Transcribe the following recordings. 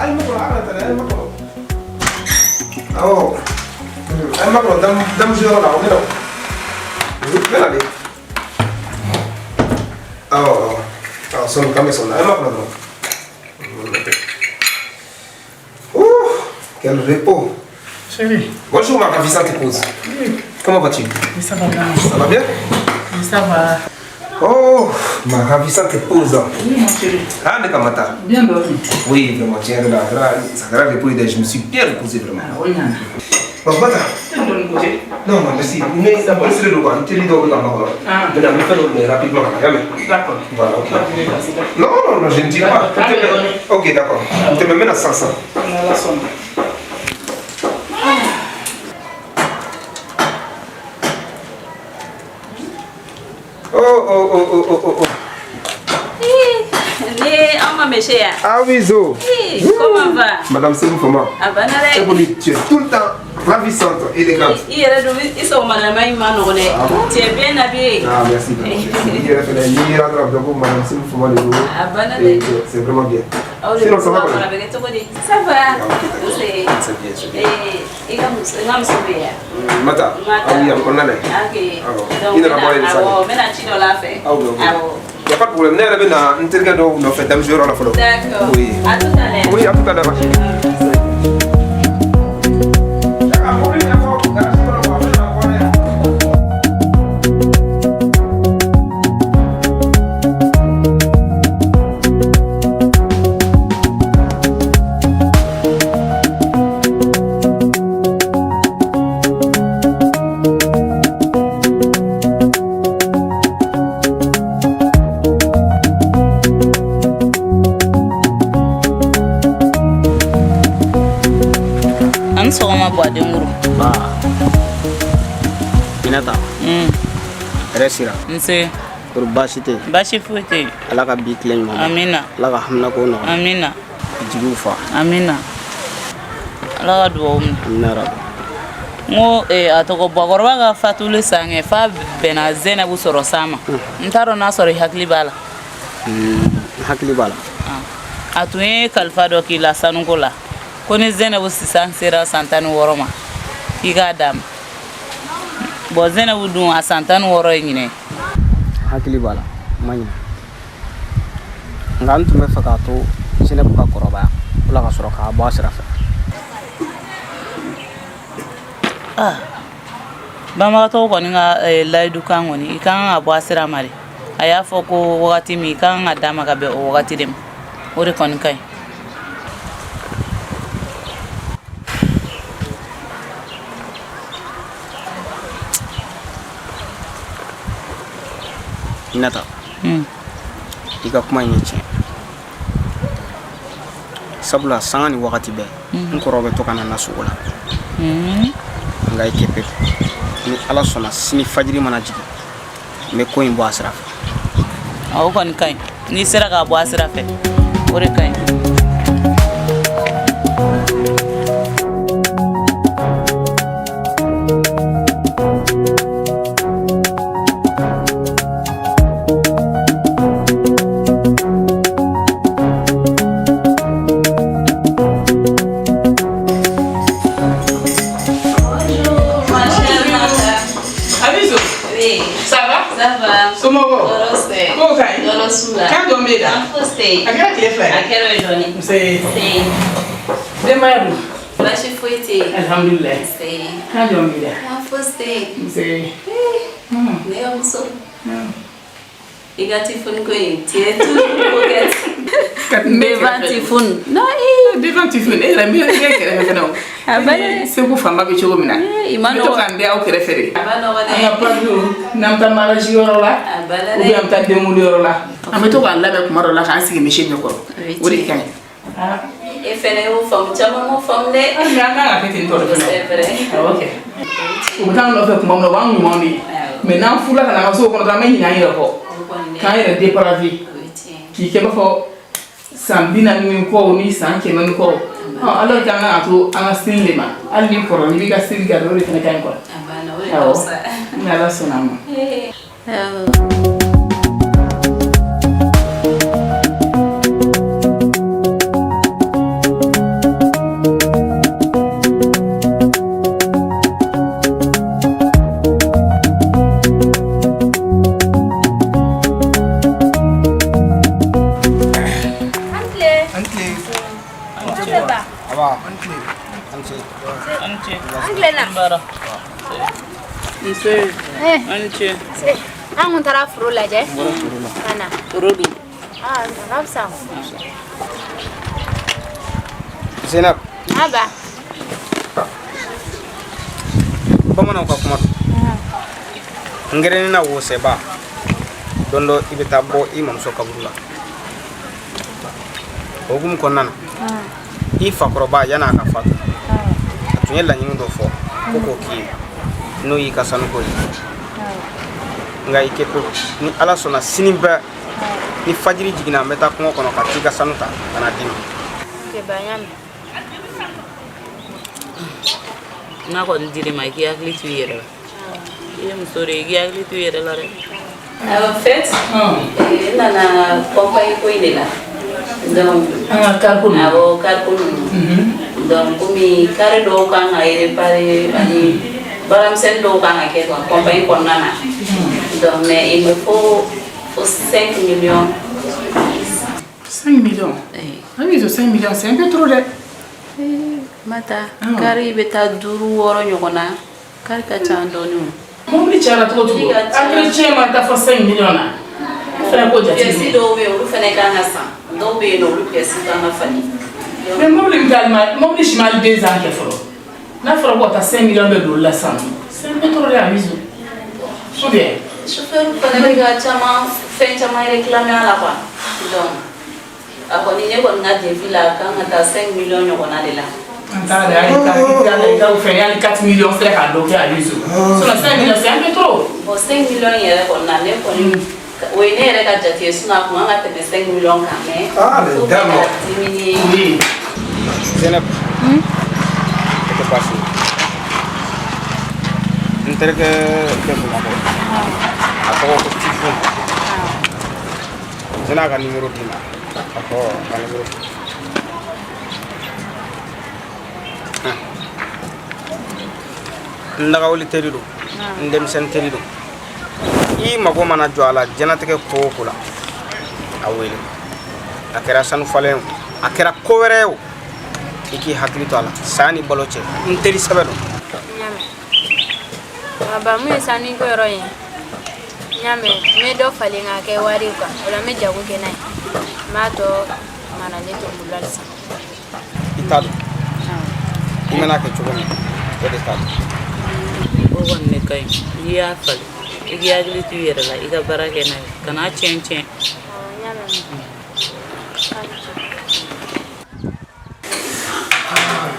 Ayi, ma kɔnɔ, a kana taa dɛ, a ye ma kɔnɔ. Awɔ. A ye ma kɔnɔ damuso yɔrɔ la, o bɛ na. N bɛ na de. Awɔ, awɔ. Awɔ, sɔɔni k'an bɛ sɔn na. A ye ma kɔnɔ dɔrɔn. Ouh, quel repos. Chérie. Bonjour ma ravissante épouse. Oui. Comment vas-tu? Oui, ça va bien. Ça va bien? Oui, ça va. Oh, ma ravissante épouse. Oui, mon chéri. Ah, Nekamata. Bien dormi. Oui, vraiment, tiens, là, là, ça va repos, je me suis bien reposé vraiment. Ah oui, nana. Bon, Mata. Côté. Non, non, merci. Mais ça va, c'est le quoi. Tu lis dans le Ah. Mais rapidement, D'accord. Voilà, ok. Non, non, non, je ne dis pas. Ok, d'accord. Tu me mets à 500. La somme. Oh, oh, oh, oh, oh, oh, oh. Ah oui, Zo. Hey, comment va? Madame Sekou Foma. Ah, Évolue, tu es tout le temps ravissante, élégante. Tu es bien habillée. Ah, merci. C'est vraiment bien. Sinon, ça va? Ça va. C'est bien, c'est bien. Mata. Ah oui, on en est. Ok. Il n'y a pas de problème. D'accord. Oui. À tout à l'heure. Oui, à tout à l'heure. Minata. Hɛrɛ sira. Nse. Kori baasi tɛ yen? Baasi foyi tɛ yen. Ala ka bi tile ɲuman. Amina. Ala ka haminako nɔgɔya. Amina. Jigiw fa. Amina. Ala ka duwawu minɛ. Amina rabi. N ko a tɔgɔ Bakɔrɔba ka fatuli san kɛ f'a bɛnna Zɛnɛbu sɔrɔ san ma. N t'a dɔn n'a sɔrɔ i hakili b'a la. N hakili b'a la. A tun ye kalifa dɔ k'i la sanuko la. Ko ni Zɛnɛbu sisan sera san 16 ma k'i k'a d'a ma. Bon Zɛnɛbu dun a san 16 ye ɲinɛ. Hakili b'a la, n ma ɲinɛ. Nka n tun bɛ fɛ k'a to Zɛnɛbu ka kɔrɔbaya o la ka sɔrɔ k'a bɔ a sira fɛ. Ah, banbagatɔw kɔni ka layidu kan kɔni i ka kan ka bɔ a sira ma de. A y'a fɔ ko wagati min i ka kan ka d'a ma ka bɛn o wagati de ma. O de kɔni ka ɲi. Minata, i ka kuma in ye tiɲɛ. Sabula sanga ni wagati bɛɛ n kɔrɔ bɛ to ka na n na sogo la. Nka i kɛ pewu, ni Ala sɔnna sini fajiri mana jigin n bɛ ko in bɔ a sira fɛ. O kɔni ka ɲi, n'i sera k'a bɔ a sira fɛ o de ka ɲi. Abiso. Oui. Ça va? Ça va. Somɔgɔw? Tɔɔrɔ tɛ. Kow ka ɲi? Tɔɔrɔ s'u la. Kan jɔn b'e da? An fosi tɛ yen. A kɛra tile fila ye. A kɛra o ye dɔɔni. Nse. Nse. Denbaya dun? Baasi foyi tɛ yen. Alhamdulilayi. Nse. Kan jɔn b'i da? An fosi tɛ yen. Nse. Ne ka muso. I ka tifoni ko in, tu es toujours coquette. Devant tifoni. Non, ee. Devant tifoni, e yɛrɛ n bɛ e kɛrɛfɛ fɛnɛ o. A bana. Segu fanba bɛ cogo min na. I ma N bɛ to nɔgɔn. ka n da aw kɛrɛfɛ de. A ma nɔgɔn dɛ. An ka pariw, n'an bɛ taa mariage yɔrɔ la. A bana Ou dɛ. bien an bɛ taa denkundi yɔrɔ la. An bɛ to k'an labɛn kuma dɔ la k'an sigi misi ɲɛkɔrɔ. O de ka ɲi. E fɛnɛ y'o faamu, caman m'o faamu dɛ. Hali an kan ka kɛ ten tɔ de fɛnɛ. C'est vrai. Awɔ kɛ. U bɛ taa an nɔfɛ tuma min na, u b'an ɲumanw de ye. Mais n'an furula ka na an ka so kɔnɔ dɔrɔn, an bɛ ɲinɛ an yɛrɛ kɔ. K'an yɛrɛ dépraver. K'i kɛ i b'a fɔ san 40 ni kɔw ni san 100 ni kɔw. Alors que an kan ka to an ka style de ma. Hali ni kɔrɔ n'i b'i ka style garder, o de fɛnɛ ka ɲi quoi. A banna, o de ka Awɔ. fisa. Ni Ala sɔnna a ma. Awɔ. ce. Aba. An ce. An ce. An tilenna. Baara. Nse. An ce. An kun taara foro lajɛ. N bɔra foro la. Ka na. Foro dun? Aa, a ka fisa. Zainab. Aba. Bamananw ka kuma don. N gɛrɛnin na wosɛba. Don dɔ i bɛ taa bɔ i mamuso kaburu la. O hukumu kɔnɔna na, i fakɔrɔba yan'a ka fatu, a tun ye laɲini dɔ fɔ ko k'o k'i ye, n'o y'i ka sanuko ye. Nka i kɛ pewu, ni Ala sɔnna sini bɛɛ ni fajiri jiginna, n bɛ taa kungo kɔnɔ ka t'i ka sanu ta ka na d'i ma. Ok, ba, n y'a mɛn. N'a kɔni dir'i ma, i k'i hakili to i yɛrɛ la. I ye muso de ye, i k'i hakili to i yɛrɛ la dɛ. En fait, n nana compagnie ko in de la. Donc, an ka cariko ninnu. Awɔ, cariko ninnu. Donc, komi carré dɔw kan ka réparer ani baaramisɛnnin dɔw kan ka kɛ quoi compagnie kɔnɔna na. Donc, mais il me faut 5 millions. 5 millions? Ah oui, 5 millions, c'est un peu trop dɛ. Mata, carré bɛ taa 5-6 ɲɔgɔn na. Carré ka ca dɔɔnin o. Mobili cayara cogo cogo, entretien ma taa fɔ 5 millions na. I fana k'o jate minɛ. Pièces dɔw bɛ yen, olu fana kan ka san. Dɔw bɛ yen nɔ, olu pièces kan ka falen. Mais mobili bɛ taa mobili si ma hali 2 ans kɛ fɔlɔ. N'a fɔra ko ka taa 5 millions bɛ don olu la sisan, c'est un peu trop dɛ, Abizu. Ou bien? Chauffeur fana bɛ ka caman fɛn caman réclamer a la quoi. Donc, a kɔni ne kɔni ka devis la, a kan ka taa 5 millions ɲɔgɔnna de la. An t'a lajɛ hali i ka fɛn hali 4 millions sera k'a dɔ kɛ Abizu. Sinon 5 millions, c'est un peu trop. Bon, 5 millions yɛrɛ kɔni na, ne kɔni o ye ne yɛrɛ ka jate ye, sinon a kun kan ka tɛmɛ 5 millions kan, mais Ah, mais faut que d'accord. ka diminuer. Oui. Zainab. O tɛ baasi ye. N terikɛ bɛ Bamakɔ. A tɔgɔ ko Tifon. N sina ka numéro d'i ma. Ɔhɔ, ka numéro. N dagawuli teri don. N denmisɛnnin teri don. I mago mana jɔ a la diɲɛlatigɛ ko o ko la, a wele. A kɛra sanu falen o, a kɛra ko wɛrɛ ye o, i k'i hakili to a la. Saya ni balo cɛ, n teri sɛbɛ don. N y'a mɛn. Ba, mun ye sanu ko yɔrɔ ye? N y'a mɛn, n bɛ dɔ falen k'a kɛ wari ye quoi. O la n bɛ jago kɛ n'a ye. N b'a tɔ maralen to n bolo halisa. I t'a dɔn. I mana kɛ cogo min, o de t'a dɔn. O kɔni de ka ɲi. N'i y'a falen, i k'i hakili to i yɛrɛ la, i ka baara kɛ n'a ye. Kan'a tiɲɛ tiɲɛ. N y'a mɛn.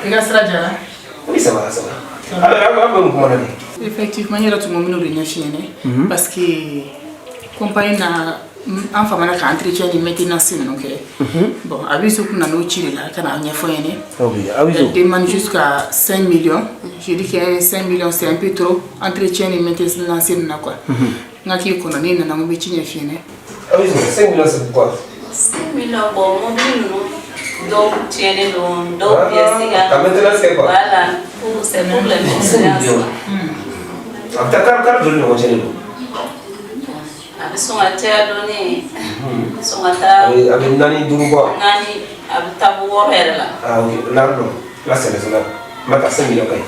I ka sira jara? Oui, ça va, ça va. Alors, an bɛ mun kuma na nin? Effectivement, n yɛrɛ tun ko n bɛn'o de ɲɛf'i ɲɛna. Parce que compagnie na, an famana ka entretien ni maintenance ninnu kɛ. Bon, Abizu kun nana o ci de la ka na ɲɛfɔ n ɲɛna. Ok, Abizu. Elle demande jusqu'à 5 millions. J'ai dit que 5 millions, c'est un peu trop. Entretien ni maintenance ninnu na quoi. N ka k'i kɔnɔ, n'i nana n ko n bɛ ci ɲɛf'i ɲɛna. Abizu, 5 millions, c'est pourquoi? 5 millions, bon, mobili ninnu dɔw tiɲɛnen don, dɔw pièces ka. Ka maintenance kɛ quoi? Voilà, pour c'est pour les maintenance. A bɛ taa kari joli ɲɔgɔn cɛnnen don? A bɛ sɔn ka caya dɔɔnin. A bɛ sɔn ka taa. A bɛ 4 5 bɔ. 4, a bɛ taa fo 6 yɛrɛ la. Ah ok, là non, là c'est raisonnable. N bɛ taa 5 millions ka ɲi.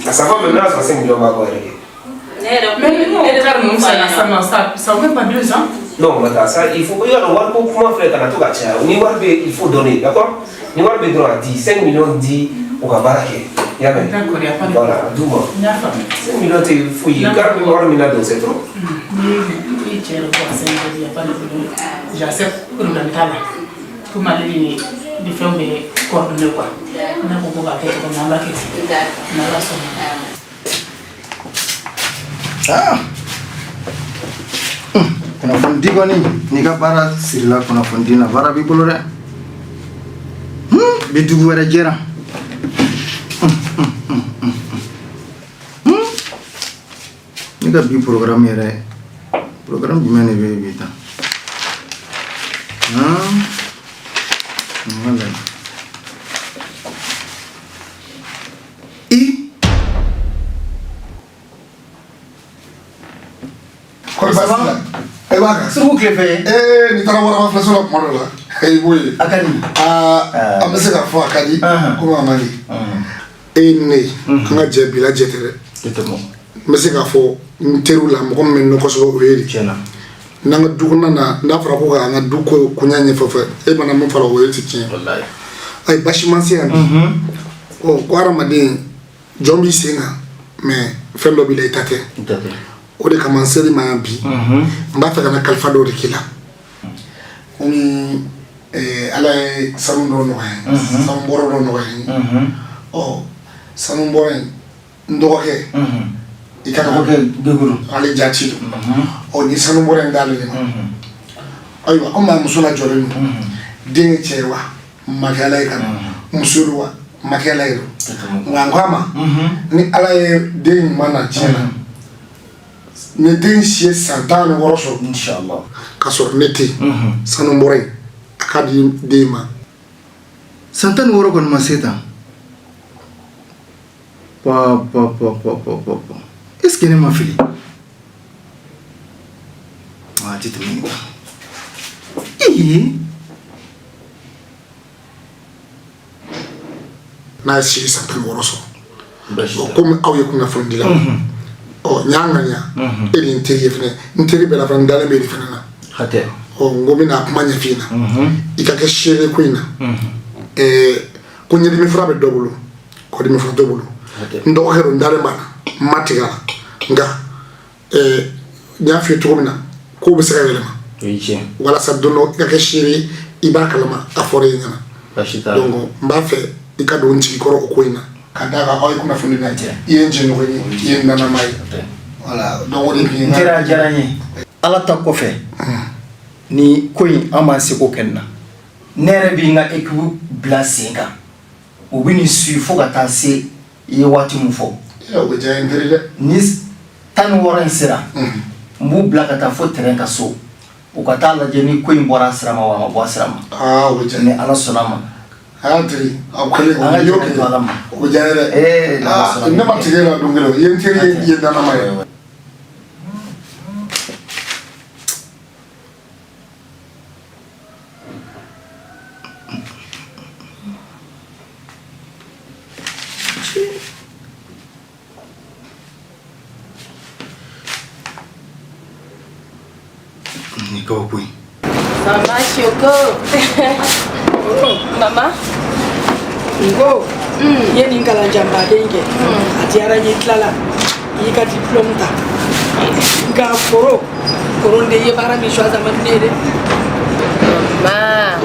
A ça va même n'a sɔrɔ 5 millions b'a bɔ yɛrɛ kɛ. Ne yɛrɛ Mais nous, on car ninnu sanna sisan nɔ, ça fait même pas 2 ans. Non, mais ça, il faut, i y'a dɔn wari ko kuma filɛ kana to ka caya. Ni wari bɛ, il faut donner, d'accord? Ni wari bɛ dɔrɔn a di, 5 millions di u ka baara kɛ. I y'a mɛn? D'accord, y a pas de Voilà, d'u ma. N y'a faamu. 5 millions tɛ foyi ye. Kari bɛ wari min na don, c'est trop. Ni i cɛ yɛrɛ ko a 5 millions, y a pas de problème. J'accepte, problème t'a la. Komi ale de fɛnw bɛ coordonner quoi. N'a ko k'a kɛ cogo min na, an b'a kɛ ten. N'Ala sɔnna. Ah! Kunnafoni di kɔni, n'i ka baara sirila kunnafoni di na, baara b'i bolo dɛ. Bi dugu wɛrɛ jɛra. Ne ka bi programme yɛrɛ, programme jumɛn de bɛ yen bi tan? N ka lajɛ. I Kɔri baasi la? E b'a kan. Sugu tile fɛ. Ee, n'i taara waraba filɛso la kuma dɔ la. I b'o ye. A ka di. Aa, an bɛ se k'a fɔ a ka di komi a man di. E ni ne, an ka jɛ bi la jɛ tɛ dɛ. N bɛ se k'a fɔ n teriw la, mɔgɔ min bɛ n dɔn kosɛbɛ, o ye de. N'an ka du kɔnɔna na, n'a fɔra ko k'an ka du ko koɲɛ ɲɛfɔ fɛ, e mana mun fara o ye, ti tiɲɛ. Ayi, basi ma se yan bi. Ɔ, ko hadamaden jɔn b'i sen kan, mais fɛn dɔ b'i la, i ta tɛ. O de kama n ser'i ma yan bi. N b'a fɛ ka na kalifa dɔw de k'i la. Komi Ala ye sanu dɔ nɔgɔya n ye, sanu bɔrɔ dɔ nɔgɔya n ye. Ɔ, sanu bɔrɔ in, n dɔgɔkɛ, i ka dɔgɔkɛ ale jati don. Ɔ, ni sanu bɔrɔ in d'ale de ma. Ayiwa, komi a muso lajɔlen don, den ye cɛ ye wa, makɛ Ala ye ka na, muso don wa, makɛ Ala ye don. Nka n ko a ma, ni Ala ye den ɲuman na diɲɛ na, ni den si ye san 16 sɔrɔ, inshallah, ka sɔrɔ ne tɛ yen, sanu bɔrɔ in, a ka di den ma. San 16 kɔni ma se tan. Pa pa pa pa pa pa pa, est ce que ne ma fili? A tɛ tɛmɛ nin kan. Ee. N'a ye si san 16 sɔrɔ, komi aw ye kunnafonidilaw, ɔ, n y'a ŋaniya, e de ye n teri ye fɛnɛ, n teri bɛɛ la fana, n dalen bɛ e de fɛnɛ na. Ɔ, n ko n bɛna kuma ɲɛf'i ɲɛna, i ka kɛ seere ko in na. Ko ɲɛdimi fura bɛ dɔ bolo, kɔdimi fura t'o bolo. N dɔgɔkɛ don, n dalen b'a la, n ma tigɛ a la. Nka n y'a f'i ye cogo min na, kow bɛ se ka yɛlɛma, walasa don dɔ i ka kɛ seere ye, i b'a kalama a fɔra e ɲɛna. Donc n b'a fɛ i ka don n jigi kɔrɔ o ko in na, ka d'a kan aw ye kunnafoni na, i ye n jɛɲɔgɔn ye, i ye n dannama ye. Voilà, donc o de tun ye n teri, a diyara n ye. Ala ta kɔfɛ, ni ko in, an b'an seko kɛ nin na. Ne yɛrɛ bɛ n ka équipe bila sen kan, u bɛ nin suit fo ka taa se i ye waati min fɔ. O bɛ diya n teri dɛ. Ni 16 in sera, n b'u bila ka taa fo terrain ka so, u ka taa lajɛ ni ko in bɔra a sira ma wa a ma bɔ a sira ma. Aa, o bɛ diya. Ni Ala sɔnna a ma. Aa teri, aw kɛlen, An ka o y'o jɛ to Ala ma. O bɛ diya n ye dɛ. Ee, n'Ala sɔnna. Ne ma tigɛ e la don kelen, i ye n teri ye, i ye n dannama ye. Ni kabako ye. Mama Choco. Mama. N ko i ye nin kalan janbaden kɛ, a diyara n ye. I tilala, i y'i ka diplôme ta. Nka koro koro de ye baara min choisi, a man di ne ye dɛ. Mama.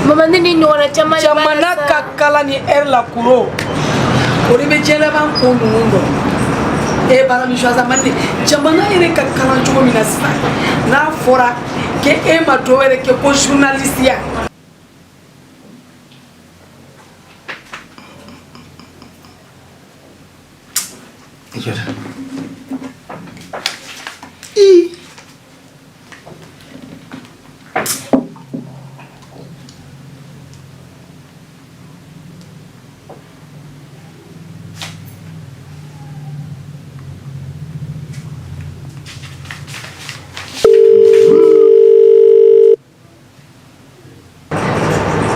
Mama, ne ni ɲɔgɔnna caman de b'a la Jamana sa. ka kalan ni ɛri la, koro o de bɛ diɲɛ laban ko ninnu dɔn. E ye baara min choisi, a man di ne ye. Jamana yɛrɛ ka kalan cogo min na sisan, n'a fɔra k'e ma dɔ wɛrɛ kɛ ko journaliste ya. I jɔ dɛ.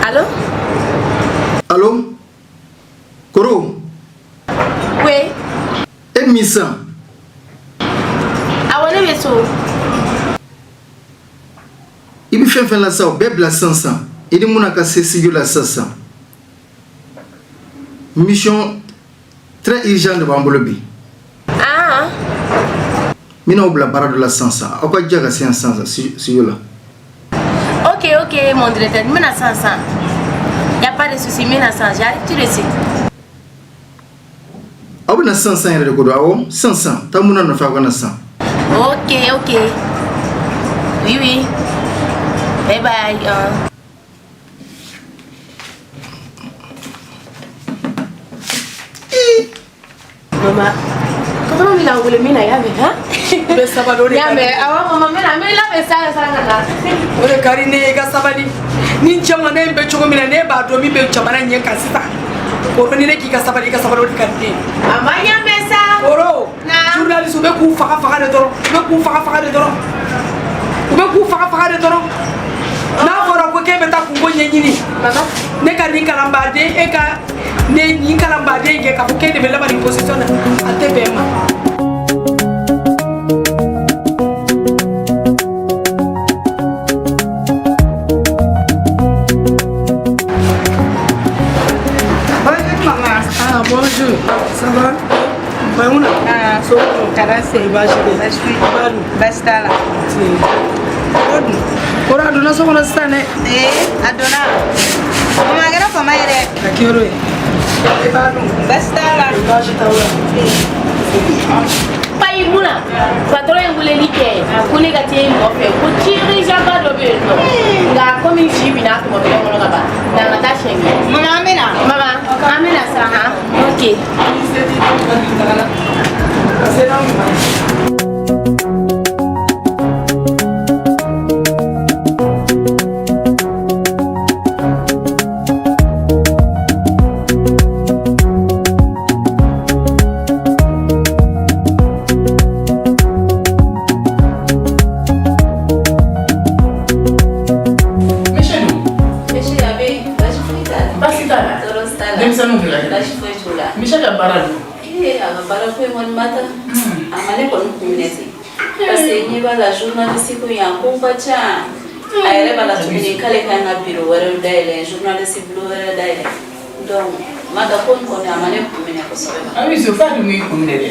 Allô? Allô? Koro? Oui. E min sisan? Awɔ, ne bɛ so. I bɛ fɛn fɛn la sisan, o bɛɛ bila sisan sisan. I ni mun ka se studio la sisan sisan. Mission très urgent de b'an bolo bi. Ah. N bɛn'aw bila baara dɔ la sisan sisan. Aw ka jija ka se yan sisan sisan studio la. Ok, mon directeur. N bɛna sisan sisan. Y a pas de souci, n bɛna sisan. J'arrive tout de suite. Aw bɛna sisan sisan yɛrɛ de ko don. Awɔ, sisan sisan. Taa mun nɔfɛ, aw ka na sisan. Ok. Oui, oui. Bye bye. Hein. Mama, kɔtɔma bɛ k'an wele min na, y'a mɛn han? I bɛ sabali, o de Y'a ka di. mɛn, awɔ mama, n bɛna n bɛ labɛn sisan sisan ka na. O de ka di ne ye, i ka sabali. Ni jamana in bɛ cogo min na, ne b'a dɔn min bɛ jamana ɲɛ kan sisan. Koro, ni ne k'i ka sabali, i ka sabali, o de ka di ne ye. A ma ɲɛ mɛn sa. Koro, journaliste, u bɛ k'u faga faga de dɔrɔn, u bɛ k'u faga faga de dɔrɔn, u bɛ k'u faga faga de dɔrɔn. N'a fɔra ko k'e bɛ taa kungo ɲɛɲini. Ne ka nin kalanbaden, e ka ne nin kalanbaden kɛ k'a fɔ k'e de bɛ laban nin position na, a tɛ bɛn ma. Bonjour maman. Ah bonjour, ça va? Maimouna. Ah, so tara se. Baasi tɛ. Baasi foyi. Badu. Baasi t'a la. Kɔrɔ a donna so kɔnɔ sisan dɛ. Ee, a donna. Mama, a kɛra fama ye dɛ. A kɛra o ye. E b'a dɔn. Baasi t'a la. Baasi t'aw la. Payi mun na patron ye weleli kɛ ko ne ka t'e nɔfɛ ko dirigeant ba dɔ bɛ yen nɔ, nka komi si binna a tɔmɔ minɛn kɔnɔ ka ban, nka an ka taa siɲɛ kelen. Mama, an bɛ na. Mama, an bɛ na sisan han. Ok. Monsieur dun? Monsieur, a bɛ baasi foyi t'a la. Baasi t'a la. Tɔɔrɔ t'a la. Denmisɛnninw bɛ ka kɛ. Baasi foyi t'u la. Michel ka baara dun? Ee, a ka baara ko in kɔni ma taa. A ma ne kɔni kun minɛ ten. Parce que ɲɛ b'a la journaliste ko in a ko ka ca. A yɛrɛ b'a la tuguni k'ale kan ka bureau wɛrɛw dayɛlɛ, journaliste bureau wɛrɛ dayɛlɛ. Donc, ma da ko in kɔni a ma ne kun minɛ kosɛbɛ. A bɛ so f'a dun k'i kun minɛ dɛ.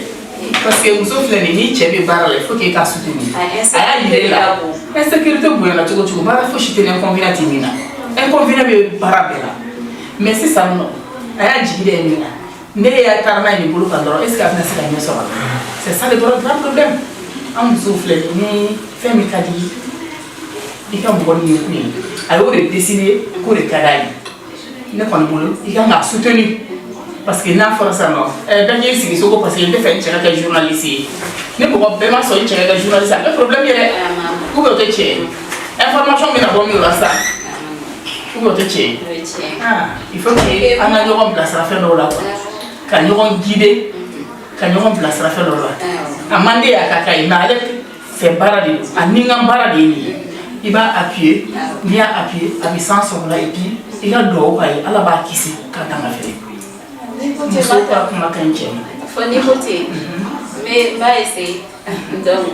Parce que muso filɛ nin ye, n'i cɛ bɛ baara la, il faut k'e ka soutenir. A A y'a yira e la. Insécurité bonyana cogo cogo, baara fosi tɛ inconvénient tɛ min na. Inconvénient bɛ baara bɛɛ la. Mais sisan nɔ, a y'a jigi da min kan. Ne y'a taara n'a ye nin bolo kan dɔrɔn, est ce que a bɛna se ka ɲɛ sɔrɔ a la? C'est ça le grand problème. An musow filɛ nin ye, ni fɛn min ka di i ka mɔgɔ ni kun ye, a y'o de décider k'o de ka d'a ye. Ne kɔni bolo, i kan k'a soutenir. Parce que n'a fɔra sisan nɔ, bɛɛ k'i sigi so ko parce que n tɛ fɛ n cɛ ka kɛ journaliste ye. Ni mɔgɔ bɛɛ ma sɔn i cɛ ka kɛ journaliste ye, a bɛ problème ye dɛ. Ou bien o tɛ tiɲɛ ye. Information bɛna bɔ min la sisan, ou bien o tɛ tiɲɛ ye. O ye tiɲɛ ye. Ah, il faut que an ka ɲɔgɔn bilasira fɛn dɔw la quoi. Ka ɲɔgɔn guider, ka ɲɔgɔn bilasira fɛn dɔw la. A man di a ka k'a ye, mais ale fɛ baara de don. A ni n ka baara de ye nin ye. I b'a appuyer, n'i y'a appuyer, a bɛ san sɔrɔ la et puis i ka duwawu k'a ye, Ala b'a kisi k'a tanga fɛnɛ. N'i ko ten, Musow ka kuma ka ɲi cɛ ma. Fɔ n'i ko ten, n bɛ n b'a essayer. Donc,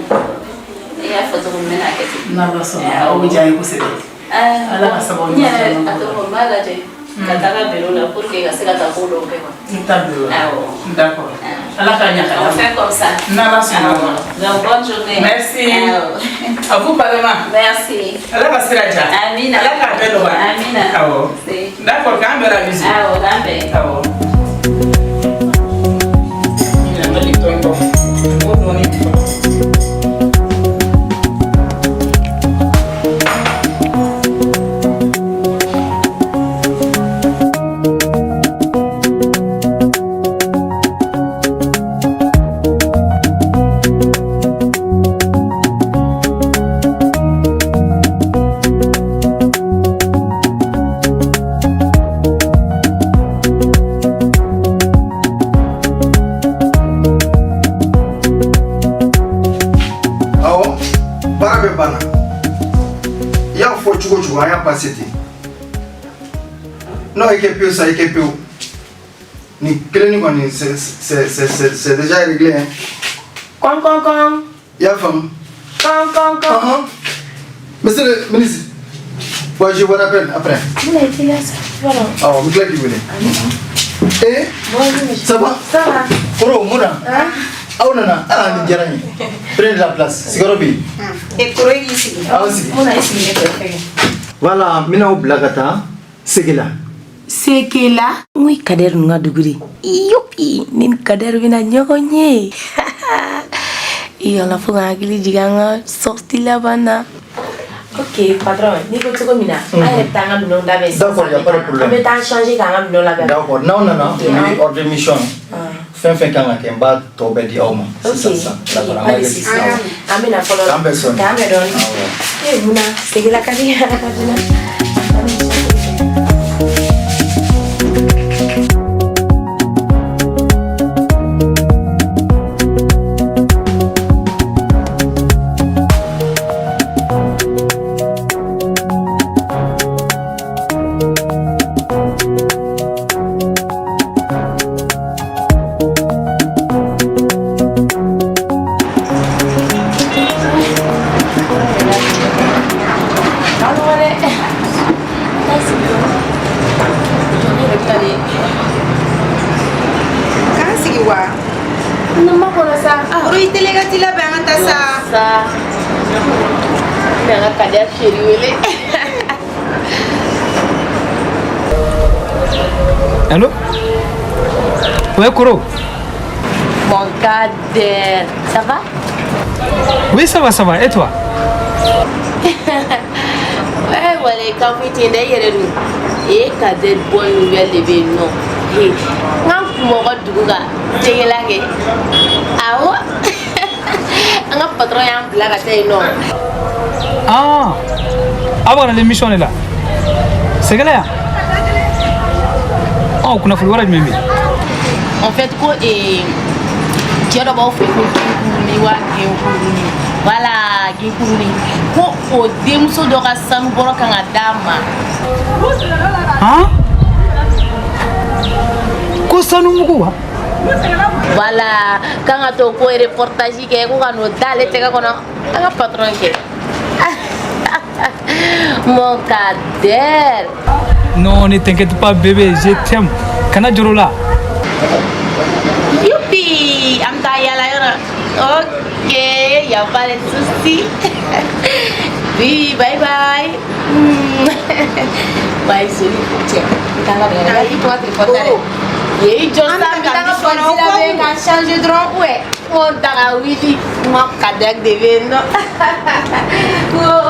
i y'a fɔ cogo min, n bɛna kɛ ten. N'Ala sɔnna, o bɛ diya n ye kosɛbɛ. Ala ka sababu N ɲuman yɛrɛ d'an a ma. tɔgɔ n b'a lajɛ ka taga bureau la pour que ka se ka taa ko dɔw kɛ quoi. N ta bureau la. Awɔ. D'accord. Ala k'a ɲɛ ka On d'an ma. fait comme ça. N'Ala sɔnna ma. Donc, bonne journée. Merci. Awɔ. À vous pareillement. Merci. Ala ka sira diya. Amina. Ala k'a bɛɛ nɔgɔya. Amina. Awɔ. D'accord, k'an bɛn la bisou. Awɔ, k'an bɛn. Awɔ. Ɲinɛ n ka Lipton kɔ. N b'o dɔɔnin di fɔlɔ. Awɔ, baara bɛɛ banna. I y'a fɔ cogo o cogo, an y'a passé ten. Non, i kɛ pewu sa, i kɛ pewu. Nin kelen nin kɔni, c'est déjà réglé hein. Kɔn kɔn kɔn. I y'a faamu? Kɔn kɔn kɔn. Monsieur le ministre, ouais, je vous rappelle après. Mun na i teliya sa? Voilà. Awɔ, n bɛ tila k'i wele. Eh, Bonjour monsieur. ça va? Ça va. Kɔrɔ, mun na? Hein? Aw nana, ah nin diyara n ye. Prenez de la place. Sigiyɔrɔ bɛ yen. E kɔrɔ, i k'i sigi. Aw sigi. Mun na i sigi ne kɛrɛfɛ? Voilà, n bɛn'aw bila ka taa Segela. Sekela. N ko i Kadɛri ninnu ka dugu de. Yupi, ne ni Kadɛri bɛna ɲɔgɔn ye. I yala fo ka n hakili jigin an ka sortie laban na. Ok patron, n'i ko cogo min na, an yɛrɛ bɛ taa an ka minɛnw labɛn sisan. D'accord, y a pas de problème. An bɛ taa changer k'an ka minɛnw labɛn. D'accord, n'aw nana, Ok, n bɛ ordre de mission fɛn fɛn kan ka kɛ, n b'a tɔ bɛɛ di aw ma. Ok. Sisan sisan. D'accord, an Pas b'a de kɛ souci. sisan. An bɛna fɔlɔ. K'an bɛn sɔɔni. K'an bɛn dɔɔni. Eh, Muna, Segela ka di ala ka di na. Na makɔnɔ sa. Koro i teliya ka t'i labɛn an ka taa sa. Sa. N bɛna n ka Kader chéri wele. Allô? Ouais, Koro. Mon Kader, ça va? Oui, ça va, ça va. Et toi? Ouais, wale kan foyi tɛ yen dɛ, i yɛrɛ dun. E Kader, bonne nouvelle de bɛ yen nɔ. He, n ka kun b'aw ka dugu kan jɛgɛla kɛ. Awɔ. An ka patron y'an bila ka taa yen nɔ. Ah, aw bɛ ka na l'émission de la. Sɛgɛlɛ yan. Ɔ, kunnafoni wɛrɛ jumɛn bɛ yen? En fait, ko cɛ dɔ b'aw fɛ ko Ginkuruni wa Genkuruni. Voilà, Ginkuruni. Ko o denmuso dɔ ka sanu bɔrɔ kan ka d'a ma. Han? Ko sanu mugu wa? Voilà, kan ka t'o ko reportage kɛ ko ka n'o d'ale tɛgɛ kɔnɔ. An ka patron kɛ. Mon Kader. Non, ne t'inquiète pas, bébé, je t'aime. Kana jɔrɔ o la. Youpi, an bɛ taa yala yɔrɔ. Ok, y a pas de souci. Oui, bye bye. Bye, chérie. Cɛ, n t'an labɛn ka i to ka téléphone ta dɛ. Ye i jɔ sa, n bɛ taa n ka valise labɛn ka changer dɔrɔn. Ouais, ko daga wuli. N ka Kader de bɛ yen nɔ. Oh.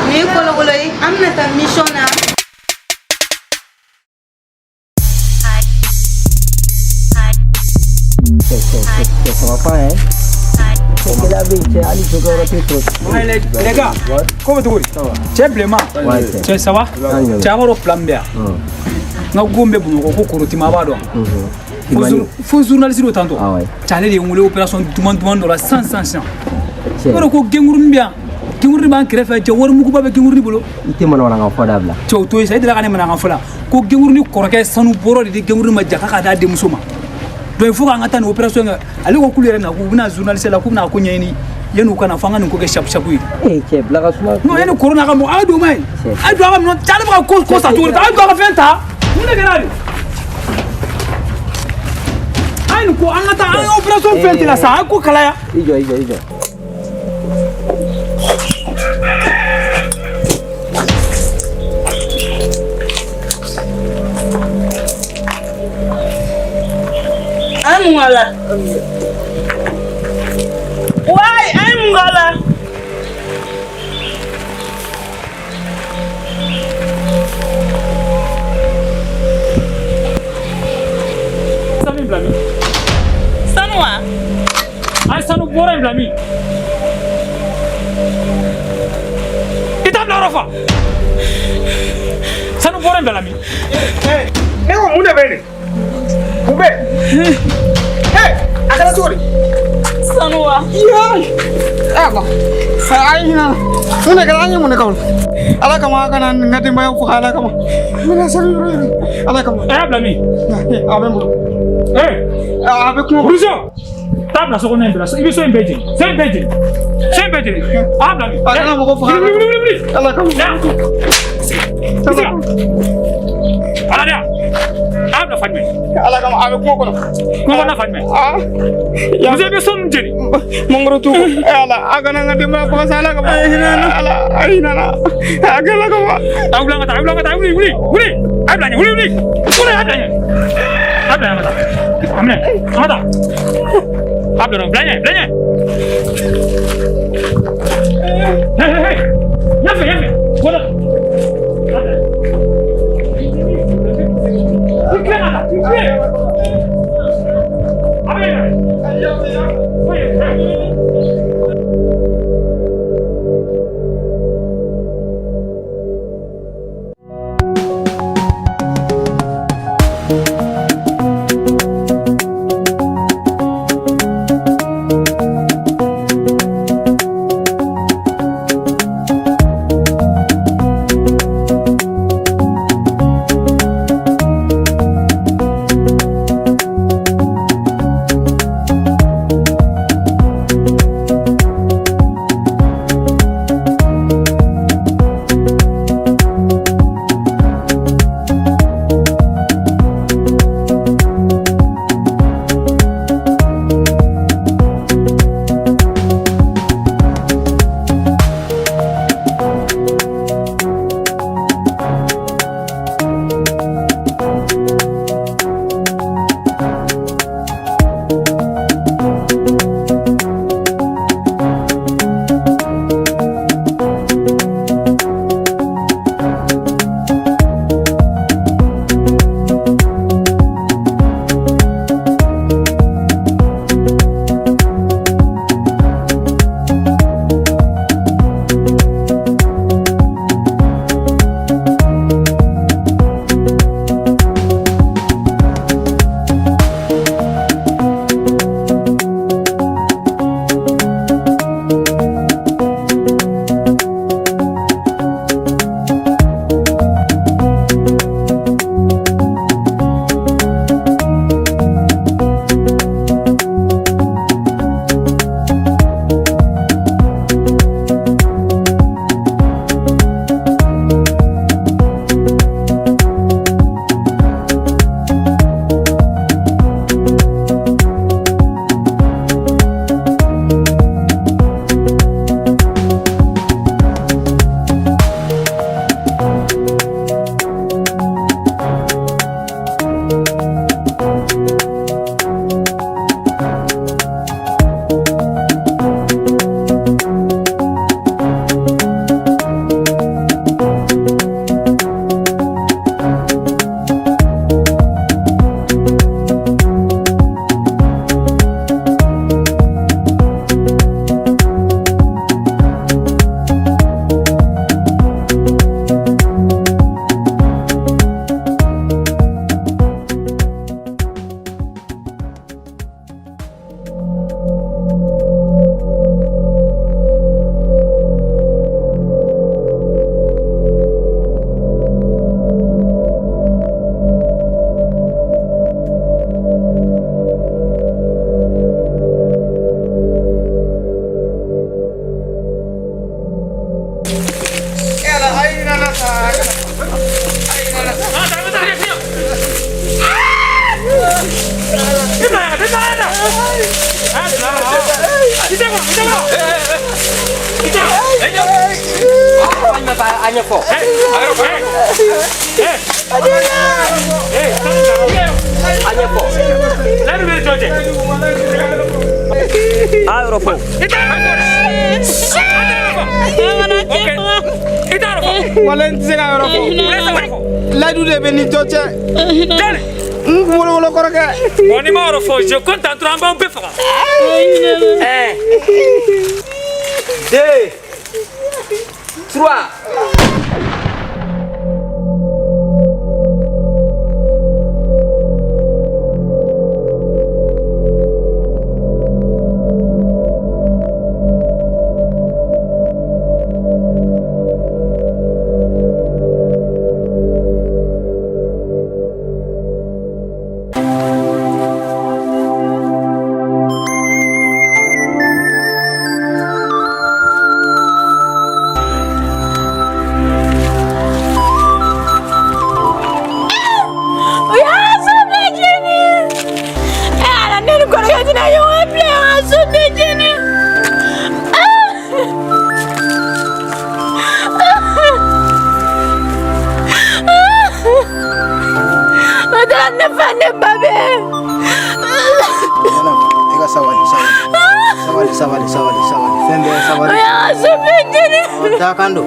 Nin ye kolokolo ye, an bɛna taa mission na. Ça va pas, hein? Gɛlɛya bɛ yen cɛ, hali jɔyɔrɔ tɛ sɔrɔ. Les gars, ko bɛ cogo di? Cɛ bilenman, cɛ ça va? Cɛ a b'a dɔn fila min bɛ yan. N ka go min bɛ Bamakɔ ko Korotima, a b'a dɔn. Fo journaliste dɔ tantɔ. Cɛ ale de ye n wele opération duman duman dɔ la sisan sisan sisan. I b'a dɔn ko genkuruni bɛ yan. Genkuruni b'an kɛrɛfɛ, cɛ wari muguba bɛ genkuruni bolo. I tɛ manamanakan fɔ dabila. Cɛ o to yen sa, e delila ka ne manamanakan fɔ la. Ko genkuruni kɔrɔkɛ sanu bɔrɔ de di genkuruni ma ja k'a ka d'a denmuso ma. Donc il faut k'an ka taa nin opération kɛ. Ale ko k'olu yɛrɛ na k'u bɛna journaliste la k'u bɛna a ko ɲɛɲini yanni u ka na fo an ka nin ko kɛ chapu chapu ye. Ee cɛ, bila ka suma. Non, yanni corona ka mɔgɔ a ye don ma ye. A ye don a ka minɛn cɛ, ale bɛ ka ko sa cogo di? A ye don a ka fɛn ta. Mun de kɛra de? A ye nin ko an ka taa an ye opération fɛn tɛ la sa, a ye ko kalaya. I jɔ, i jɔ, i jɔ. An mun k'a la? Wayi, an ye mun k'a la? Sanu in bila min? Sanu wa? A ye sanu bɔrɔ in bila min? I t'a bila yɔrɔ fa. Sanu bɔrɔ in bila min? Ne ko mun de bɛ yen de? Mun bɛ yen? A kɛra cogo di? Sanu wa? Ala, a ye hinɛ na. Mun de kɛra? An ye mun de k'aw la? Ala kama a kana n ka denbaya faga, Ala kama. N bɛna sanu yɔrɔ ɲini. Ala kama. A y'a bila min? A bɛ n bolo. A bɛ kungo. Rousseau, taa bila so kɔnɔ in bila so. I bɛ so in bɛɛ jeni. So in bɛɛ jeni. So in bɛɛ jeni. A y'a bila min? A kana mɔgɔ faga. Wuli wuli wuli wuli. Ala kama. Ala de. A y'a bila fan jumɛn? Ala kama, a bɛ kungo kɔnɔ. Kungo kɔnɔna fan jumɛn? Muso, i bɛ so ninnu jeni. Mangoro tu. Ala, a kana n ka denbaya faga sa, Ala kama. A ye hinɛ na. Ala, a ye hinɛ na. A kɛra kama. A wuli an ka taa, a wuli an ka taa, wuli wuli wuli. A bila ɲɛ, wuli wuli. Wuli a bila ɲɛ. A bila ɲɛ an ka taa. A minɛ, an ka taa. A bila dɔrɔn, bila ɲɛ, bila ɲɛ. Hey hey hey. Ɲɛfɛ ɲɛfɛ. Wala. I tilen ka taa, i tilen. A bɛ yen. A ɲɛfɔ. A ɲɛfɔ. A yɔrɔ fɔ. Wala n tɛ se ka yɔrɔ fɔ. Layidu de bɛ ni tɔ cɛ. N wolowolo kɔrɔkɛ. Bon, ni ma yɔrɔ fɔ, je compte en trois, an b'aw bɛɛ faga. 1, 2, 3.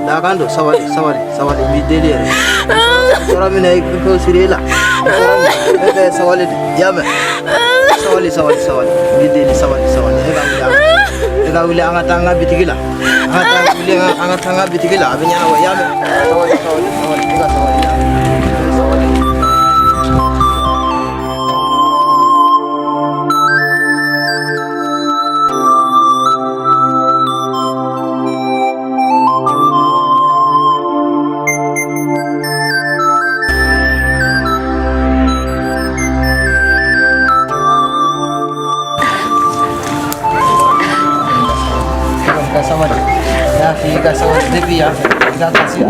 Dakan don, sabali sabali sabali n b'i deli yɛrɛ. Sɔrɔ min na i ko siri e la. E bɛ sabali de, i y'a mɛn? Sabali sabali sabali n b'i deli sabali sabali e ka wuli an e ka wuli an ka taa an ka bitigi la. An ka taa wuli an ka taa an ka bitigi la a bɛ ɲɛnabɔ i y'a mɛn? Sabali sabali sabali e ka sabali i y'a mɛn? Sabali.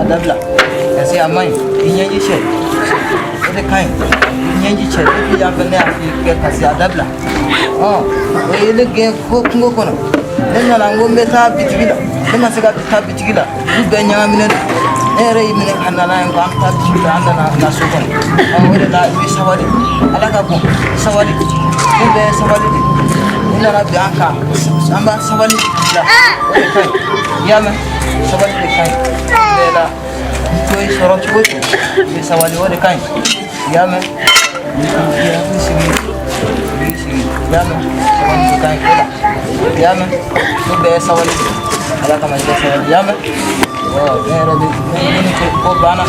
Dabila kasi a man ɲi i ɲɛji cɛ o de ka ɲi i ɲɛji cɛ depuis yan fɛ ne y'a f'i ye kasi a dabila ɔ o ye ne gɛn ko kungo kɔnɔ ne nana n ko n bɛ taa bitigi la ne ma se ka taa bitigi la du bɛɛ ɲagaminen don ne yɛrɛ y'i minɛ ka na n'a ye ko an bɛ taa bitigi la an nana na so kɔnɔ ɔ o de la i bɛ sabali ala ka bon sabali ne bɛ sabali de ne nana bin an kan an b'a sabali bila o de ka ɲi i y'a mɛn sabali de ka ɲi bɛɛ la ko i sɔrɔ cogo cogo i bɛ sabali o de ka ɲi i y'a mɛn i hakili sigi i b'i sigi i y'a mɛn sabali de ka ɲi ko la i y'a mɛn ko bɛɛ ye sabali de ala kama i bɛ sabali i y'a mɛn ɔ ne yɛrɛ bɛ ne ni ko banna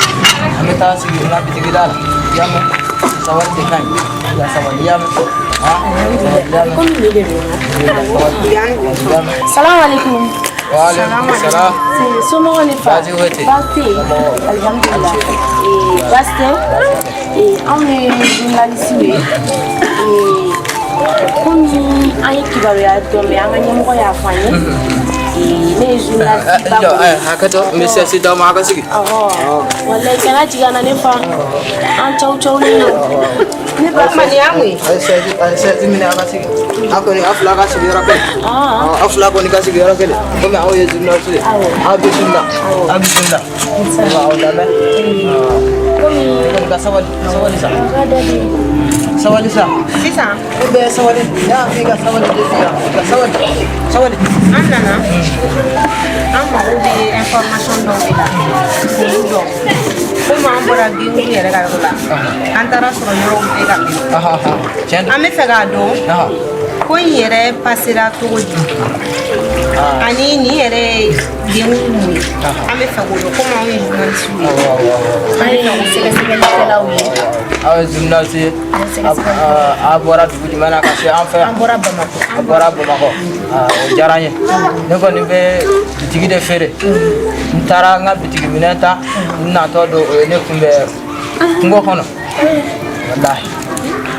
an bɛ taa sigi n ka bitigi da la i y'a mɛn sabali de ka ɲi i ka sabali i y'a mɛn. Salam alaikum. Wa alaikum salam. Somɔgɔw ni fa. Baasi foyi tɛ yen. Baasi tɛ yen. Alhamdulilah. Baasi tɛ. Anw ye journaliste ye. Komi an ye kibaruya dɔ mɛn an ka ɲɛmɔgɔ y'a fɔ an ye. Ne ye journaliste ba Jɔ hakɛto n bɛ sɛsi d'aw ma a ka sigi. Walayi kana jigin an na ne fa. An caw cawlen don. Ne ba ma nin y'a mun ye? A ye sɛsi minɛ a ka sigi. A kɔni aw fila ka sigi yɔrɔ kelen. Aw fila kɔni ka sigi yɔrɔ kelen. Komi aw ye journaliste ye. Aw bisimila. Aw bisimila. Aw lamɛn. Komi kɔni ka sabali sabali sa. Sabali sa. Sisan. Ko bɛɛ sabali. Ne y'a f'i ka sabali de yan. Ka sabali. Sabali. An nana. An mago bɛ information dɔw de la. K'olu dɔn. Komi an bɔra denkundi yɛrɛ ka yɔrɔ la. An taara sɔrɔ yɔrɔw bɛɛ ka minɛ. Tiɲɛ don. An bɛ fɛ k'a dɔn. Ko in yɛrɛ pasera cogo di? Ani nin yɛrɛ ye denkundi mun ye? An bɛ fɛ k'o dɔn komi anw ye journaliste ye. An bɛ fɛ k'o sɛgɛsɛgɛlikɛlaw ye. Aw ye journaliste ye. A bɔra dugu jumɛn na ka se an fɛ yan? An bɔra Bamakɔ. A bɔra Bamakɔ. O diyara n ye. Ne kɔni bɛ bitigi de feere. N taara n ka bitigi minɛn ta. N natɔ don o ye ne kunbɛn kungo kɔnɔ. Walahi.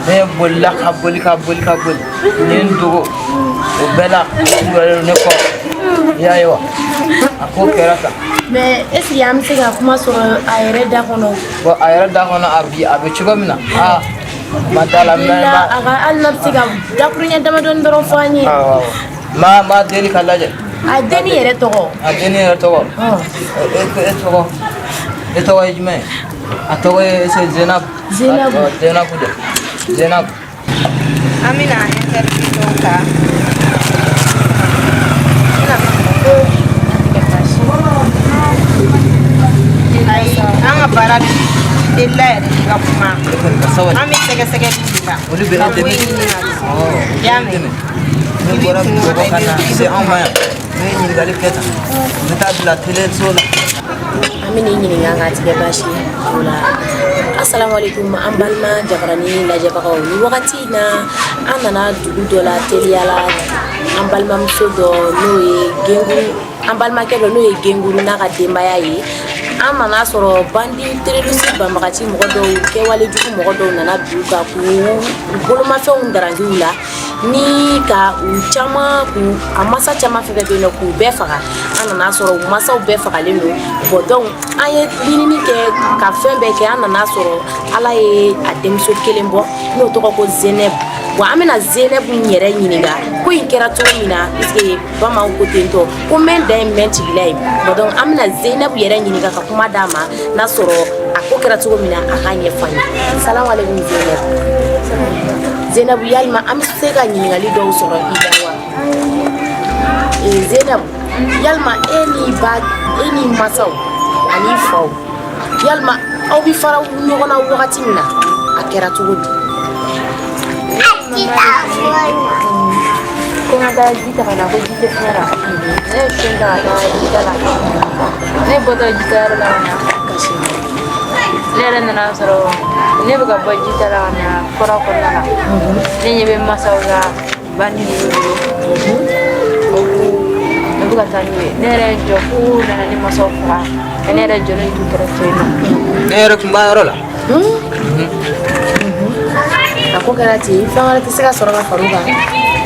Ne bolila ka boli ka boli ka boli. N ye n dogo. O bɛɛ la n jɔlen don ne kɔ. I y'a ye wa? A ko kɛra tan. Mais est ce que an bɛ se ka kuma sɔrɔ a yɛrɛ da kɔnɔ? Bon a yɛrɛ da kɔnɔ a bi a bɛ cogo min na aa Ma da la mɛ La a ka hali n'a bɛ se ka dakuruɲɛ damadɔni dɔrɔn fɔ an ye. Awɔ, ma deli ka lajɛ. A denni yɛrɛ tɔgɔ? A denni yɛrɛ tɔgɔ, e tɔgɔ, e tɔgɔ ye jumɛn ye? A tɔgɔ ye c'est Zainab. Zainab. Zainab de, Zainab. An bɛna interview dɔw ta. Ayi, an ka baara delila yɛrɛ de ka kuma. An bɛ sɛgɛsɛgɛliw de la. Olu bɛ ka e ko dɛmɛ. in ɲini ka dɔn. I y'a mɛn? Ne bɔra Bamakɔ ka na se anw ma yan, ne ye ɲininkali kɛ tan, n bɛ taa bila teleso la. An bɛ n'i ɲininka k'a tigɛ baasi ye o la. Asalamualeykum, an balima jabarani lajɛbagaw, ni wagati in na an nana dugu dɔ la teliya la, an balimamuso dɔ n'o ye Genguru, an balimakɛ dɔ n'o ye Genguru n'a ka denbaya ye. An nana sɔrɔ bandi terroriste banbagaci mɔgɔ dɔw, kɛwale jugu mɔgɔ dɔw nana bin u kan k'u bolomafɛnw darangiw la ni ka u caman, k'u a masa caman fɛn fɛn bɛ yen nɔ, k'u bɛɛ faga. An nana sɔrɔ u masaw bɛɛ fagalen don. Bon, donc an ye ɲinini kɛ ka fɛn bɛɛ kɛ, an nana sɔrɔ Ala ye a denmuso kelen bɔ n'o tɔgɔ ko Zenɛbu. Bon, an bɛna Zenɛbu yɛrɛ ɲininka ko in kɛra cogo min na, puisque bamananw ko ten tɔ ko mɛn dan ye mɛn tigila ye. Bon, donc an bɛna Zenɛbu yɛrɛ ɲininka ka kuma d'a ma, n'a sɔrɔ a ko kɛra cogo min na, a k'a ɲɛfɔ an ye. Salamu aleykum Zenɛbu. Zenɛbu, yalima an bɛ se ka ɲininkali dɔw sɔrɔ i da wa? Zenɛbu, yalima e ni ba, e ni masaw ani faw, yalima aw bɛ fara ɲɔgɔn na wagati min na, a kɛra cogo di? Ko n ka taa ji ta ka na, ko ji tɛ fiɲɛ la. Ne ye fiɲɛ ta ka taa ji ta la. Ne bɔtɔ ji ta yɔrɔ la ka na, ne yɛrɛ nana sɔrɔ ne bɛ ka bɔ ji ta la ka na kɔrɔ kɔnɔna la. Ne ɲɛ bɛ masaw la, bandi ninnu bolo, u bɛ ka taa n'u ye. Ne yɛrɛ ye jɔ f'u nana ne masaw faga, ne yɛrɛ jɔlen t'u kɛrɛfɛ yen nɔ. Ne yɛrɛ tun b'a yɔrɔ la. A ko kɛra ten, fɛn wɛrɛ tɛ se ka sɔrɔ ka far'o kan?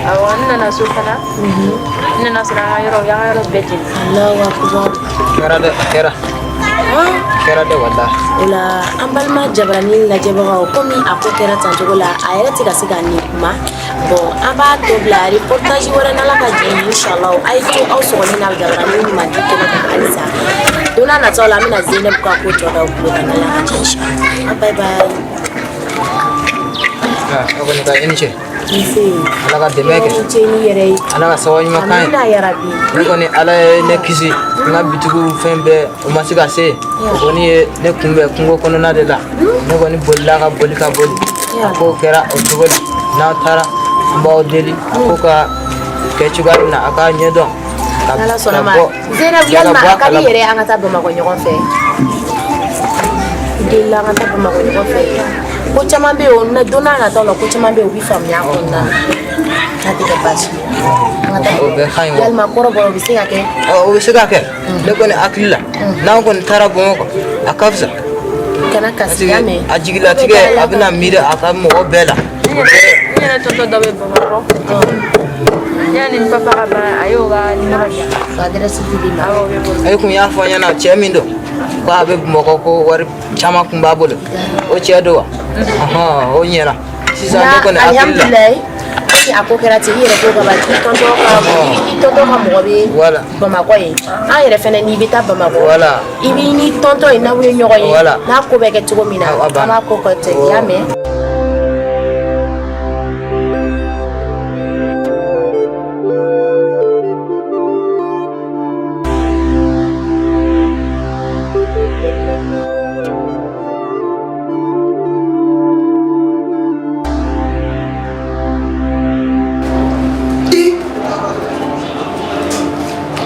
Awɔ, n nana so fana, n nana sɔrɔ an ka yɔrɔ, u y'an ka yɔrɔ bɛɛ jeni. Alahu akubar. Kɛra dɛ, a kɛra, kɛra dɛ, walahi. O la, an balima jabarani lajɛbagaw, komi a ko kɛra tan cogo la, a yɛrɛ tɛ ka se ka nin kuma. Bon, an b'a tɔ bila reportage wɛrɛ n'Ala ka jɛ ye, inshallah. A ye to aw sɔgɔlen na jabarani mandi kɛnɛ kan halisa. Don n'a nataw la, an bɛna Zenɛbu ka ko tɔ da aw tulo kan n'Ala ka jɛ, inshallah. Bye bye. Aw kɔni ka i ni ce. Nse. Ala ka dɛmɛ kɛ. I ni ce ni yɛrɛ ye. Ala ka sababu ɲuman k'an ye. Amina yarabi. Ne kɔni, Ala ye ne kisi, n ka bitigiw fɛn bɛɛ o ma se ka se yen. O kɔni ye ne kunbɛn kungo kɔnɔna de la. Ne kɔni bolila ka boli ka boli. A ko kɛra o cogo la. N'aw taara, n b'aw deli a ko ka kɛ cogoya min na, a k'a ɲɛdɔn. N'Ala sɔnna ka ma. bɔ Zenɛbu, ka yalima bɔ a ka di kalama. yɛrɛ an ka taa Bamakɔ ɲɔgɔn fɛ? Delila an ka taa Bamakɔ ɲɔgɔn fɛ. Ko caman bɛ yen o na don n'a nataw la, ko caman bɛ yen o bɛ faamuya a kɔnɔna na. N'a tɛ kɛ baasi ye. An ka taa. O bɛɛ ka ɲi wa? Yalima kɔrɔbɔrɔ bɛ se ka kɛ? Ɔ, o bɛ se ka kɛ. Ne kɔni hakili la, n'an kɔni taara Bamakɔ, a ka fisa. Kana kasi, y'a mɛn? A jigilatigɛ, a bɛna miiri a ka mɔgɔ bɛɛ la. Ne yɛrɛ tonton dɔ bɛ Bamakɔ. Yanni n papa ka ban, a y'o ka numéro di yan. Ka adresse di ma. Awɔ, o bɛ bɔ. E kun y'a fɔ n ɲɛna cɛ min don ko a bɛ Bamakɔ, ko wari caman kun b'a bolo, o cɛ don wa? Ɔhɔn, o ɲɛna sisan, ne kɔni hakili la. Alhamdulilayi, komi a ko kɛra ten, i yɛrɛ ko ka ban, i tonton ka mɔgɔ bɛ Voilà. Bamakɔ yen. An yɛrɛ fɛnɛ, n'i bɛ taa Bamakɔ, Voilà. i b'i ni tonton ye, n'aw ye ɲɔgɔn ye, Voilà. n'a ko bɛ kɛ cogo min na, A an banna. b'a ko kɛ ten, i y'a mɛn?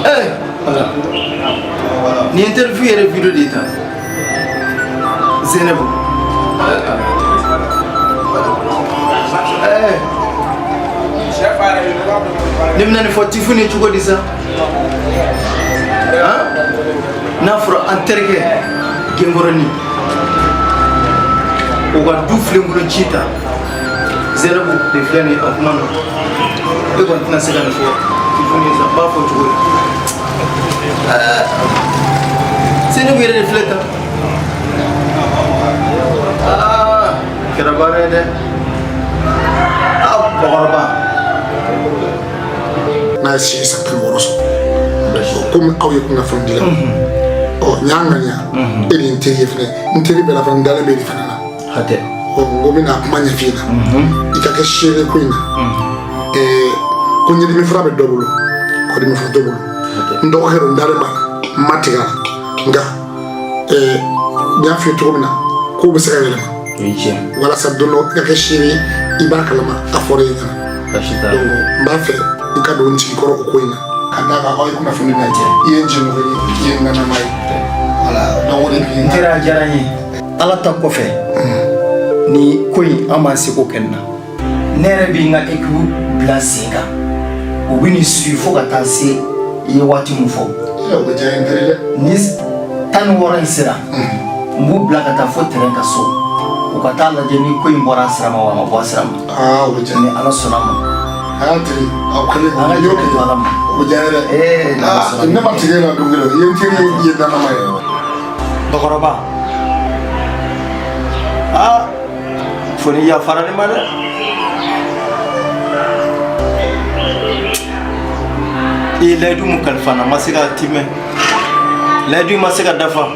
Eh, ala. Ni interview yɛrɛ video de ye tan. Zenabu. Eh. Ne bɛna nin fɔ Tifuni ye cogo di sa? Han? N'a fɔra an terikɛ Genkɔrɔni, o ka du filenkolon ci ta. Zenabu de filɛ nin ye a kuma na. E kɔni tɛna se ka nin fɔ Tifuni ye sa, n b'a fɔ cogo di? Eh, Zenabu yɛrɛ de filɛ tan. Aa, kɛra baara ye dɛ. N'a ye si san 16 sɔrɔ. Komi aw ye kunnafonidila, ɔ n y'a ŋaniya, e de ye n teri ye fɛnɛ, n teri bɛɛ la fana, n dalen bɛ e de fana na. Hatɛ. Ɔ n ko n bɛna kuma ɲɛf'i ɲɛna, i ka kɛ seere ko in na. Ko ɲɛdimi fura bɛ dɔ bolo, kɔdimi fura t'o bolo. N dɔgɔkɛ don, n dalen b'a la, n ma tigɛ a la, nka n y'a f'i ye cogo min na, kow bɛ se ka yɛlɛma. O ye tiɲɛ. Walasa don dɔ i ka kɛ seere ye, i b'a kalama a fɔra e ɲɛna. Baasi t'a la. Donc n b'a fɛ i ka don n jigi kɔrɔ o ko in na, ka d'a kan aw ye kunnafoni na, i ye n jɛɲɔgɔn ye, i ye n ŋanama ye. Voilà, donc o de bi. N teri, a diyara n ye. Ala ta kɔfɛ, ni ko in, an b'an seko kɛ nin na. Ne yɛrɛ bɛ n ka équipe bila sen kan, u bɛ nin suit fo ka taa se i ye waati min fɔ. O bɛ diya n ye, n teri dɛ. Ni 16 in sera, n b'u bila ka taa fo terrain ka so, u ka taa lajɛ ni ko in bɔra a sira ma wa a ma bɔ a sira ma. Aa, o bɛ diya. Ni Ala sɔnna a ma. Aa teri, aw kɛlen An ka i y'o jɛ kɛ to Ala ma. O bɛ diya n ye dɛ. Ee, n'Ala Aa, sɔnna. ne ma tigɛ e la don kelen, i ye n teri ye, i ye dannama ye. Bakɔrɔba, aa, fo ni yafara ne ma dɛ. I ye layidu mun kalifa n na, n ma se k'a timɛ, layidu in ma se ka dafa.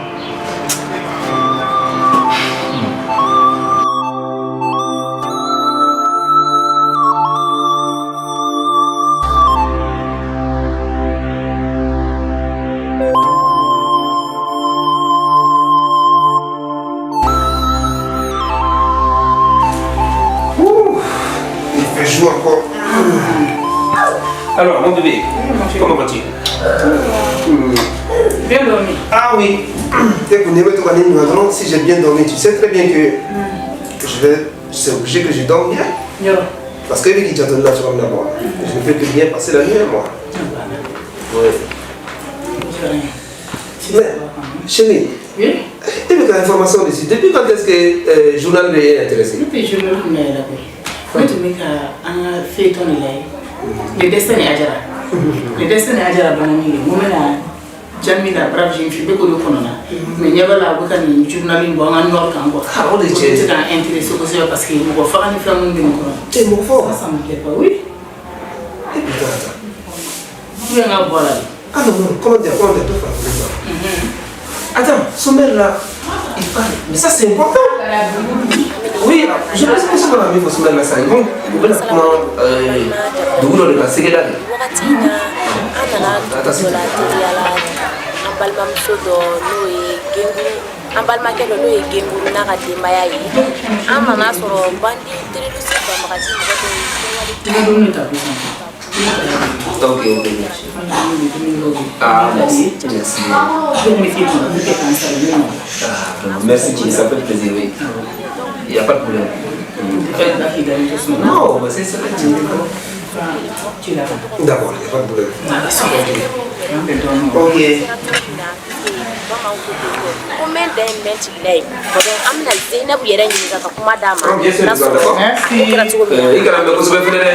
Ouh, il fait jour encore. Alors, mon bébé, comment vas-tu? Bien dormi? Ah oui. Si j'ai bien dormi, tu sais très bien que je vais, c'est obligé que je dorme bien. Parce que lui qui t'attend là, tu vas me moi. Je ne fais que bien passer la nuit, moi. Oui. Mais, chérie, Oui. tu veux information dessus. Depuis quand est-ce que le journal est intéressé? Ne tɛ journal kun yɛrɛ koyi. Ne tun bɛ ka an ka feuilleton de lajɛ. Le destin de Adjara. Le destin de Adjara banna min kɛ, n ko n bɛna Jami la brave jeune fille bɛ k'o de kɔnɔ na. Mais ɲɛ b'a la, a bɛ ka nin journal in bɔ an ka nord kan quoi. Ah, o de O cɛ. tɛ se k'an intéressé kosɛbɛ parce que mɔgɔ faga ni fɛn minnu bɛ nin kɔnɔ. Eh, mɔgɔ faga? Ça, ça me plaît pas, oui. Eh, putain, attends. Ou bien n ka bɔ a la de. Ah non, non, comment dire, comment dire, tout faire. Attends, sommaire là, il parle. Mais ça, c'est important. Oui, je pense que ce qu'on a mis au sommaire là, ça est bon. U bɛna kuma dugu dɔ de kan, Séguéla de. Wagati in na, an nana dugu dɔ la teliya la, an balimamuso dɔ n'o ye Genguru, an balimakɛ dɔ n'o ye Genguru n'a ka denbaya ye, an nana sɔrɔ bandi terroriste banbagaci mɔgɔ dɔw ye kɛwale. I ka dumuni ta sisan. Ok, ok. Ah, merci. Merci. Ah, merci, ça fait plaisir, oui. Il n'y a pas de problème. Non, mais c'est ça. D'accord, il n'y a pas de problème. Ok. Ko mɛn dan ye mɛn tigila ye, an bɛna Zeinabu yɛrɛ ɲininka ka kuma d'a ma. Bien sûr, n'a sɔrɔ d'accord. a ko kɛra cogo min na. I kana mɛn kosɛbɛ fɛnɛ dɛ.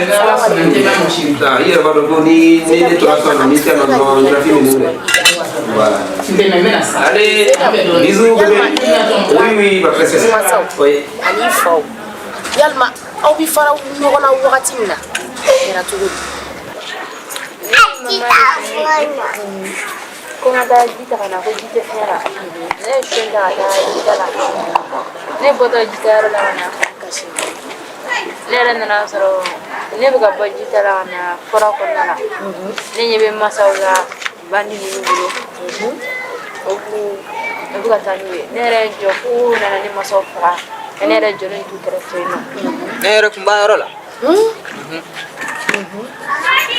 Ah, i yɛrɛ b'a dɔn ko ni ne tora sisan nɔ, ni tɛ na dɔrɔn, ɲɛnafin bɛ nin minɛ. Voilà. Allez, bisous, bébé. Oui, oui, ma princesse. Masaw Oui. ani faw, yalima aw bi fara ɲɔgɔn na wagati min na, a kɛra cogo di? Ko n ka taa ji ta ka na, ko ji tɛ fiɲɛ la. Ne ye so in ta ka taa jita la. Ne bɔtɔ jitayɔrɔ la ka na, kasi ne yɛrɛ nana sɔrɔ ne bɛ ka bɔ jita la ka na fura kɔnɔna la. Ne ɲɛ bɛ masaw la bandi ninnu bolo, o k'u u bɛ ka taa n'u ye. Ne yɛrɛ ye jɔ k'u nana ne masaw faga, ne yɛrɛ jɔlen t'u kɛrɛfɛ yen nɔ. Ne yɛrɛ tun b'a yɔrɔ la.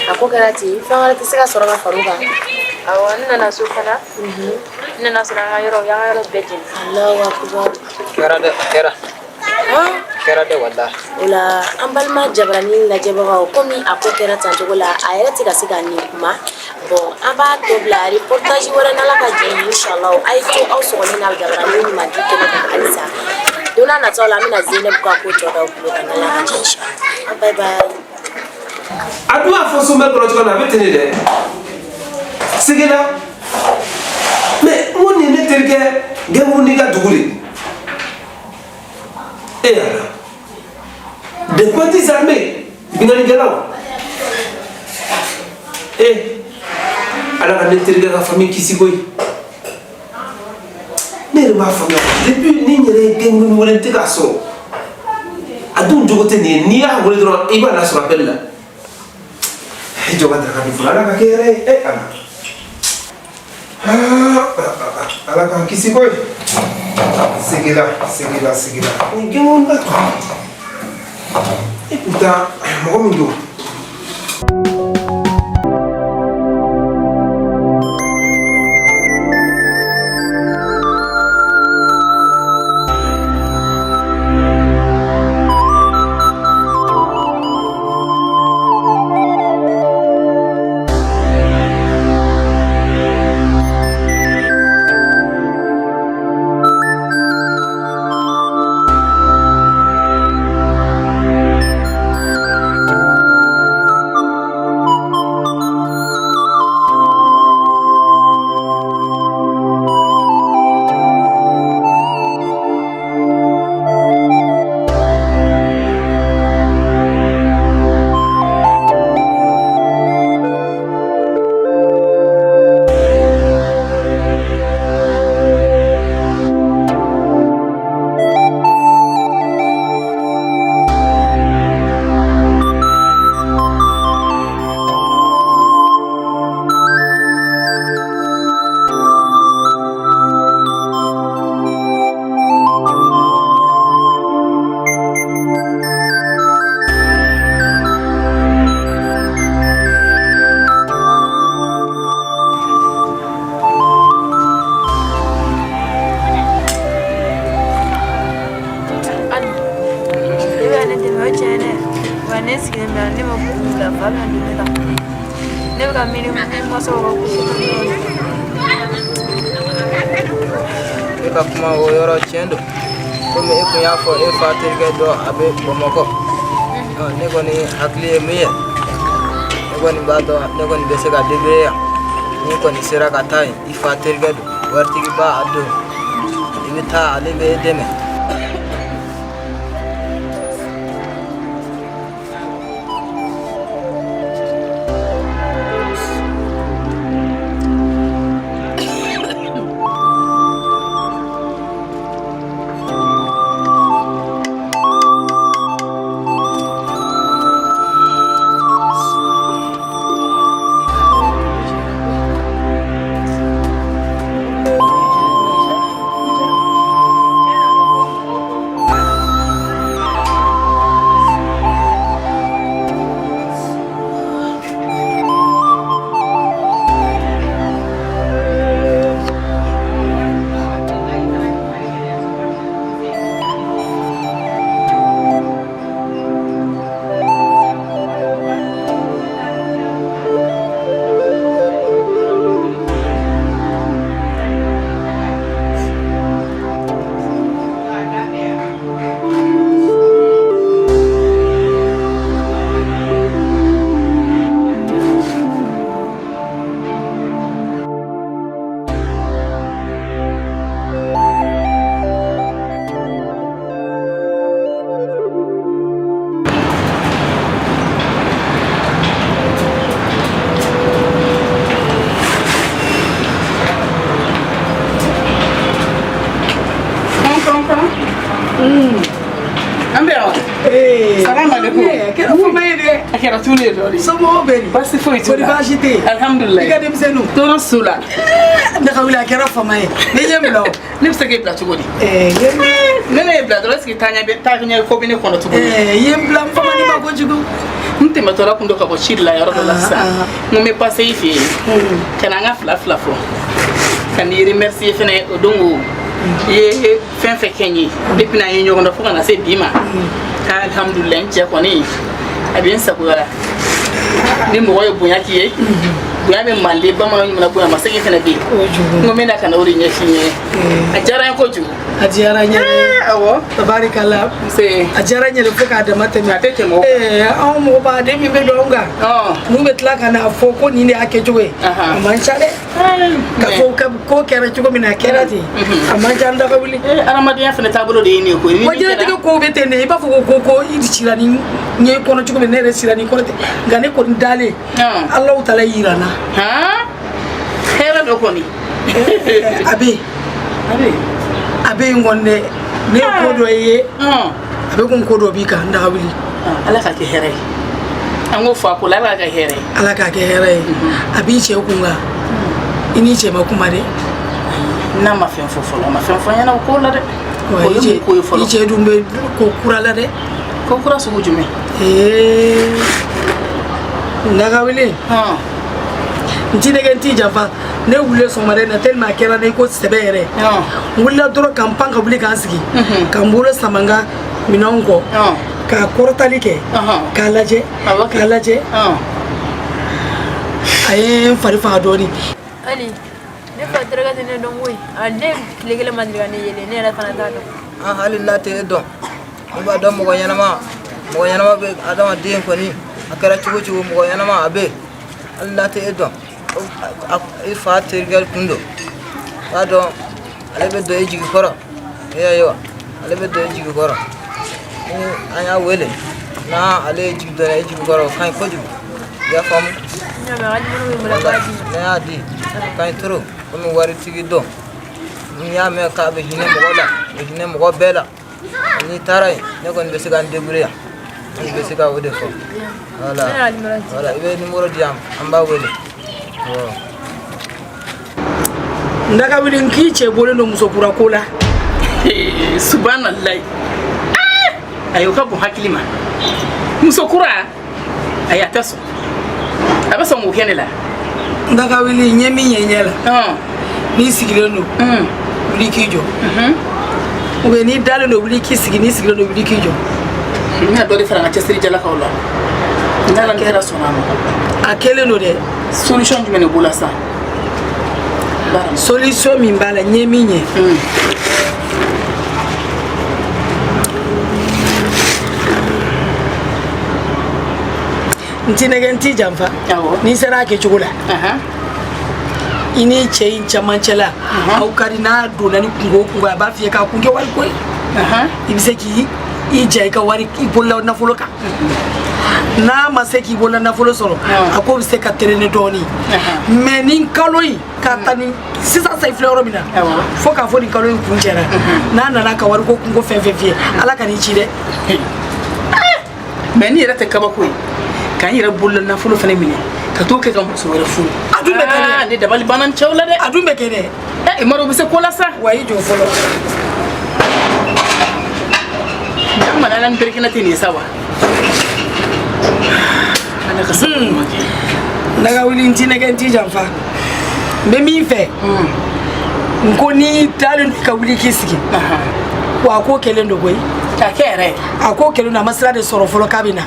A ko kɛra ten, fɛn wɛrɛ tɛ se ka sɔrɔ ka far'o kan? Awɔ, n nana so fana, n nana sɔrɔ an ka yɔrɔ, u y'an ka yɔrɔ bɛɛ jeni. Alahu akubar. Kɛra dɛ, a kɛra. A kɛra dɛ, walahi. O la, an balima jabarani lajɛbagaw, komi a ko kɛra tan cogo la, a yɛrɛ tɛ ka se ka nin kuma. Bon, an b'a tɔ bila reportage wɛrɛ n'Ala ka jɛ ye, inshallah. A ye to aw sɔgɔlen na jabarani ɲuman di kɛnɛ kan halisa. Don n'a nataw la, an bɛna Zeinabu ka ko tɔ d'aw tulo kan n'Ala ka jɛ, inshallah. Bye bye. A dun y'a fɔ sommaire kɔnɔ cogo min na, a bɛ ten de dɛ. Séguéla. Mais n ko nin ye ne terikɛ Gɛnkuru n'i ka dugu de. E Ala. Des bandits armés, binkannikɛlaw. Eh, Ala ka ne terikɛ ka famille kisi koyi. Ne yɛrɛ m'a faamuya depuis ni n yɛrɛ ye den wele n tɛ k'a sɔrɔ. A dun jogo tɛ nin ye, n'i y'a wele dɔrɔn i b'a lasɔrɔ appel la. E jɔ ka daraka dun fɔlɔ, Ala ka kɛ hɛrɛ ye. Eh Ala. Ah, Ala k'an kisi koyi. Segila, segila, segila. Nin gɛngɛnw la. Et pourtant, mɔgɔ min don. Ne sigilen bɛ ne ma kuru bila fa bɛna don ne la ne bɛ ka miiri ne mansaw ka ko E ka kuma o yɔrɔ tiɲɛ don komi e kun y'a fɔ e fa terikɛ dɔ a bɛ Bamakɔ. Ne kɔni hakili ye min ye, ne kɔni b'a dɔn ne kɔni bɛ se ka débrouiller yan. N'i kɔni sera ka taa yen, i fa terikɛ don, waritigiba a don, i bɛ taa ale bɛ e dɛmɛ. A kɛra tulu ye dɔɔnin. Somɔgɔw bɛ di? Baasi foyi t'u la. Kɔri baasi tɛ yen? Alihamudulilayi. I ka denmisɛnninw? Tɔɔrɔ s'u la. Ne ka wuli a kɛra fama ye. Ne ɲɛ bila o. Ne bɛ se k'e bila cogo di? Ne ne ye bila dɔrɔn est-ce que taa ɲɛ ko bɛ ne kɔnɔ tuguni? I ye n bila n famani ma kojugu. N tɛmɛtɔla kun don ka bɔ ci de la yɔrɔ dɔ la sisan. N ko n bɛ passer i fɛ yen. Ka na an ka fila fila fɔ. Ka n'i remercier fɛnɛ o don o. I ye fɛn fɛn kɛ n ye depuis n'an ye ɲɔgɔn dɔn fo ka na se bi ma. Alhamdulilayi, n cɛ kɔni a bɛ n sagoya la. Ni mɔgɔ ye bonya k'i ye, bonya bɛ manden, bamananw ɲuman bonya ma segin fɛnɛ bɛ yen. N ko n bɛ na ka na o de ɲɛf'i ɲɛna. A diyara n ye kojugu. A diyara n ye. Awɔ. Tabarikala. Nse. A diyara n ye fo k'a dama tɛmɛ. A tɛ tɛmɛ o. Anw mɔgɔ baden min bɛ don anw kan. N'u bɛ tila ka n'a fɔ ko nin de y'a kɛcogo ye. A man ca dɛ. Ka fɔ ko kɛra cogo min na a kɛra ten. A man ca, n daga wuli. Adamadenya fɛnɛ taabolo de ye nin ye koyi. Wa diɲɛlatigɛ kow bɛ ten de, i b'a fɔ ko i cira ni N ye kɔnɔ cogo min, ne yɛrɛ sira ni kɔnɔ tɛ, nka ne kɔni dalen, Alahu taala yira n na. Hɛrɛ dɔ kɔni. A bɛ yen, a bɛ yen kɔni dɛ. Ne ye ko dɔ ye, a bɛ komi ko dɔ b'i kan, n daga wuli. Ala ka kɛ hɛrɛ ye. An k'o fɔ a ko la, Ala ka kɛ hɛrɛ ye. Ala k'a kɛ hɛrɛ ye. A b'i cɛ kun kan, i n'i cɛ ma kuma dɛ. N'a ma fɛn fɔ fɔlɔ, a ma fɛn fɔ n ɲɛna o ko la dɛ. O ye mun ko ye fɔlɔ? I cɛ dun bɛ ko kura la dɛ. Ko kura sugu jumɛn? Ee, daga wuli, n ti nɛgɛ, n ti janfa. Ne wulilen sɔgɔmada in na, tellement a kɛra ne ko sɛbɛ yɛrɛ, n wulila dɔrɔn ka n pan ka wuli k'an sigi, ka n bolo sama n ka minɛnw kɔ, k'a kɔrɔtali kɛ, k'a lajɛ, k'a lajɛ, a ye n fari faga dɔɔnin. Ali, ne fa terikɛ tɛ ne dɔn koyi. A ne tile kelen ma deli ka ne yelen, ne yɛrɛ fana t'a dɔn. An hali n'a tɛ e dɔn, ne b'a dɔn mɔgɔ ɲɛnama, mɔgɔ ɲɛnama bɛ adamaden kɔni, a kɛra cogo cogo, mɔgɔ ɲɛnama a bɛ yen. Hali n'a tɛ e dɔn, i fa terikɛ kun don, b'a dɔn ale bɛ don e jigi kɔrɔ. E y'a ye wa, ale bɛ don e jigi kɔrɔ. Ni an y'a wele, n'a ale ye jigi donna e jigi kɔrɔ, o ka ɲi kojugu. I y'a faamu? Ne y'a di, o ka ɲi trop. Komi waritigi don, n'i y'a mɛn k'a bɛ hinɛ mɔgɔ la, a bɛ hinɛ mɔgɔ bɛɛ la. N'i taara yen, ne kɔni bɛ se ka n débrouiller yan. Ne bɛ se ka o de fɔ. Voilà, voilà, i bɛ numéro di yan, an b'a wele. Awɔ. N daga wuli, n k'i cɛ bɔlen don musokura ko la. Subahanallahi. Ayi, o ka bon hakili ma. Musokura, ayi, a tɛ sɔn. A bɛ sɔn k'o kɛ ne la. N daga wuli, n ye min ye ɲɛ la, n'i sigilen don, wuli k'i jɔ. Ou bien n'i dalen don, wuli k'i sigi. N'i sigilen don, wuli k'i jɔ. N bɛna dɔ de fara n ka cɛsiri jalakaw la. N'Ala ni kɛra sɔnna a ma. A kɛlen don dɛ. Solution jumɛn de b'o la sisan? Solution min b'a la, n ye min ye, n ti nɛgɛ, n ti janfa. N'i sera a kɛcogo la, i ni cɛ in camancɛ la, aw ka di. N'a donna ni kunko o kunko, a b'a f'i ye k'a kun kɛ wari ko ye. I bɛ se k'i i ja i ka wari, i bolola nafolo kan. N'a ma se k'i bolola nafolo sɔrɔ, a ko bɛ se ka traîner dɔɔnin. Mais ni kalo in ka ta, ni sisan sa, i filɛ yɔrɔ min na, fo k'a fɔ nin kalo in kun cɛra, n'a nana ka wari ko kunko fɛn fɛn f'i ye, Ala ka n'i ci dɛ. Mais ni yɛrɛ tɛ kabako ye k'an yɛrɛ bolola nafolo fana minɛ ka t'o kɛ ka muso wɛrɛ furu. A dun bɛ kɛ dɛ. Ne dabali banna n cɛw la dɛ. A dun bɛ kɛ dɛ. Ɛ, Umaru bɛ se ko la sa. Wa i jɔ fɔlɔ. Nka mana Ala ni berekɛnɛ tɛ nin ye sa wa. Ala ka sababu ɲuman kɛ. N daga wuli, n ti nɛgɛ, n ti janfa. N bɛ min fɛ, n ko n'i dalen don, ka wuli k'i sigi. Wa a ko kɛlen don koyi. K'a kɛ yɛrɛ. A ko kɛlen don, a ma sira de sɔrɔ fɔlɔ k'a bɛ na.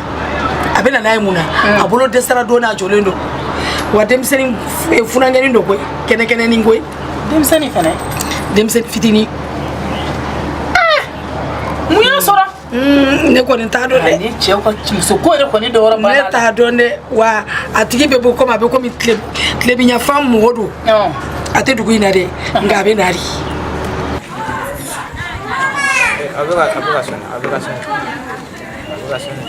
A bɛ na n'a ye mun na? A bolo dɛsɛra dɔɔnin, a jɔlen don. Wa denmisɛnnin funankɛnin don koyi, kɛnɛkɛnɛnin koyi. Denmisɛnnin fɛnɛ? Denmisɛnnin fitinin. Mun y'a sɔrɔ? Ne kɔni t'a dɔn dɛ. Ni cɛw ka muso ko yɛrɛ kɔni dɔ wɛrɛ b'a la. Ne t'a dɔn dɛ. Wa a tigi bɛ bɔ komi a bɛ komi tilebinyanfan mɔgɔ don. A tɛ dugu in na dɛ, nka a bɛ na de. A bɛ ka sɔnni, a bɛ ka sɔnni, a bɛ ka sɔnni.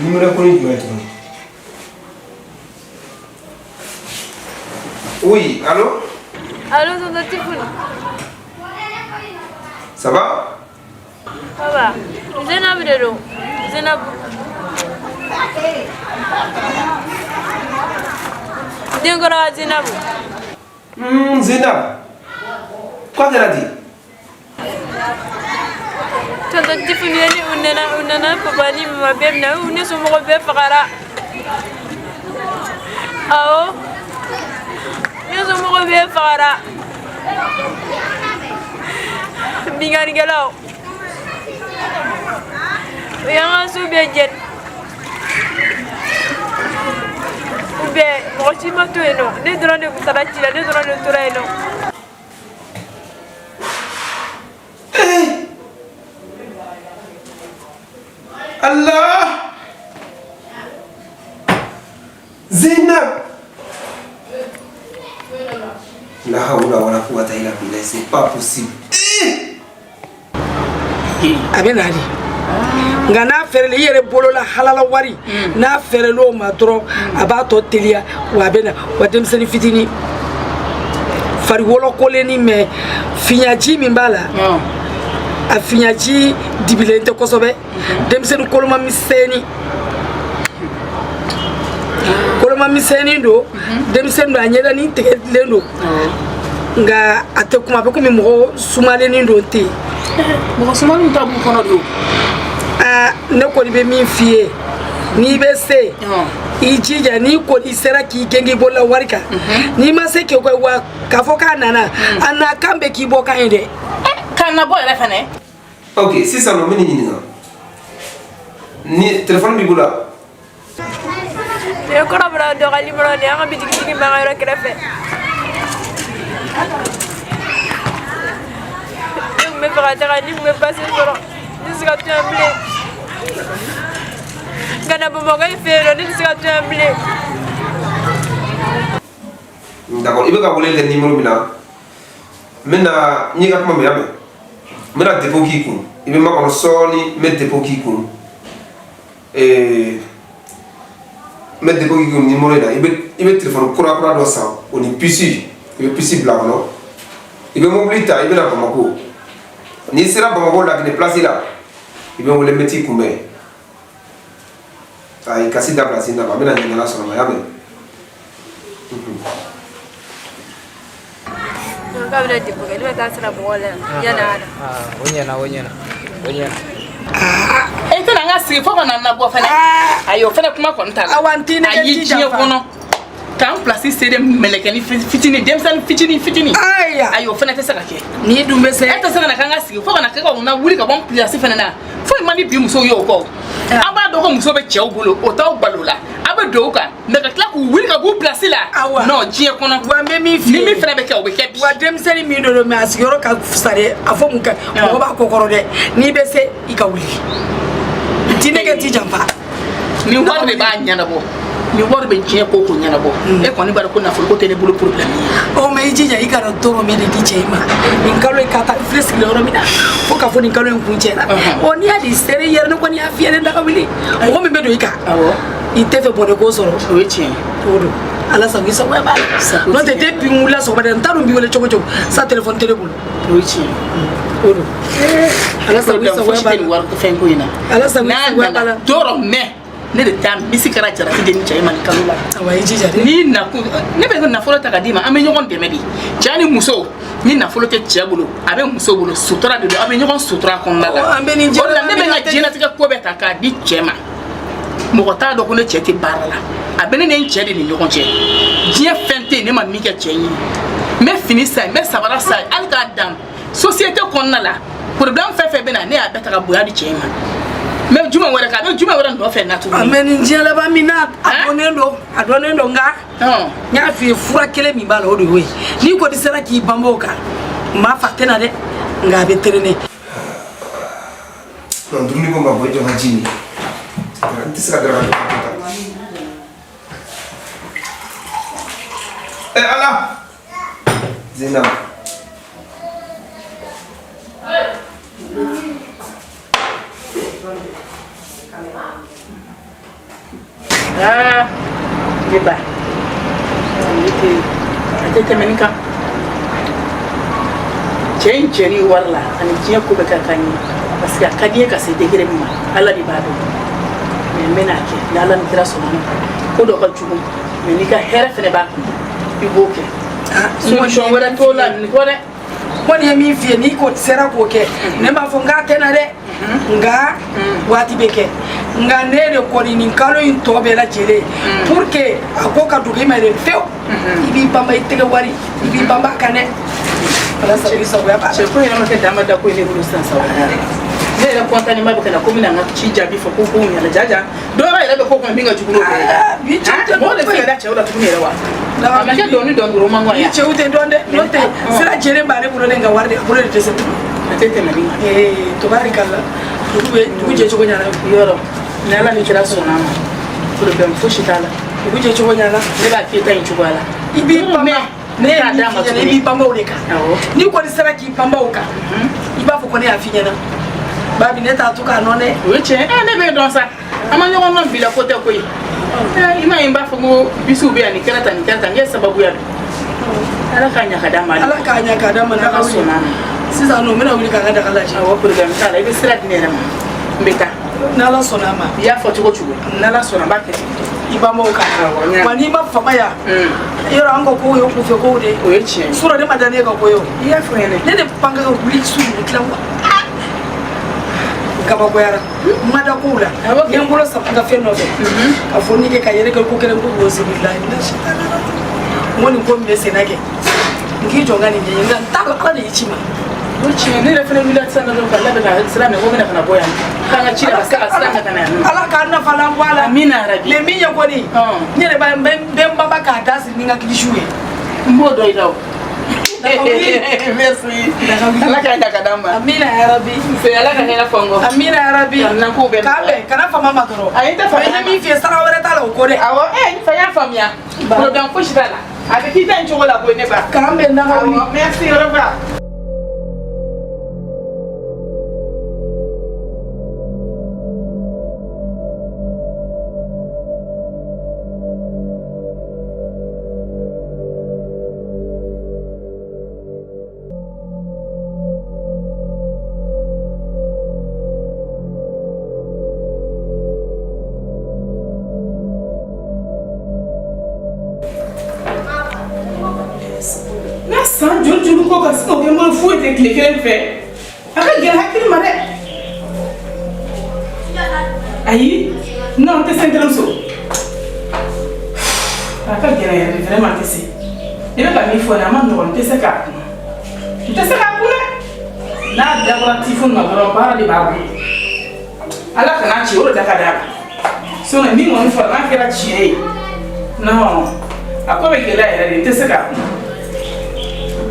Numéro ko ni jumɛn tuguni? Oui, allô? Allô, tonton Tifuni. Ça va? Ça va. Zainab de don. Zainab. Denkɔrɔ Zainab. Zainab. Quoi qu'elle a dit? Tonton Tifuni ni u nana papa ni mama bɛɛ minɛ, u ne somɔgɔw bɛɛ fagara. Awɔ. Ne somɔgɔw bɛɛ fagara. Binkannikɛlaw. U y'an ka so bɛɛ jeni. U bɛɛ, mɔgɔ si ma to yen nɔ. Ne dɔrɔn de tun taara ci la, ne dɔrɔn de tora yen nɔ. Eh! Allah! Zainab! La hawla wala quwwata illa billah, c'est pas possible. A bɛ na de, nka n'a fɛrɛla i yɛrɛ bolola halala wari, n'a fɛrɛla o ma dɔrɔn, a b'a tɔ teliya wa a bɛ na. Wa denmisɛnnin fitinin fari wɔlɔkolenni, mɛ fiɲaji min b'a la, a fiɲaji dibilen tɛ kosɛbɛ. Denmisɛnnin koloma misɛnnin, koloma misɛnnin don, denmisɛnnin don, a ɲɛdanin tigɛlen don, nka a tɛ kuma, a bɛ komi mɔgɔ sumalennin don ten. Mɔgɔ sumalenw ta b'u kɔnɔ de o. Aa, ne kɔni bɛ min f'i ye, n'i bɛ se, i jija, n'i kɔni sera k'i gɛn k'i bolola wari kan, n'i ma se k'i kɛ wa k'a fɔ k'a nana, a na kan bɛ k'i bɔ kan ye dɛ. K'a na bɔ yɛrɛ fɛnɛ. Ok, sisan nɔ, n bɛ nin ɲininka. Ni téléphone b'i bolo wa? Ne kɔrɔ bɔra dɔ ka numéro de, an ka bitigitigi b'an ka yɔrɔ kɛrɛfɛ. Ne tun bɛ fɛ ka taga, ni tun bɛ pase sɔrɔ, ne tɛ se ka to yan bilen. Ka na Bamakɔ in fɛ yen nɔ, ne tɛ se ka to yan bilen. D'accord, i bɛ ka weleli kɛ numéro min na, n bɛna n y'i ka kuma mɛn, y'a mɛn? N bɛna dépôt k'i kun, i bɛ makɔnɔ sɔɔni, n bɛ dépôt k'i kun. N bɛ dépôt k'i kun numéro in na, i bɛ téléphone kura kura dɔ san, o ni puce, i bɛ puce bila a kɔnɔ, i bɛ mobili ta, i bɛ na Bamakɔ. N'i sera Bamakɔ Laginɛ place la, i bɛ n wele, n bɛ t'i kunbɛn. Ayi, kasi dabila sin na, n bɛna ɲɛ, n'Ala sɔnna ma, y'a mɛn? K'a bɛna dépôt kɛ, ne bɛ taa sira mɔgɔw la yan yanni a na. O ɲɛna, o ɲɛna, o ɲɛna. E tɛna an ka sigi fo ka na nabɔ fɛnɛ. Ayi, o fɛnɛ kuma kɔni t'a la. Awa, n t'i nɛgɛ, Ayi, n t'i diɲɛ janfa. kɔnɔ k'an place sere mɛlɛkɛni fitinin, denmisɛnnin fitinin fitinin. Ayiwa. Ayi, o fɛnɛ tɛ se ka kɛ. N'i dun bɛ se. E tɛ se ka na k'an ka sigi fo ka na kɛ ka na wuli ka bɔ n place fɛnɛ na. Foyi man di bi musow ye o kɔ. An b'a dɔn ko muso bɛ cɛw bolo, o t'aw balo la. A bɛ don u kan, mais ka tila k'u wuli ka b'u place la. Awa. Non, diɲɛ kɔnɔ. Wa n bɛ min f'i ye. Ni min fɛnɛ bɛ kɛ, o bɛ kɛ bi. Wa denmisɛnnin min don, mais a sigiyɔrɔ ka fisa dɛ, a fɔ mun kɛ, mɔgɔ b'a kɔ kɔrɔ dɛ. N'i bɛ se, i ka wuli. N t'i nɛgɛ, n t'i janfa. Ni wari de b'a ɲɛnabɔ, ni wari bɛ diɲɛ ko ko ɲɛnabɔ, e kɔni b'a dɔn ko nafolo ko tɛ ne bolo problème ye. Ɔ, mais i jija, i kana dɔrɔmɛ de di cɛ in ma nin kalo in, ka taa i filɛ sigilen yɔrɔ min na, fo k'a fɔ nin kalo in kun cɛ la. Ɔ, n'i y'a di sere i yɛrɛ, ne kɔni y'a f'i ye, ne da ka wuli, mɔgɔ min bɛ don i kan, i tɛ fɛ bɔnɛ ko sɔrɔ. O ye tiɲɛ ye. O don, Ala sago i sago b'a la, n'o tɛ depuis n wulila sɔgɔmada, n t'a dɔn n b'i wele cogo cogo sa, téléphone tɛ ne bolo. O ye tiɲɛ ye. O don, Ala sago i sago fosi b'a tɛ nin la. wari fɛn ko in na. Ala sago i N'a sago b'a la. nana dɔrɔmɛ, ne de taa misi kɛra jaraki de ni cɛ ma nin kalo la. Awa, i jija dɛ. Ni nakun ne bɛ nafolo ta ka d'i ma, an bɛ ɲɔgɔn dɛmɛ de, cɛ ni muso. Ni nafolo tɛ cɛ bolo, a bɛ muso bolo, sutura de don, a bɛ ɲɔgɔn sutura kɔnɔna la. An bɛ nin O de la ne bɛ n ka diɲɛlatigɛ ko bɛɛ ta k'a di cɛ ma. Mɔgɔ t'a dɔn ko ne cɛ tɛ baara la, a bɛ ne ni n cɛ de ni ɲɔgɔn cɛ. Diɲɛ fɛn tɛ yen ne ma min kɛ cɛ ye. N bɛ fini san, n bɛ sabara san, hali k'a dan société kɔnɔna la, problème fɛn fɛn bɛ na, ne y'a bɛɛ ta ka bonya di cɛ in ma. N bɛ jumɛn wɛrɛ kɛ? A bɛ jumɛn wɛrɛ nɔfɛ na tuguni? Mɛ nin diɲɛ laban min na, a dɔnnen don, a dɔnnen don, nka n y'a f'i ye, fura kelen min b'a la, o de y'o ye. N'i kɔni sera k'i banba o kan, n b'a fɔ a tɛ na dɛ, nka a bɛ traîner. Non, dumuni ko ma bɔ, i jɔ ka ji min. N tɛ se ka daraka dun ka to tan. Eh Ala! Zena. Aa, ne ba, ne tɛ, a tɛ tɛmɛ nin kan. Cɛ in cɛni wari la ani diɲɛ ko bɛɛ ka kan ye, parce que a ka di n ye ka se degré min ma, Ala de b'a dɔn. Mais n bɛna kɛ ni Ala ni kira sɔnna ma. Ko dɔ ka jugu, mais n'i ka hɛrɛ fɛnɛ b'a kun, i b'o kɛ. Solution wɛrɛ t'o la nin kɔ dɛ. Kɔni ye min f'i ye, n'i ko sera k'o kɛ, ne b'a fɔ n k'a tɛ na dɛ, nka waati bɛ kɛ. Nka ne de kɔni, nin kalo in tɔ bɛɛ lajɛlen, pour que a ko ka dogo i ma de fewu, i b'i banba i tɛgɛ wari, i b'i banba a kan dɛ. Ala sago i sagoya b'a la. Cɛ ko yɛrɛ ma kɛ dama da ko ye ne bolo sisan sa. Ne yɛrɛ kɔntanni ma bɛ ka na ko n bɛna n ka ci jaabi fɔ ko ɲɛna jaja. Dɔw yɛrɛ bɛ ko kɔnɔ min ka jugu n'o bɛɛ ye. Bi cɛw tɛ. Mɔgɔ de bɛ se ka da cɛw la tuguni yɛrɛ wa? A ma kɛ dɔɔni dɔɔni dɔrɔn man Bi cɛw tɛ dɔn dɛ, n'o tɛ sira jɛlen b'ale bolo ne ka wari de, a bolo de tɛ se. A tɛ tɛmɛ nin kan. Ee, tabarikala, dugu bɛ dugu jɛ cogo ɲɛna. Yɔrɔ ni Ala ni kira sɔnna a ma, problème fosi t'a la. Dugu jɛ cogo ɲɛna. Ne b'a k'e ta in cogoya la. I b'i banba. Ne ye min f'i ɲɛna, i b'i banba o de kan. N'i kɔni sera k'i banba o kan, i b'a fɔ ko ne y'a f'i ɲɛna. Babi, ne t'a to k'a nɔ dɛ. O ye tiɲɛ ye. Ne b'e dɔn sa, an ma ɲɔgɔn dɔn bi la, ko tɛ koyi. I m'a ye, n b'a fɔ ko bisiw bɛ yan, nin kɛra tan, nin kɛra tan, n k'e sababuya don. Ala k'a ɲa ka d'a ma. Ala k'a ɲa ka d'a ma. Ala sɔnna a ma. Sisan nɔ, n bɛna wuli k'an ka daga lajɛ. Awɔ, problème t'a la, i bɛ sira di ne yɛrɛ ma, n bɛ taa. N'Ala sɔnna a ma. I y'a fɔ cogo o cogo, n'Ala sɔnna, n b'a kɛ ten. I banba o kan. Wa n'i ma fama yan, yɔrɔ an ka kow ye kunfɛ kow de. O ye tiɲɛ ye. Surɔ ne ma da ne ka ko ye o. I y'a fɔ n ɲɛna. Ne de pan ka wuli su dugu tila wa. Kabakoyara, n ma da kow la. N ye n bolo sama n ka fɛn nɔfɛ. Ka fɔ ni kɛ ka yɛrɛ kɛ ko kelen ko k'o sigi la. N ko nin ko min bɛ senna kɛ, n k'i jɔ n ka nin ɲɛɲini, nka n t'a dɔn, Ala de y'i ci ma. O tiɲɛ, ne yɛrɛ fana wulila sisan dɔrɔn ka labɛn ka sira minɛ, ko n bɛna ka na bɔ yan. K'an ka ci la ka se ka sira minɛ ka na yan nɔ. Ala k'an nafalan bɔ a la. Amina yarabi. Mais min ye kɔni, n yɛrɛ b'a n bɛ n banba k'a da siri ni n ka kilisiw ye. N b'o dɔn i la o. Merci. Ala k'a ɲa ka d'an ma. Amina yarabi. Nse, Ala ka hɛrɛ fɔ n kɔ. Amina yarabi. Ka kow bɛɛ. K'an bɛn, kana fama ma dɔrɔn. Ayi, n tɛ fama. N ye min f'i ye, sara wɛrɛ t'a la o kɔ dɛ. Awɔ, n fa y'a faamuya. Problème fosi t'a la. A bɛ k'i ta in cogo la koyi, ne ba. K'an bɛn, daga wuli. Awɔ, merci, au revoir. N'a san joli joli ko ka se k'o kɛ n bolo foyi tɛ tile kelen fɛ, a ka gɛlɛn hakili ma dɛ. Ayi, non, n tɛ se, n terimuso, a ka gɛlɛn yɛrɛ de, vraiment n tɛ se. I bɛ ka min fɔ nin, a ma nɔgɔn, n tɛ se k'a kun, n tɛ se k'a kun dɛ. N'a dabɔra tifo ma dɔrɔn, baara de b'a bolo. Ala kan'a ci, o de da ka d'a la. Sinon min kɔni fɔra, n'a kɛra tiɲɛ ye, non, a ko bɛ gɛlɛya yɛrɛ de, n tɛ se k'a kun.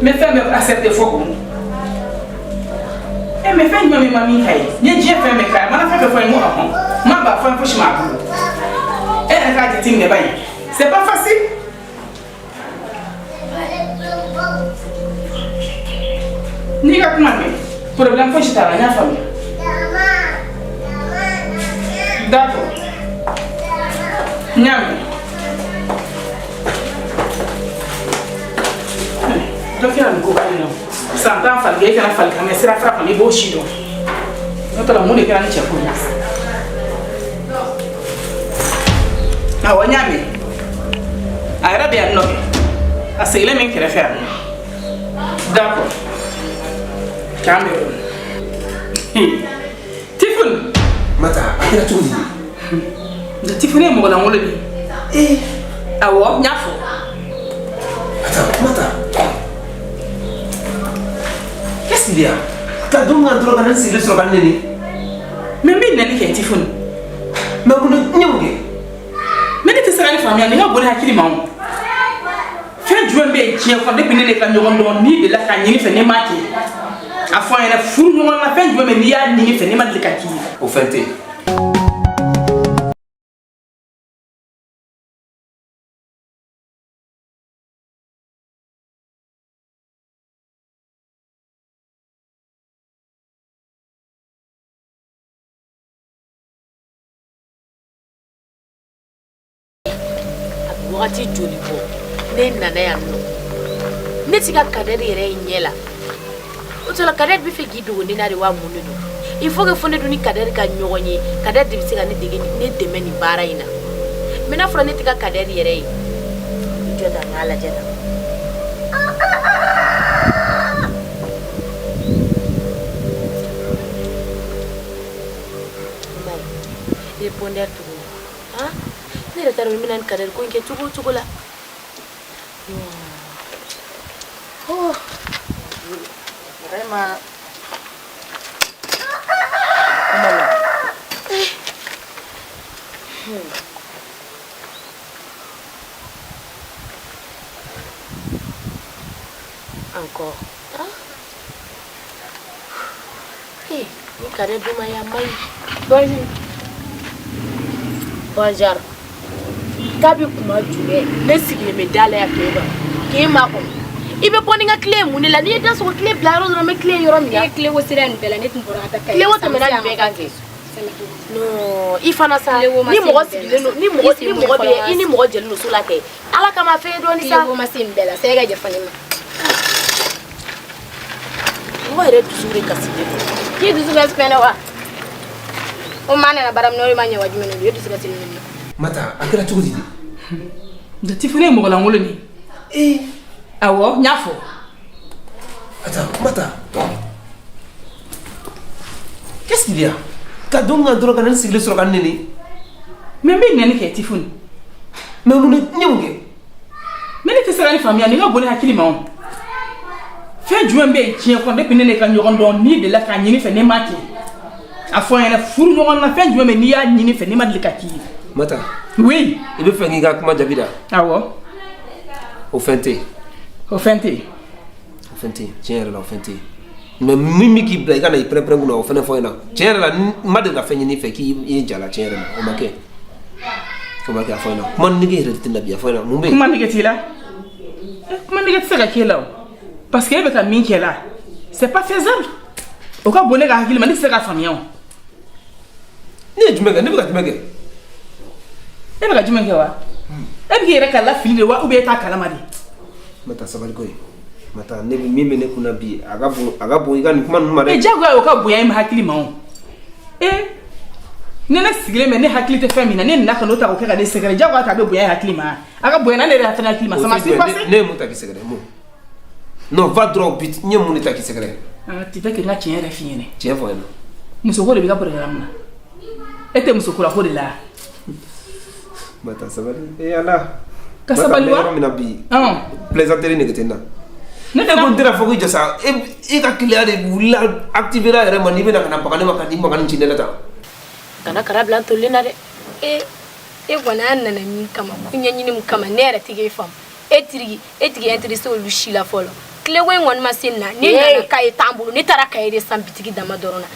N bɛ fɛn bɛɛ accepter fɔ kun. Mais fɛn jumɛn min ma min ka ye? N ye diɲɛ fɛn bɛɛ k'a ye, a mana fɛn fɛn fɔ n ye, n ko ɔhɔn, n ma ban fɛn fosi ma a bolo. E yɛrɛ k'a jateminɛ ba ye, c'est pas facile. N'i ka kuma mɛn, problème fosi t'a la, n y'a faamuya. D'accord, n y'a mɛn. Dɔ kɛra nin ko kelen na o. San 10 falikɛ, e kana falikɛ, mɛ sira fara kɔni, i b'o si dɔn. N'o tɛ la, mun de kɛra ni cɛ ko in? Awɔ, n y'a mɛn. A yɛrɛ bɛ yan nɔ kɛ. A sigilen bɛ n kɛrɛfɛ yan. D'accord. K'an bɛn o. Tifuni. Mata, a kɛra cogo di? Nka Tifuni ye mɔgɔ lankolon de ye. Awɔ, n y'a fɔ. Attends, Mata. Qu'est-ce qu'il y a? Ka don ka dɔrɔn ka na n sigilen sɔrɔ ka n nɛni. Mais n bɛ nɛni kɛ, Tifuni. Mais mun n ye mun kɛ? Mais ne tɛ se ka ne faamuya, nin ka bon ne hakili ma o. Fɛn jumɛn bɛ yen diɲɛ kɔnɔ depuis ne ka ɲɔgɔn dɔn, n'i delila k'a ɲini fɛ ne m'a kɛ? A fɔ an ɲɛna, furu ɲɔgɔn na, fɛn jumɛn bɛ yen n'i y'a ɲini fɛ ne ma deli ka k'i ye? O fɛn tɛ yen. A bɛ wagati joli bɔ ne nana yan nɔ, ne ti ka Kadɛri yɛrɛ ye ɲɛ la. O tɔ la, Kadɛri bɛ fɛ k'i dogo ne na de wa, mun de don? Il faut que fo ne dun ni Kadɛri ka ɲɔgɔn ye. Kadɛri de bɛ se ka ne dege, ne dɛmɛ nin baara in na. Mais n'a fɔra ne tɛ ka Kadɛri yɛrɛ ye, i jɔ ta, n k'a lajɛ tan. I m'a ye, répondeur tuguni. Han, ne yɛrɛ t'a dɔn n bɛna nin Kadɛri ko in kɛ cogo o cogo la. Oh, vraiment, kuma la. Encore. Ah? Hey, ni Kadɛri dun ma ye, a man ɲi. Bonjour. Bonjour. Kabi kuma jumɛn ne sigilen bɛ da la yan k'e kɔnɔ? K'e makɔnɔ. I bɛ bɔ ni n ka clé ye mun de la? N'i ye da sɔgɔ clé bila yɔrɔ dɔrɔn n bɛ clé ye yɔrɔ min na. E clé ko sira nin bɛɛ la, ne tun bɔra ka taa Clé ko tɛmɛna nin bɛɛ kan kɛ. Non, i fana sa, ni mɔgɔ sigilen don, ni mɔgɔ ni mɔgɔ bɛ i ni mɔgɔ jɛlen don so la kɛ. Ala kama fɛn dɔɔni sa. Clé ko ma se nin bɛɛ la, sa e ka yafa ne ma. Mɔgɔ yɛrɛ dusu de kasilen don. K'i dusu kasi fɛn na wa? O maa nana baara min na, o de ma ɲɛ wa jumɛn de don? E dusu kasi nin na. Mata, a kɛra cogo di de? Jati fana ye mɔgɔ lankolon de ye. Awɔ, n y'a fɔ. Attends, Mata. Qu'est-ce qu'il y a? Ka don ka dɔrɔn ka na ne sigilen sɔrɔ ka n nɛni. Mais n bɛ nɛni kɛ Tifuni. Mais mun ne ye mun kɛ? Mais ne tɛ se ka nin faamuya, nin ka bon ne hakili ma o. Fɛn jumɛn bɛ yen diɲɛ kɔnɔ depuis ne ne ka ɲɔgɔn dɔn n'i delila k'a ɲini fɛ ne m'a kɛ? A fɔ n ɲɛna furu ɲɔgɔn na fɛn jumɛn bɛ yen n'i y'a ɲini fɛ ne ma deli ka k'i ye? Mata. Oui. I bɛ fɛ k'i ka kuma jaabi da? Awɔ. O fɛn tɛ yen. O fɛn tɛ yen. O fɛn tɛ yen, tiɲɛ yɛrɛ la o fɛn tɛ yen. Mais min bɛ k'i bila i ka na i pɛrɛn-pɛrɛn kunna o fɛnɛ fɔ n ɲɛna. Tiɲɛ yɛrɛ la n ma deli ka fɛn ɲini i fɛ k'i ye ja la tiɲɛ yɛrɛ la o ma kɛ. O ma kɛ a fɔ n ɲɛna. Kuma nege yɛrɛ tɛ na bi a fɔ n ɲɛna mun bɛ yen? Kuma nege t'i la? Kuma nege tɛ se ka k'e la o. Parce que e bɛ ka min kɛ la, c'est pas faisable. O ka bon ne ka hakili ma, ne tɛ se k'a faamuya o. Ne ye jumɛn kɛ? Ne bɛ ka jumɛn kɛ? E bɛ ka jumɛn kɛ wa? E bɛ k'i yɛrɛ ka lafili de wa ou bien e t'a kalama de? Mata sabali koyi. Mata ne min bɛ ne kunna bi a ka bon i ka nin kuma ninnu ma dɛ. E diyagoya o ka bonya e ma hakili ma o. Ne ne sigilen bɛ ne hakili tɛ fɛn min na, ne nana ka n'o ta k'o kɛ ka ne sɛgɛrɛ, diyagoya ta a bɛ bonya e hakili ma. A ka bonya ne yɛrɛ fana hakili ma. Ça m'a surpassé. Ne ye mun ta k'i sɛgɛrɛ mun? Non, va droit au but. N ye mun de ta k'i sɛgɛrɛ? Tu fais que n ka tiɲɛ yɛrɛ f'i ɲɛna. Tiɲɛ fɔ n ɲɛna. Musoko de b'i ka programme na. E tɛ muso kura ko de la. Mata sabali. Eh Ala. Ka sabali wa? Yɔrɔ min na bi. Plaisanterie nege tɛ n na. Ne ko n tɛna fɔ k'i jɔ sa. E ka keleya de wulila activer a yɛrɛ ma n'i bɛna ka na baga ne ma ka n'i maga nin ci ne la tan. Kana kara bila n tolilen na dɛ. E kɔni an nana min kama, ko ɲɛɲini min kama, ne yɛrɛ tɛ k'e faamu. E tigi e tigi intéressé olu si la fɔlɔ. Clé ko in kɔni ma se nin na. Ne nana kaye t'an bolo, ne taara kaye de san bitigi dama dɔrɔn na.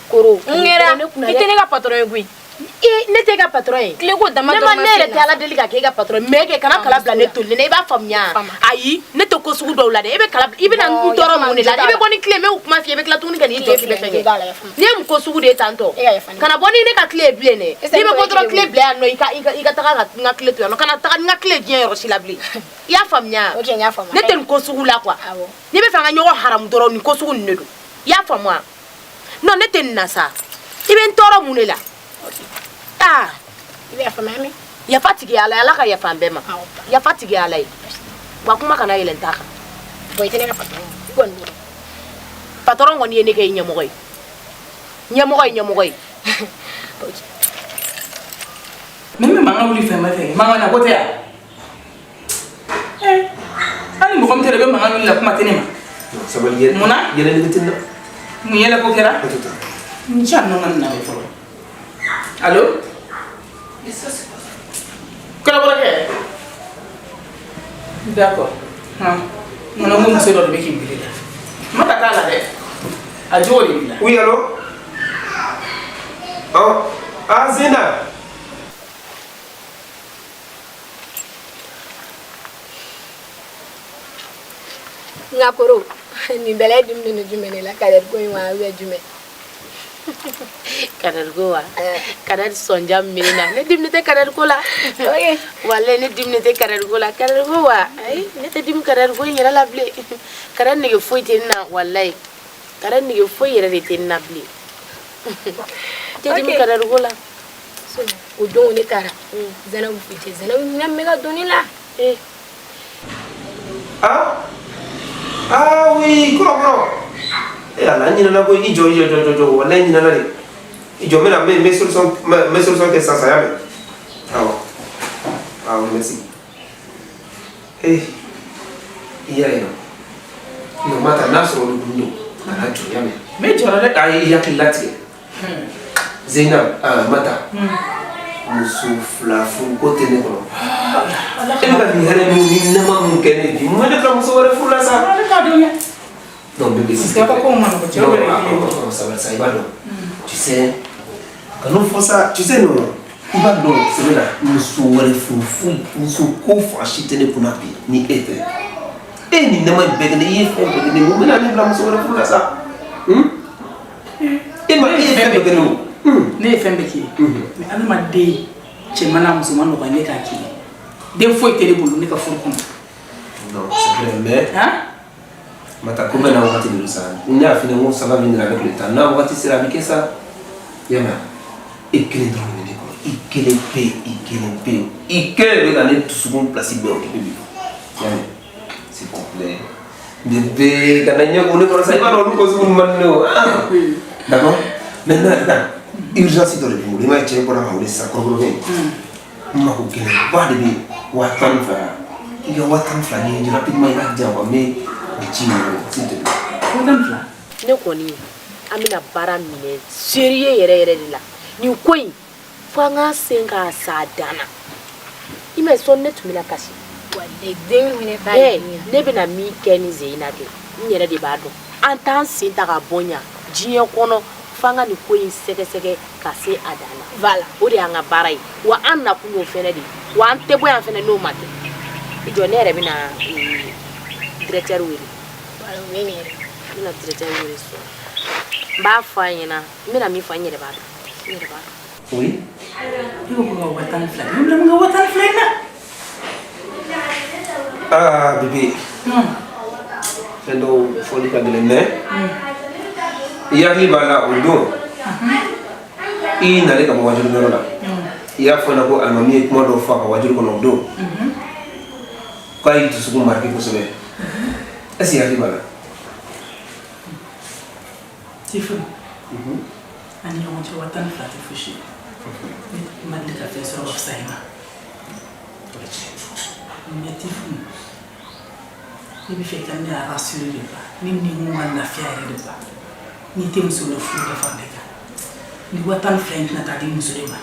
Koro, n kɛra i tɛ ne ka patron ye koyi. Ne tɛ e ka patron ye. Clé ko dama dɔrɔn ma se ne yɛrɛ tɛ Ala deli ka kɛ e ka patron ye. Mais kɛ kana kala bila ne tolilen na, i b'a faamuya. Ayi, ne tɛ ko sugu dɔw la dɛ. E bɛ kala i bɛna n tɔɔrɔ mun de la? I bɛ bɔ ni clé, n bɛ o kuma f'i ye, i bɛ tila tuguni ka n'i jɔ k'i bɛ fɛn kɛ. N'i ye mun ko sugu de ye tantɔ? Kana bɔ ni ne ka clé ye bilen dɛ. N'i bɛ bɔ dɔrɔn clé bila yan nɔ, i ka taga ka n ka clé to yan nɔ. Kana taga ni n ka clé diɲɛ yɔrɔ si la bilen. I y'a faamuya? Ok, n y'a faamu. Ne tɛ nin ko sugu la quoi. N'i bɛ fɛ an ka ɲɔgɔn haramu dɔrɔn nin ko sugu ninnu de don. I y'a faamu wa? Non, ne tɛ nin na sa. I bɛ n tɔɔrɔ mun de la? Ah. I bɛ yafa ma min? Yafa tigi ye Ala ye, Ala ka yafa an bɛɛ ma. Yafa tigi ye Ala ye. Wa kuma kana yɛlɛ n ta kan. Bon, i tɛ ne ka patron ye. I kɔni b'o dɔn. Patron kɔni ye ne kɛ i ɲɛmɔgɔ ye. Ɲɛmɔgɔ ye ɲɛmɔgɔ ye. Mais n bɛ mankan wuli fɛn bɛɛ fɛ. Mankan na ko tɛ yan. Hali mɔgɔ min tɛ i bɛ mankan wuli la kuma tɛ ne ma. Sabali yɛlɛ. Mun na? Yɛlɛ nege tɛ n na. Mun yɛlɛ ko kɛra? N ja ninnu ka nin lamɛn fɔlɔ. Allo? Kɔrɔbɔrɔkɛ? D'accord. N ko muso dɔ de bɛ k'i wele la. Ma ka t'a la dɛ. A jogo de b'i la. Oui, allo? Oh, ah, Zena. Nka koro, nin bɛɛ la e dimi don jumɛn de la? Kadɛri ko in wa ou bien jumɛn? Kadɛri ko wa? Kadɛri sɔnja min bɛ ne na, ne diminen tɛ kadɛri ko la. Walayi ne diminen tɛ kadɛri ko la. Kadɛri ko wa? Ayi, ne tɛ dimi kadɛri ko in yɛrɛ la bilen. Kadɛri nege foyi tɛ ne na walayi. Kadɛri nege foyi yɛrɛ de tɛ ne na bilen. N tɛ dimi kadɛri ko la. O don ne taara Zanabu fɛ cɛ, Zanabu ɲinɛ min bɛ ka don ne la. Ah ah oui, kɔrɔ. Eh Ala, n ɲinɛna koyi, i jɔ i jɔ jɔ jɔ, walayi n ɲinɛna de. I jɔ n bɛna n bɛ solution n bɛ solution kɛ sisan sisan, y'a mɛn? Awɔ. Awɔ, merci. Eh, i y'a ye non, Mata, n'a sɔrɔ olu kun don, kana jɔ, y'a mɛn? N bɛ jɔrɔ dɛ. Ayi, i hakili latigɛ. Zainab, Mata. Muso fila furuko tɛ ne kɔnɔ. E bɛ ka nin hɛrɛ min ni nɛɛma min kɛ ne bi, mun bɛ ne bila muso wɛrɛ furu la sa? Ne t'a dɔn dɛ. Non, bébé, Parce que a ka kow ma nɔgɔn, cɛw yɛrɛ ye. Non, sabali sa, i b'a dɔn. Tu sais, kan'o fɔ sa, tu sais non, i b'a dɔn sɛbɛ la, muso wɛrɛ furu foyi, muso ko fan si tɛ ne kunna bi ni e tɛ. E ye nin nɛɛma in bɛɛ kɛ ne ye, i ye fɛn bɛɛ kɛ ne ye, mun bɛna ne bila muso wɛrɛ furu la sa? E ma e ye fɛn bɛɛ kɛ ne o. Ne ye fɛn bɛɛ k'i ye, mais adamaden cɛman n'a musoman nɔgɔya ne k'a k'i ye. Den foyi tɛ ne bolo ne ka furu kɔnɔ. Non, c'est vrai, mais Hein? Mata, ko bɛɛ n'a wagati de don sa. Ne y'a f'i ɲɛna ko ça va venir avec le temps. N'a wagati sera, a bɛ kɛ sa. I y'a mɛn? E kelen dɔrɔn de bɛ ne kɔnɔ. I kelen pe, i kelen pe. I kelen de bɛ ka ne dusukun place bɛɛ occupé bi. I y'a mɛn? S'il te plaît. Bébé, kana ɲɛ ko ne kɔrɔ sa. I b'a dɔn olu ko sugu ninnu man di ne o. Ah. D'accord? Maintenant, regarde. Urgence dɔ de bɛ n bolo. I m'a ye cɛ bɔra ka wele sisan kɔrɔbɔrɔkɛ. N mako gɛlɛnba de bɛ 12,000 la. I ka 12,000 ɲini rapidement, i b'a di yan quoi, n bɛ nin ci in bolo, s'il te plaît. 12,000? Ne kɔni, an bɛna baara minɛ sérieux yɛrɛ yɛrɛ de la. Nin ko in, fo an k'an sen k'a sa a dan na. I ma ye, sɔɔni ne tun bɛna kasi. Ne bɛna min kɛ ni Zeyina kɛ, n yɛrɛ de b'a dɔn. An t'an sen ta ka bɔ ɲa diɲɛ kɔnɔ f'an ka nin ko in sɛgɛsɛgɛ ka se a dan na. Voilà, o de y'an ka baara ye, wa an nakun y'o fɛnɛ de ye, wa an tɛ bɔ yan fɛnɛ n'o ma kɛ. I jɔ, ne yɛrɛ bɛna directeur wele. N bɛna directeur wele sɔn, n b'a fɔ a ɲɛna, n bɛna min fɔ, n yɛrɛ b'a dɔn, n yɛrɛ b'a dɔn. Oui. E ko ka 12,000, ne bila mun ka 12,000 in na? Ah, bébé. Fɛn dɔw fɔli ka gɛlɛn, mais i hakili b'a la, o don i nalen ka bɔ wajuluyɔrɔ la, i y'a fɔ n ɲɛna ko alimami ye kuma dɔ fɔ a ka wajulu kɔnɔ o don, k'a y'i dusukun marqué kosɛbɛ. Est ce que i hakili b'a la? Tifunu, an ni ɲɔgɔn cɛ, 12,000 tɛ fosi ye. Ne ma deli ka fɛn sɔrɔ ka fisaya i ma. Mais Tifunu, ne bɛ fɛ i ka ne rassurer de quoi, ne ni n ka lafiya yɛrɛ de quoi. N'i tɛ muso wɛrɛ furu ka fara ne kan, ni 12,000 in tɛna taa di muso de ma.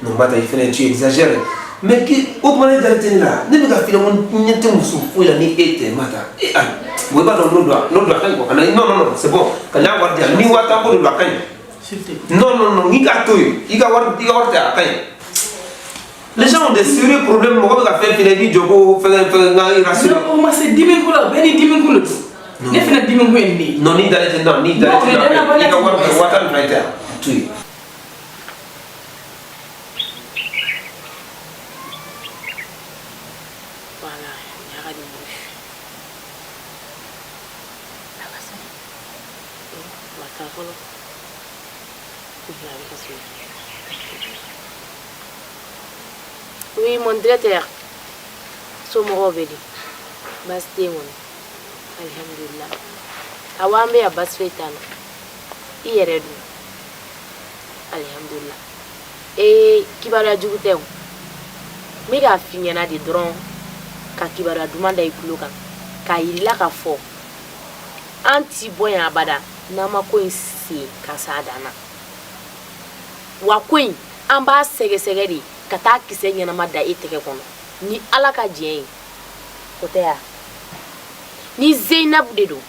Non, Mata, i fɛnɛ, tu exagères. Mais ki o tuma ne dalen tɛ ne la, ne bɛ ka f'i ɲɛna ko n ɲɛ tɛ muso foyi la ni e tɛ, Mata. E ayi, bon, i b'a dɔn n'o don, n'o don, a ka ɲi quoi. Kana, non non non, c'est bon, ka n'a wari di yan. Ni 10,000 ko de don, a ka ɲi. Non non non, i k'a to yen, i ka wari tɛ, a ka ɲi. Les gens ont des sérieux problèmes, mɔgɔ bɛ ka fɛn f'i ɲɛna, i b'i jɔ ko fɛngɛ fɛngɛ, n ka i rassurer. Non, o ma se dimi ko la, bɛɛ ni dimi ko de don. Ne fɛnɛ dimi ko ye nin de ye. Non, n'i dalen tɛ, non, n'i dalen tɛ, non, i ka wari bɛɛ 12,000 tɛ yan, to yen. Voilà, nin y'a ka numéro ye. A ka sɔn. Ma taa fɔlɔ. A bɛ ka sonner. Oui, mon directeur. Somɔgɔw bɛ di? Baasi tɛ yen kɔni. Alihamudulila. Awɔ, an bɛ yan, baasi foyi t'an na. I yɛrɛ dun? Alihamudulila. Ee, kibaruya jugu tɛ o. N bɛ k'a f'i ɲɛna de dɔrɔn ka kibaruya duman da i tulo kan k'a yir'i la k'a fɔ an ti bɔ yan abada n'an ma ko in sen ka s'a dan na. Wa ko in, an b'a sɛgɛsɛgɛ de ka taa kisɛ ɲɛnama da e tɛgɛ kɔnɔ ni Ala ka diɲɛ ye. O tɛ ya? Ni Zeinabu de don,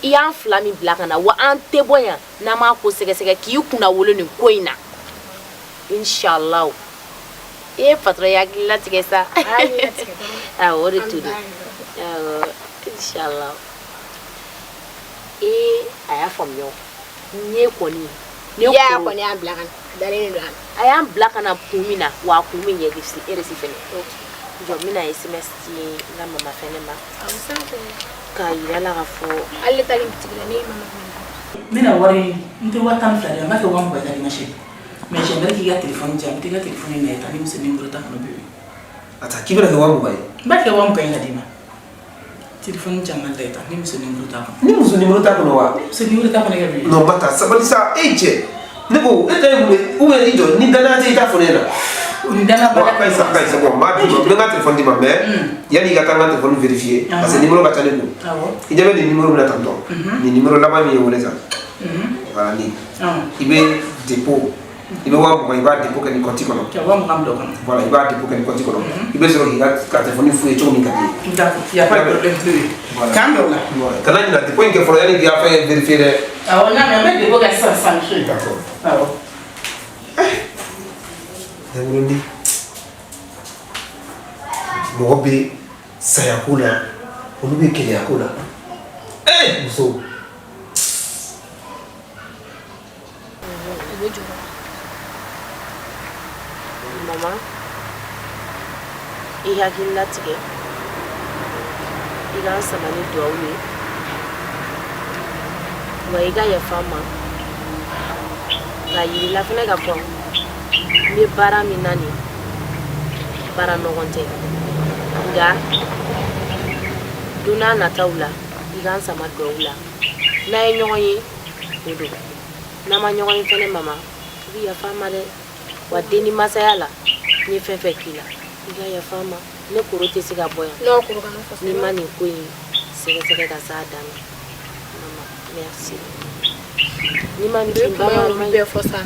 i y'an fila min bila ka na, wa an tɛ bɔ yan n'an m'a ko sɛgɛsɛgɛ k'i kunna wolo nin ko in na, inshallah. I ye patron ye hakili latigɛ sa. Awɔ, o de tun don. Awɔ, inshallah. Ee, a y'a faamuya o. N ye kɔni ne Ya ko kɔni y'a bila ka na, a dalen don a la. A y'an bila ka na kun min na, wa a kun bɛ ɲɛ eresi fɛnɛ. Jɔ, n bɛna SMS ci n ka mama fɛnɛ ma k'a yira la k'a fɔ. Hali ne taara bitigi la, ne ye mama wele. N bɛna wari, n tɛ 12,000 di, n b'a kɛ 20,000 ka di ma chérie. Mais j'aimerais k'i ka téléphone di yan, n bɛ t'i ka téléphone in lajɛ tan ni muso numéro t'a kɔnɔ bébé. Attends, k'i bɛna kɛ 20,000 ye? N b'a kɛ 20,000 in ka d'i ma. Téléphone di yan, n ka lajɛ tan ni muso numéro t'a kɔnɔ. Ni muso numéro t'a kɔnɔ wa? Ni muso numéro t'a kɔnɔ, kɛ bébé. Non, Mata, sabali sa, e cɛ. Ne ko e ta ye mun ye? Ou bien i jɔ, ni danaya tɛ, i t'a fɔ ne ɲɛna. Ni danaya. Bon, a ka ɲi sa, a ka ɲi, c'est bon, n b'a d'i ma, n bɛ n ka téléphone d'i ma, mais yanni i ka taa n ka téléphone vérifier, parce que numéro ka ca ne kun. I ɲɛ bɛ nin numéro min na tantôt, nin numéro laban min ye wele sisan. Voilà, nin. I bɛ dépôt, i bɛ 20,000, i b'a dépôt kɛ nin compte kɔnɔ. Ka 20,000 bila o kɔnɔ. Voilà, i b'a dépôt kɛ nin compte kɔnɔ. I bɛ sɔrɔ k'i ka téléphone f'u ye cogo min ka di i ye. D'accord, y a pas de problème bébé. Voilà. K'an bɛn o la. Ouais. Kana ɲinɛ dépôt in kɛ fɔlɔ yanni k'i ka fɛn vérifier dɛ. Awɔ, n y'a mɛn, n bɛ dépôt kɛ sisan sisan chérie. D'accord. Awɔ. Ne wolonin, mɔgɔ bɛ sayako la. Olu bɛ gɛlɛya ko la. Ee muso. U bɛ jɔrɔ. Mama, i hakili latigɛ, i k'an sama ni duwawu ye, wa i ka yafa n ma k'a yir'i la fɛnɛ k'a fɔ n bɛ baara min na nin, baara nɔgɔn tɛ, nka don n'a nataw la i k'an sama duwawu la. N'an ye ɲɔgɔn ye, o don, n'an ma ɲɔgɔn ye fɛnɛ, mama, i bɛ yafa n ma dɛ. Wa den ni masaya la, n ye fɛn fɛn k'i la, i ka yafa n ma. Ne koro tɛ se ka bɔ yan ni ma nin ko in sɛgɛsɛgɛ ka s'a dan na. Mama, merci. Ni ma nin E ba kuma ma in bɛɛ fɔ sa,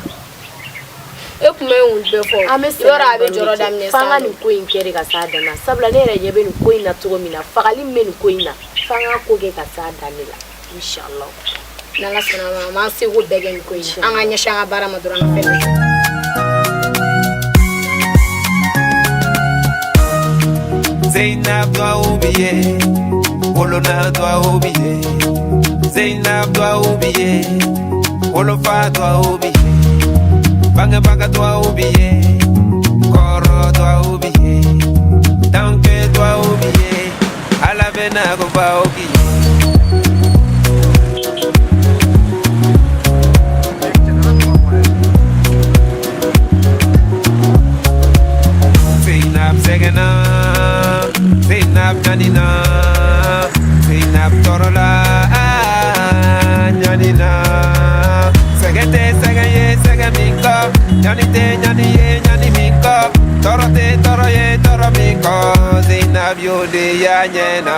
e kuma in bɛɛ fɔ. An bɛ yɔrɔ a bɛ jɔrɔ daminɛ. F'an ka nin ko in kɛ de ka s'a dan na, sabula ne yɛrɛ ɲɛ bɛ nin ko in na cogo min na, fagali min bɛ nin ko in na, f'an ka ko kɛ ka s'a dan de la, inshallah. N'Ala sɔnna ma, an b'an seko bɛɛ kɛ nin ko in na. An ka ɲɛsin an ka baara ma dɔrɔn, an ka fɛn bɛɛ kɛ. Zainab doit oublier, Wolona doit oublier. Zainab doit oublier, Wolofa doit oublier. Banga Banga doit oublier, Koro doit oublier. Tanke doit oublier, Alavena doit oublier. Zainab sɛgɛnna, Zainab ɲanina, Zainab tɔɔrɔla, ɲanina. Sɛgɛn tɛ sɛgɛn ye sɛgɛn min kɔ, ɲani tɛ ɲani ye ɲani min kɔ, tɔɔrɔ tɛ tɔɔrɔ ye tɔɔrɔ min kɔ, Zainab y'o de y'a ɲɛ na.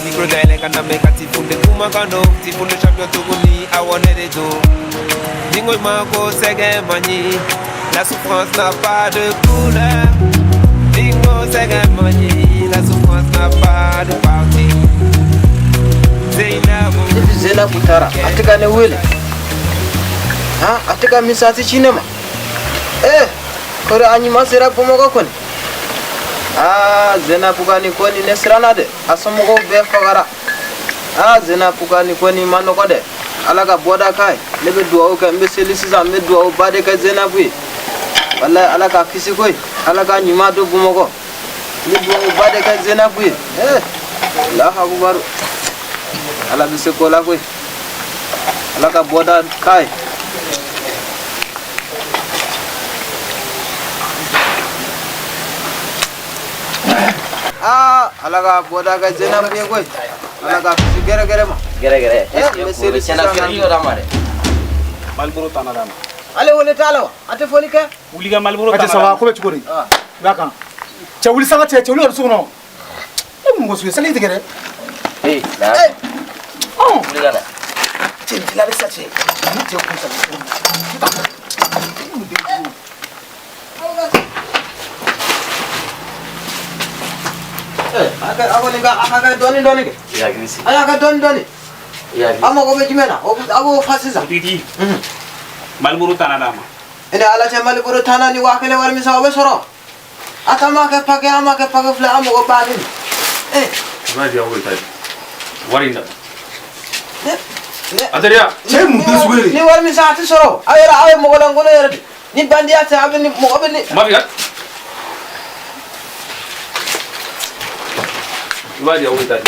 Micro dayɛlɛ ka na mɛn ka tifunde kumakan don, tifunde champion tuguni, awɔ ne de don. Ni n ko i ma ko sɛgɛn man ɲi, la souffrance n'a pas de couleur. Ni n ko sɛgɛn man ɲi, la souffrance n'a pas de parti. Zainabu. Depuis Zainabu taara, a tɛ ka ne wele, han, a tɛ ka message ci ne ma. Eh, kɔri a ɲuman sera Bamakɔ kɔni. Aa, Zainabu ka nin ko nin, ne siranna dɛ. A somɔgɔw bɛɛ fagara. Aa, Zainabu ka nin ko nin ma nɔgɔ dɛ. Ala ka bɔda k'a ye. Ne bɛ dugawu kɛ, n bɛ seli sisan, n bɛ dugawu ba de kɛ Zainabu ye. Walayi, Ala k'a kisi koyi, Ala ka ɲuman don Bamakɔ. N bɛ dugawu ba de kɛ Zainabu ye. Eh, Alahu akubaru, Ala bɛ se ko la koyi. Ala ka bɔda k'a ye. Aa, Ala ka bɔda kɛ Zainabu ye koyi. Ala ka kisi gɛrɛgɛrɛ ma. Gɛrɛgɛrɛ. Eh, n bɛ seli sisan. Maliboro tana d'a ma. Ale wele t'a la wa? A tɛ foli kɛ. Wuli ka Maliboro A tana cɛ d'a saba ma. ko bɛ cogo di? I b'a kan. Cɛ wuli sanga, cɛ wuli ka don so kɔnɔ. E mɔgɔ sugu ye, sali tigɛ dɛ. Ee, na. Wuli ka na. Cɛ nin tila sa cɛ. Ni cɛ kun sa. Eh, a kɔni ka a ka kɛ dɔɔni dɔɔni kɛ. I hakili sigi. A y'a kɛ dɔɔni dɔɔni. I hakili Aw mago bɛ jumɛn na? A b'o fa sisan. Tigi. Maliboro tana d'a ma. I ni Ala cɛ, Maliboro tan ni 1000 wari min san, o bɛ sɔrɔ. A ta ma kɛ paquet, an ma kɛ paquet fila, an mago b'a de. Eh, I b'a di yan, o de ta ye. Wari in da. Ne A teriya. Cɛ ye mun den sugu ye de? Ni wari min san, a tɛ sɔrɔ. Aw yɛrɛ, aw ye mɔgɔ lankolon yɛrɛ de. Ni bandiya tɛ, a bɛ ni mɔgɔ bɛ ni. Mafi ka. I b'a di yan, o de ta ye.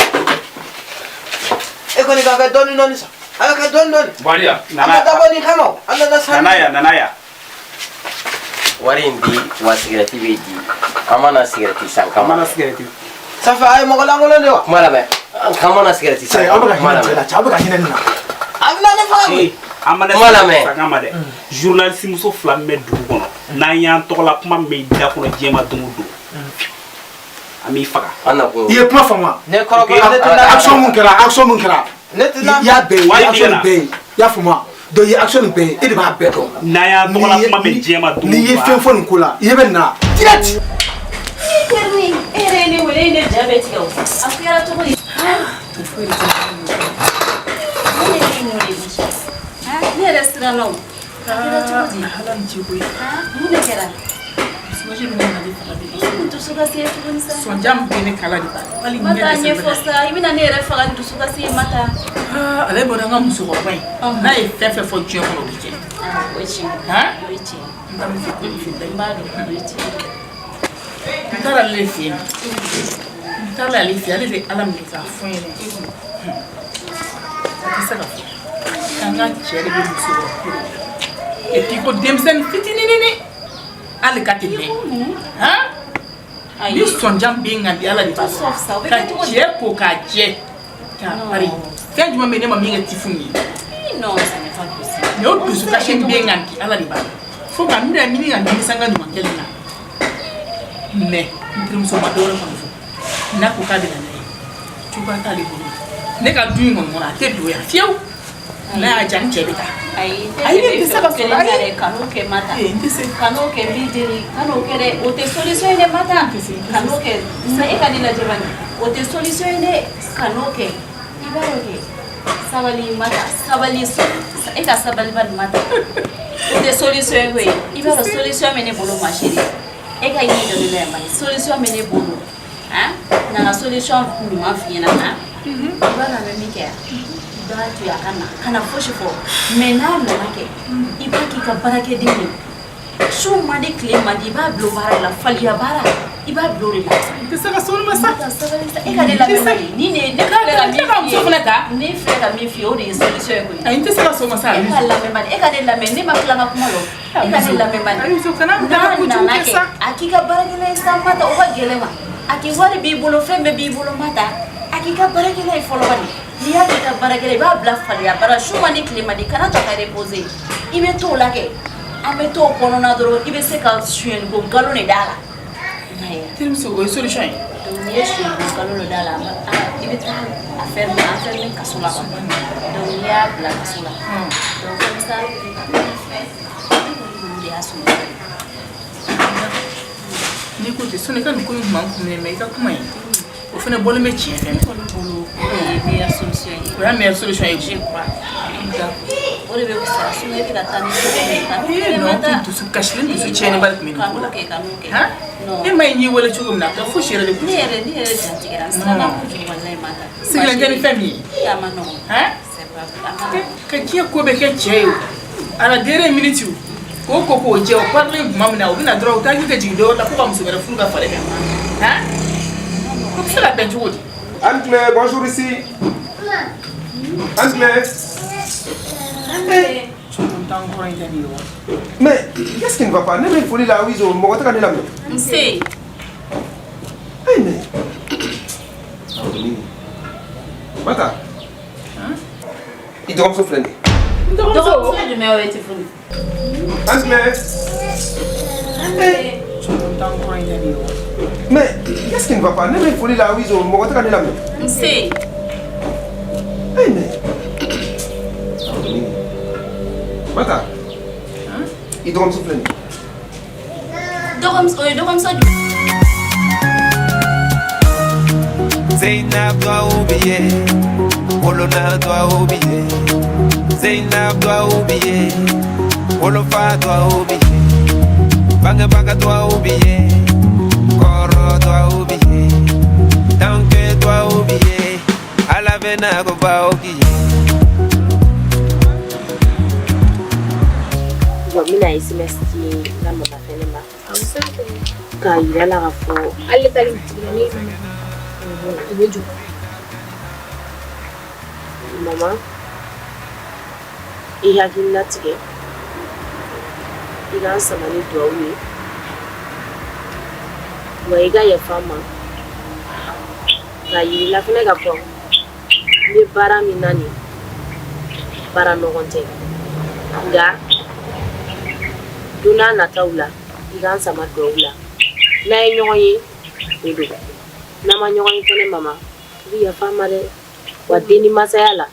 E kɔni k'a kɛ dɔɔni dɔɔni sa. A y'a kɛ dɔɔni dɔɔni. Bariya. A ma dabɔ nin kama o. An nana sa. Nana yan, nana yan. Wari in di wa, sigɛrɛti bɛ di. An ma na sigɛrɛti san kama. An ma na sigɛrɛti. Safi, a ye mɔgɔ lankolon de wa? Kuma lamɛn. An ma na sigɛrɛti san Cɛ, aw bɛ ka kama. Kuma hinɛ cɛ la, lamɛn. cɛ aw bɛ ka hinɛ nin na. A bɛna ne faga koyi. An ma na Kuma lamɛn. san kama dɛ. Journaliste muso fila min bɛ dugu kɔnɔ, n'an y'an tɔgɔla kuma min i da kɔnɔ diɲɛ ma don o don, an b'i faga. An na kun. I ye kuma faamu wa? Ne kɔrɔbɔrɔ, ne tɛ na. Action mun kɛra, action mun kɛra? Ne tɛ na. I y'a bɛɛ ye, i ye Wari action di nin bɛɛ ye. I y'a faamu wa? Donc i ye action nin bɛɛ ye, e de b'a bɛɛ dɔn. N'an y'an tɔgɔla kuma mɛn diɲɛ ma don o N'i ye don. fɛn fɔ nin ko la, i ɲɛ bɛ nin na direct. Terni, e yɛrɛ ye ne wele, e ye ne ja bɛɛ tigɛ o. A kɛra cogo di? Foyi tɛ. Ne yɛrɛ mun de bi? Ne yɛrɛ siranna o. A kɛra cogo di? Ala ni ce koyi. Mun de kɛra? Dusukasi bɛ ne na ne faga bi. I kun dusukasi ye tuguni sa. Sɔnja min bɛ ne kala de ba. Hali ɲɛ Mata dɛsɛ bɛ ɲɛfɔ sa, i bɛna ne yɛrɛ faga ni dusukasi ye Mata. Aa, ale bɔra an ka musokɔrɔba in. N'a ye fɛn fɛn fɔ diɲɛ kɔnɔ, o bɛ kɛ. O ye tiɲɛ ye. Han? O ye tiɲɛ ye. N bamuso ko in filɛ. N b'a dɔn, o ye tiɲɛ ye. N taara ale de fɛ yen. N taara ale fɛ yen, ale de ye Ala minɛ k'a fɔ n ɲɛna. A tɛ se ka fɔ. K'an ka cɛ de bɛ muso wɛrɛ ko de la. Et puis ko denmisɛnnin fitinin hali ka tɛ mɛn. Han? Ni sɔnja bɛ n kan bi, Ala de b'a Tout sauf ça, o bɛ dɔn. kɛ Ka cogo di? cɛ ko k'a jɛ k'a pari. Fɛn jumɛn bɛ yen ne ma min kɛ tifu ye? Non, ça n'est pas possible. Nin o dusukasi min bɛ n kan bi, Ala de b'a dɔn. Fo ka n bɛna ɲini ka nimisa n ka ɲuman kɛlen na. Mais n terimuso ma dɔwɛrɛ kɔni fɔ. N'a ko k'a bɛ na n'a ye, cogoya t'ale bolo. Ne ka du in kɔni kɔnɔ, a tɛ don yan fiyewu. N'a y'a diya, n cɛ bɛ taa. Ayi, Ayi, ne tɛ se ka sɔrɔ. Ayi, Ayi. kan'o kɛ Mata. Ee, n tɛ se. Kan'o kɛ, n b'i deli. Kan'o kɛ dɛ. O tɛ solution ye dɛ, Mata. Kan'o kɛ. Sa e ka ne lajɛ bani. O tɛ solution ye dɛ. Kan'o kɛ. I b'a dɔn kɛ. Sabali Mata, sabali so. E ka sabali bani Mata. O tɛ solution ye koyi. I b'a dɔn solution bɛ ne bolo ma chérie. E ka ɲɛ jɔ ne la yan bani. Solution bɛ ne bolo. Han? Na ka solution ɲuman f'i ɲɛna han? I b'a dɔn an bɛ min kɛ yan? I b'a to yen a ka na, kana fosi fɔ, mais n'a nana kɛ, i b'a k'i ka baarakɛden ye. Su man di, tile man di, i b'a bila o baara de la, faliya baara, i b'a bila o de la. N tɛ se ka sɔn o ma sa. Sabali sa, e ka ne lamɛn bani. Ni ne ne filɛ ka min Ka muso fana ta. Ne filɛ ka min f'i ye, o de ye solution ye koyi. Ayi, n tɛ se ka sɔn o ma sa. E ka lamɛn bani, e ka ne lamɛn, ne ma tila n ka kuma la o. E ka ne lamɛn bani. Ayi, muso, kana n bila N'a kojugu nana kɛ kɛ, sa. a k'i ka baarakɛla ye sa Mata, o ka gɛlɛn ma. A k'i wari b'i bolo, fɛn bɛɛ b'i bolo Mata. A k'i ka baarakɛla ye fɔlɔ bani. N'i y'a k'i ka baarakɛla ye, i b'a bila faliya baara, su man di, tile man di, kana to a ka reposer. I bɛ t'o la kɛ. An bɛ t'o kɔnɔna dɔrɔn, i bɛ se ka sonyɛliko nkalon de d'a la. Terimuso, o ye solution ye. Donc n'i ye sonyɛliko nkalon de d'a la, i bɛ taa a fermer kaso la quoi. Donc n'i y'a bila kaso la, donc comme ça, ne kɔni bolo de y'a solution ye. N'i ko ten, sɔnni i ka nin ko in kun b'an kun minɛ, mais i ka kuma in, o fana bɔlen bɛ tiɲɛ fɛ. Ne kɔni bolo, o de ye meilleure solution ye. O y'a meilleure solution ye. Je crois. O de bɛ fisaya, sinon e bɛ ka taa ni cogo min ye, kan'o kɛ dɛ Non, Mata. dusu kasilen, dusu tiɲɛnenba de tun bɛ nin ko la. Kan'o kɛ, kan'o kɛ. Han? Non. E ma ye n y'i wele cogo min na, a tɔ fosi yɛrɛ de kun Ne tɛ. yɛrɛ, ne yɛrɛ jatigɛra, n siranna Non. kojugu walayi Mata. Sigilen tɛ ni fɛn min ye. A ma nɔgɔn. Han? C'est pas vrai, a ma nɔgɔn. Ka diɲɛ ko bɛɛ kɛ cɛ ye o. À la dernière minute o. K'o ko k'o jɛ, o parilen tuma min na, o bɛ na dɔrɔn, u taa hakili tɛ jigin dɔwɛrɛ la fo ka muso wɛrɛ furu ka fara e kan. Han? O bɛ se ka bɛn cogo di? Anne-Claire, bonjour ici. Anne-Claire. Mais qu'est-ce qui ne va pas? Ne bɛ foli la, Wizo, mɔgɔ tɛ ka ne lamɛn. Nse. Eh mais. Mata. I dɔgɔmuso filɛ nin ye. Dɔgɔmuso jumɛn o ye Tifuni? Anne-Claire. Mais qu'est-ce qui ne va pas? Ne bɛ foli la, Wizo, mɔgɔ tɛ ka ne lamɛn. Nse. Eh mais. Mata. I dɔgɔmuso filɛ nin ye. Dɔgɔmuso, o ye dɔgɔmuso jumɛn? Zeynab doit oublier, Olona doit oublier, Zeynab doit oublier, Olofa doit oublier, Banga Banga doit oublier, Koro doit oublier, Tanke doit oublier, Alavena va oublier. Bon, n bɛna SMS ci n ka mama fɛnɛ ma k'a yira la k'a fɔ Hali ne taara bitigi la, ne nana, u bɛ jɔ. Mama, i hakili latigɛ, i k'an sama ni duwawu ye, wa i ka yafa n ma k'a yir'i la fɛnɛ k'a fɔ n bɛ baara min na nin, baara nɔgɔn tɛ, nka don n'a nataw la, i k'an sama duwawu la. N'an ye ɲɔgɔn ye, o don, n'an ma ɲɔgɔn ye fɛnɛ, mama, i bɛ yafa n ma dɛ. Wa den ni masaya la,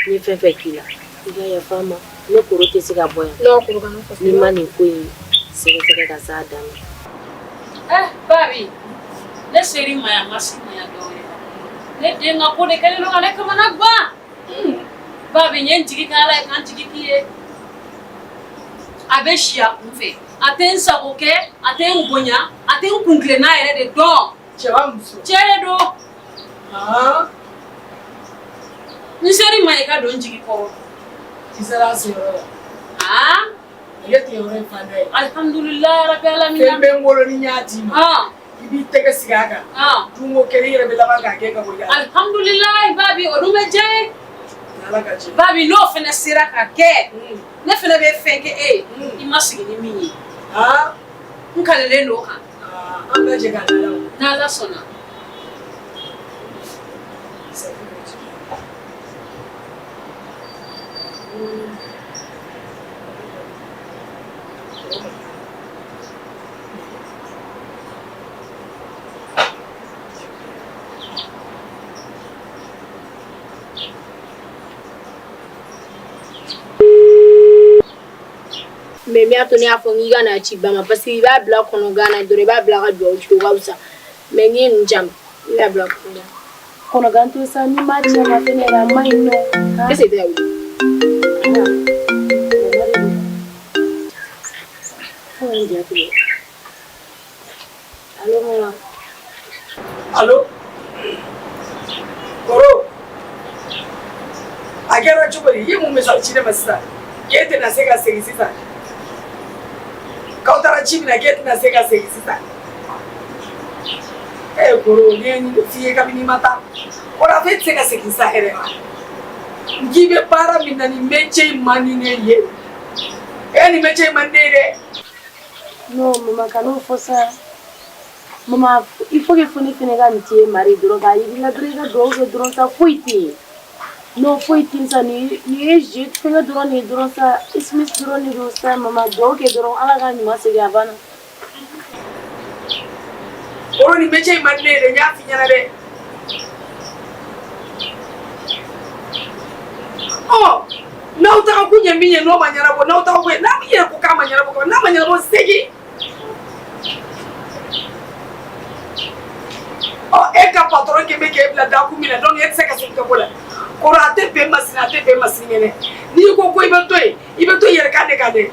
n ye fɛn fɛn k'i la, i ka yafa n ma. Ne koro tɛ se ka bɔ yan Non, koro kana fɔ. N'i ma nin ko in sɛgɛsɛgɛ ka s'a dan na. Eh, Babi, ne seri ma yan, ma si ma yan dɔwɛrɛ la. Ne den ka ko de kɛlen don ka ne kamana gan. Babi, n ye n jigi k'Ala ye, k'an jigi k'i ye. A bɛ si a kun fɛ, a tɛ n sago kɛ, a tɛ n bonya, a tɛ n kuntilenna yɛrɛ de dɔn. Cɛ wa muso? Cɛ de don. N ser'i ma i ka don n jigi kɔrɔ. I sera a seyɔrɔ la. Aa. I ye tigɛ yɔrɔ in fan da ye. Alihamdulilayi rabi alamina. Fɛn bɛ n bolo ni n y'a d'i ma. I b'i tɛgɛ sigi a kan. Dunko kelen i yɛrɛ bɛ laban k'a kɛ ka bɔ i la. Alihamdulilayi Babi, o dun bɛ diya n ye. Ala ka jɛ. Babi, n'o fana sera ka kɛ, ne fana bɛ fɛn kɛ e ye, i ma sigi ni min ye. N kalilen don o kan. An bɛ jɛ k'a lajɛ. N'Ala sɔnna. Mais min y'a to ne y'a fɔ k'i ka n'a ci ba ma, parce que i b'a bila kɔnɔgan na dɔrɔn, i b'a bila ka dugawu kɛ, o ka fisa. Mais n'i ye ninnu ci a ma, i b'a bila kɔnɔgan. Kɔnɔgan to sa, n'i m'a ci a ma fɛnɛ yɛrɛ, a man ɲi nɔ. Est ce que i tɛ ka wuli? Fo ka n ja tigɛ. Allo mama. Allo? Koro. A kɛra cogo di? I ye mun message ci ne ma sisan? K'e tɛna se ka segin sisan. K'aw taara ci min na, k'e tɛna se ka segin sisan. Eh Koro, ne ye nin de f'i ye kabini i ma taa. Koro, a fɔ e tɛ se ka segin sa yɛrɛ wa? N k'i bɛ baara min na, nin métier in man di ne ye. E nin métier in man di ne ye dɛ. Non mama, kan'o fɔ sa. Mama, il faut que fo ne fɛnɛ ka nin ci mari dɔrɔn k'a yir'i la dɔrɔn, i ka dugawu kɛ dɔrɔn sa, foyi tɛ yen. Non, foyi tɛ yen sa, nin ye jeu fɛngɛ dɔrɔn de ye dɔrɔn sa, SMS dɔrɔn de don sa. Mama, dugawu kɛ dɔrɔn, Ala ka ɲuman segin, a banna. Koro, nin métier in man di ne ye dɛ, n y'a f'i ɲɛna dɛ. Ɔ n'aw taga kun ye min ye, n'o ma ɲɛnabɔ, n'aw taga kun ye n'a min yɛrɛ ko k'a ma ɲɛnabɔ, n'a ma ɲɛnabɔ, segin. Ɔ e ka patron kɛ bɛ k'e bila dakun min na, donc e tɛ se ka segin ka bɔ la. Kɔrɔ, a tɛ bɛn ma sini, a tɛ bɛn ma sinikɛnɛ. N'i ko ko i bɛ to yen, i bɛ to i yɛrɛ kan de kan dɛ.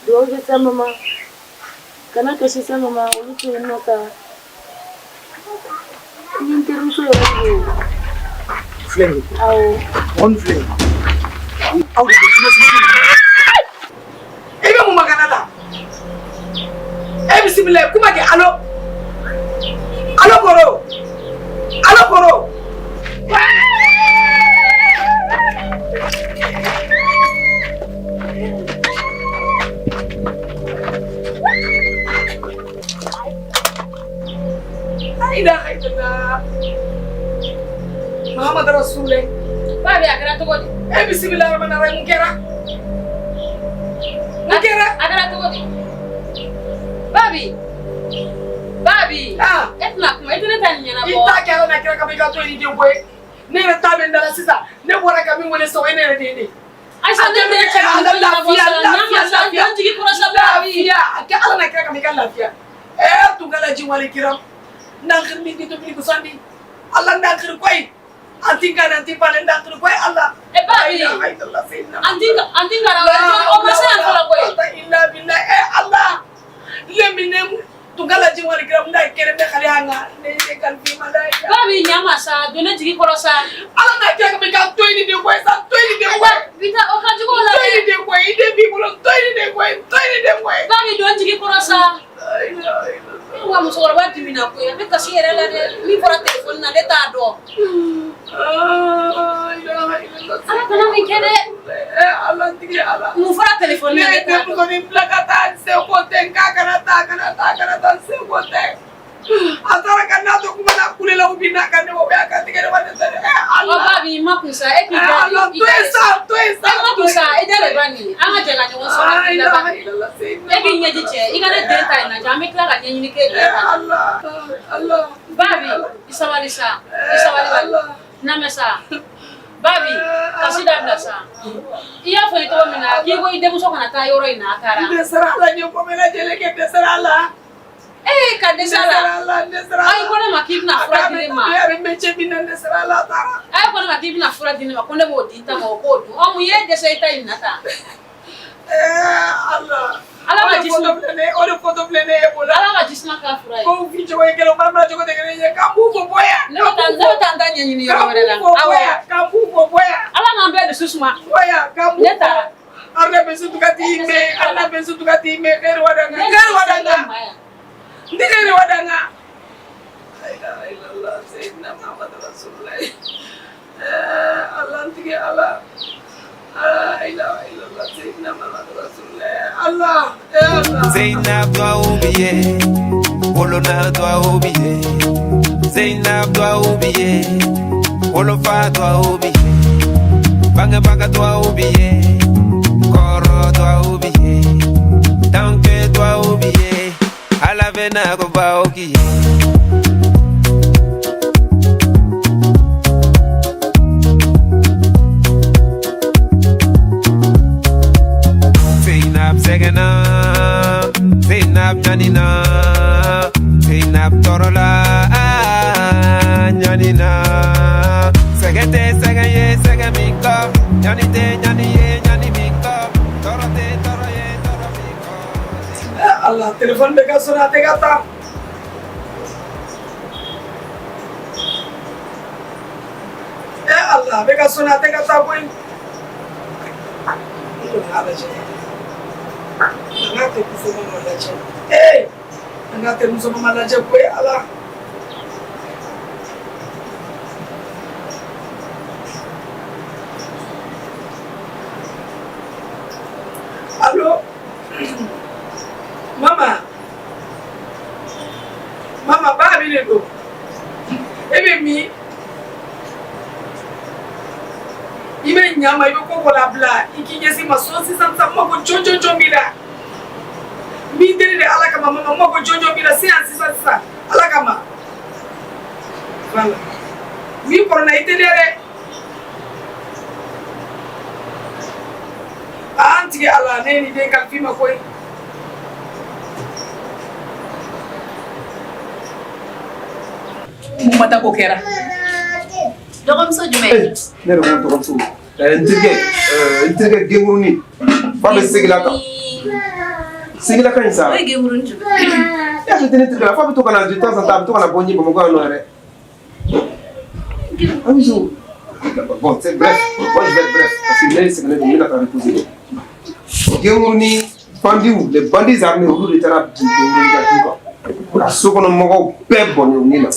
Dugawu kɛ sa mama, kana kasi sa mama, olu to yen nɔ sa. Ni n terimuso yɛrɛ de don. Filɛ nin ye. Awɔ. Mɔgɔ min filɛ nin ye. Aw de bɛ jinɛ sigi. E bɛ mun makana la? E bisimila, kuma kɛ. Allo, allo Koro, allo Koro. La ilaha illallah. Muhammad Rasulullah. Babi, a kɛra cogo di? E bisimila rahman rahim, mun kɛra? Mun kɛra? A kɛra cogo di? Babi. Babi. Ah. E tɛna kuma, i tɛ ne ta nin ɲɛnabɔ. I ta kɛ Ala n'a kira kama, i ka to yen ni den ko ye. Ne yɛrɛ ta bɛ n da la sisan. Ne bɔra ka min wele sisan, o ye ne yɛrɛ den de ye. Ayisa, ne den cɛ ka Ala nin ɲɛnabɔ lafiya, sa. N'a ma lafiya, sa, lafiya. n jigi kɔrɔ sa, Babi. Lafiya. A kɛ Ala n'a kira kama, i ka lafiya. Eh, tungala jiwale kiram. Ndakhir mi gitu mi kusandi. Allah ndakhir koy. Anti kan anti pane ndakhir koy Allah. Eh Babi. La ilaha illallah sayyidina. Anti anti ngara o ma se yan fɔlɔ koyi. Illa billah eh Allah. Leminem tungala jiwale kiram nda kere me khali anga. Ne ne kan fi malaika. Babi, ɲama sa, don ne jigi kɔrɔ sa. Ala n'a kira kama, i ka to yen ni den koy sa, to yen ni den koy. Bita, o ka jugu o la To dɛ. yen ni den koy, i den b'i bolo, to yen ni den koy, to yen ni den koy. Babi, don jigi kɔrɔ sa. Wa musokɔrɔba dimina koyi, a bɛ kasi yɛrɛ la dɛ. Min fɔra telefɔni na, ne t'a dɔn. Ala kana nin kɛ dɛ. Ala tigi Ala. Mun fɔra telefɔni na, ne t'a dɔn. Ne ye denmusonin bila ka taa, n seko tɛ, n k'a kana taa, kana taa, kana taa, n seko tɛ. A taara ka n'a to kuma na, kule la, u binna kan ne ma, u y'a kantigɛ ne ma, ne tɛ dɛ. Ala. Ɔ Babi, i ma kun sa, e k'i da. Ala, to yen sa, to yen sa. E ma kun sa, i da de ba nin. An ka jɛ ka ɲɔgɔn sɔrɔ a laban. E k'i ɲɛji cɛ, i ka ne den ta in lajɛ, an bɛ tila ka ɲɛɲini k'e den ta. Ala. Babi, i sabali sa, i sabali bani. Namɛ sa. Babi, kasi dabila sa. I y'a fɔ n ye cogo min na, k'i ko i denmuso kana taa yɔrɔ in na, a taara. N dɛsɛra Ala ɲɛ, ko bɛɛ lajɛlen kɛ, n dɛsɛra Ala. Ee, ka dɛsɛ a la. N dɛsɛra Ala. Ayi, ko ne ma k'i bɛna fura di ne ma. A bɛ métier min na, n dɛsɛra Ala, a taara. Ayi, ko ne ma k'i bɛna fura di ne ma, ko ne b'o di n ta ma, o k'o dun. Ɔ, mun y'e dɛsɛ i ta in na tan? Ala. k'a fura ye. Kow fi cogo ye kelen, u b'a bila cogo tɛ kelen ye. K'an b'u fo bɔ yan. Ne bɛ taa n ta ɲɛɲini yɔrɔ wɛrɛ la. K'an b'u fo bɔ yan. K'an b'u fo bɔ yan. Ala k'an bɛɛ dusu suma. Bɔ yan, k'an b'u Ne taara. Arna bɛ sutuka ti me, Arna bɛ sutuka ti me, khairu wadanga, khairu wadanga. Ndi khairu wadanga. La ilaha illallah, Sayyidina Muhammad Rasulullah. Allah ntige Allah. La ilaha illallah, Sayyidina Muhammad Rasulullah. Allah, eh Allah. Zainab doit oublier, Wolona doit oublier. Zainab doit oublier, Wolofa doit oublier. Banga Banga doit oublier, Koro doit oublier. Tanke doit oublier, Alavena doit oublier. Zainab sɛgɛnna, Zainab ɲanina, Zainab tɔɔrɔla, ɲanina. Sɛgɛn tɛ sɛgɛn ye sɛgɛn min kɔ, ɲani tɛ ɲani ye ɲani min kɔ, tɔɔrɔ tɛ tɔɔrɔ ye tɔɔrɔ min kɔ. Allah, téléphone bɛ ka sonner, a tɛ ka taa. Eh Allah, a bɛ ka sonner, a tɛ ka taa koyi. N kɔni y'a lajɛ. An k'a tɛ muso ma lajɛ. Ee, an k'a tɛ muso ma lajɛ koyi Ala. Allo? Mama. Mama, ba bɛ de don. E bɛ min? I bɛ ɲa ma, i bɛ ko ko labila, i k'i ɲɛsin ma so sisan sisan, n mako jɔn jɔn jɔn b'i la. N b'i deli de Ala kama mama, n mako jɔn jɔn b'i la sisan sisan sisan, Ala kama. Voilà. N b'i kɔrɔ na, i teliya dɛ. Aa n tigi Ala, ne ye nin den kalifa i ma koyi. Mun ma taa ko kɛra. Dɔgɔmuso jumɛn? Ne yɛrɛ ko dɔgɔmuso. N terikɛ genkurunin fa bɛ segila kan. Segila kan in sa. O ye genkuruni jumɛn? E hakili tɛ ne terikɛ la, f'a bɛ to ka na de temps en temps, a bɛ to ka na bɔ n ye Bamakɔ yan nɔ yɛrɛ. Amiso. Bon, c'est bref. Moi, je vais être bref. Parce que ne sɛgɛnnen don, n bɛna taa reposer. Genkurunin bandits, les bandits armés, olu de taara bin genkurunin ka du kan. Ka sokɔnɔmɔgɔw bɛɛ bɔnɛ u ni na.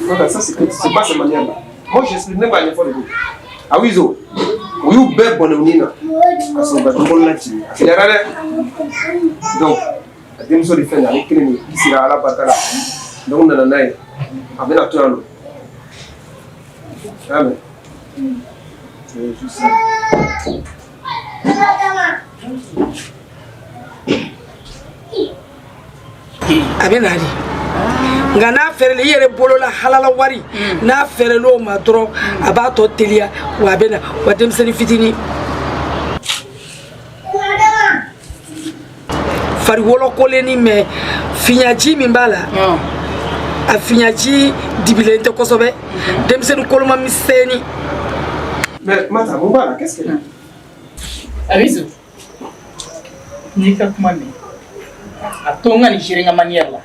Non, ça c'est pas cette manière-là. Moi, j'explique ne b'a ɲɛfɔ de ko. Awizo, u y'u bɛɛ bɔnɛ u ni na. Ka sɔrɔ u ka du kɔnɔna ci. A gɛlɛyara dɛ. Donc, a denmuso de filɛ nin ye, ale kelen de kisira Ala barika la. Donc, n nana n'a ye. A bɛna to yan nɔ. Y'a mɛn? C'est juste ça. A bɛ na de, nka n'a fɛrɛla i yɛrɛ bolola halala wari, n'a fɛrɛla o ma dɔrɔn, a b'a tɔ teliya wa a bɛ na wa denmisɛnnin fitinin fari wɔlɔkolenni, mɛ fiɲaji min b'a la, a fiɲaji dibilen tɛ kosɛbɛ, denmisɛnnin koloma misɛnnin. Mais Mata, mun b'a la? Qu'est-ce qu'il y a? Abizu, n'i ka kuma mɛn, a to n ka nin gérer n ka manière la.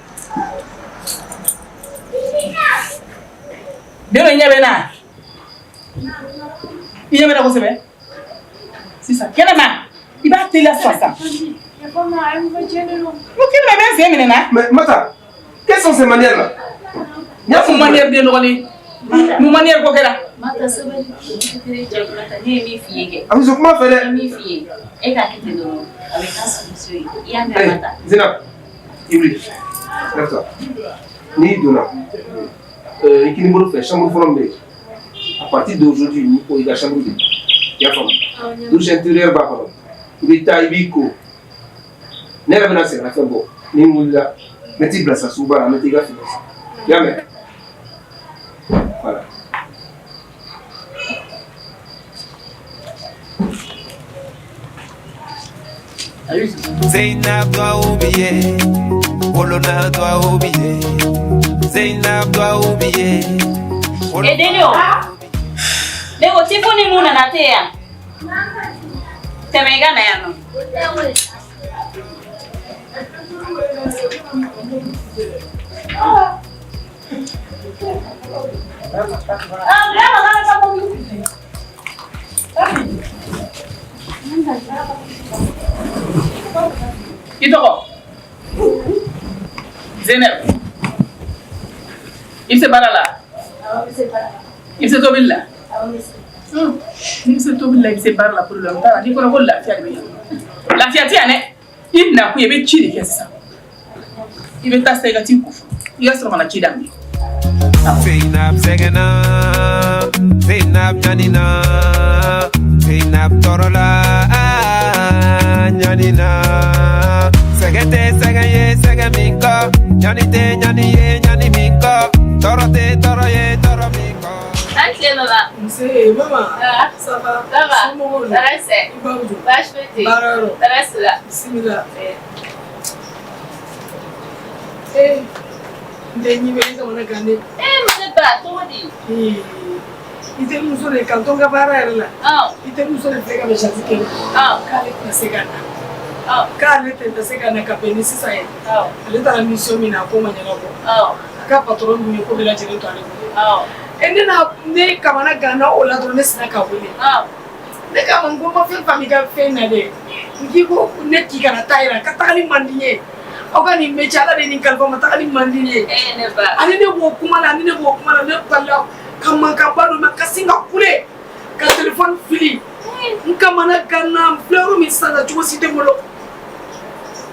Den dɔ ɲɛ bɛ n na, i ɲɛ bɛ n na kosɛbɛ. Sisan kɛnɛma, i b'a teliya sisan sisan. Ko kɛnɛma, i bɛ n sen minɛ na. Mais Mata, quelles sont ces manières-là? N y'a fɔ manière den dɔgɔnin. Mun manière ko kɛra? Mata, sabali, Mata, ne ye min f'i ye kɛ. Abizu, kuma fɛ dɛ. Ne ye min f'i ye, e k'a kɛ ten dɔrɔn, a bɛ k'a solution ye. I y'a mɛn? Hey, Mata. Zena, i wuli. Lève-toi. N'i donna, i kini bolo fɛ, chambre fɔlɔ min bɛ yen, à partir d'aujourd'hui, ni o y'i ka chambre de ye. I y'a faamu? Douche intérieure b'a kɔnɔ. I bɛ taa, i b'i ko. Ne yɛrɛ bɛna sɛgɛnnafiɲɛ bɔ. Ni n wulila, n bɛ t'i bilasira suguba la, n bɛ t'i ka fini san. I y'a mɛn? Voilà. Zainab doit oublier, Wolona doit oublier. Zainab doit oublier. E deni o. Ne ko Tifu ni mun nana te yan? Tɛmɛ i ka na yan nɔ. I tɔgɔ? Zeynep. I bɛ se baara la? I bɛ se tobili la? N'i bɛ se tobili la, i bɛ se baara la, problème t'a la. N'i kɔnɔ ko lafiya de bɛ yan. Lafiya tɛ yan dɛ. I nakun ye, i bɛ ci de kɛ sisan. I bɛ taa sisan, i ka t'i ko fɔlɔ. I ka sɔrɔ ka na ci daminɛ. Zainab sɛgɛnna, Zainab ɲanina, Zainab tɔɔrɔla, ɲanina. Sɛgɛn tɛ sɛgɛn ye sɛgɛn min kɔ, ɲani tɛ ɲani ye ɲani min kɔ, tɔɔrɔ tɛ tɔɔrɔ ye tɔɔrɔ min kɔ. An tile baba. Nse mama. Ça va? Ça va. Somɔgɔw dun? Tɔɔrɔ tɛ. I baw dun? Baasi foyi tɛ yen. Baara yɔrɔ? Tɔɔrɔ t'u la. Bisimila. Ee, n tɛ ɲi bɛ i kamana gan dɛ. Ee ma ne ba, cogo di? I terimuso de kan to n ka baara yɛrɛ la. I terimuso de filɛ ka message kɛ. K'ale tɛna se ka na. K'ale tɛna se ka na ka bɛn ni sisan ye. Ale taara mission min na, a ko ma ɲɛnabɔ. A ka patron dun ye ko bɛɛ lajɛlen to ale bolo. E ne na ne kamana ganna o la dɔrɔn, ne sinna k'a wele. Ne k'a ma n ko n ma fɛn faamu i ka fɛn na dɛ. N k'i ko ne k'i kana taa yɛrɛ, ka tagali man di n ye. Aw ka nin métier, Ala de ye nin kalifa ma, tagali man di n ye. Ee ne ba. Ani ne b'o kuma la, ani ne b'o kuma la, ne balila ka mankanba don, ka sin ka kule ka téléphone fili. N kamana ganna, n filɛ yɔrɔ min sisan na, cogo si tɛ n bolo.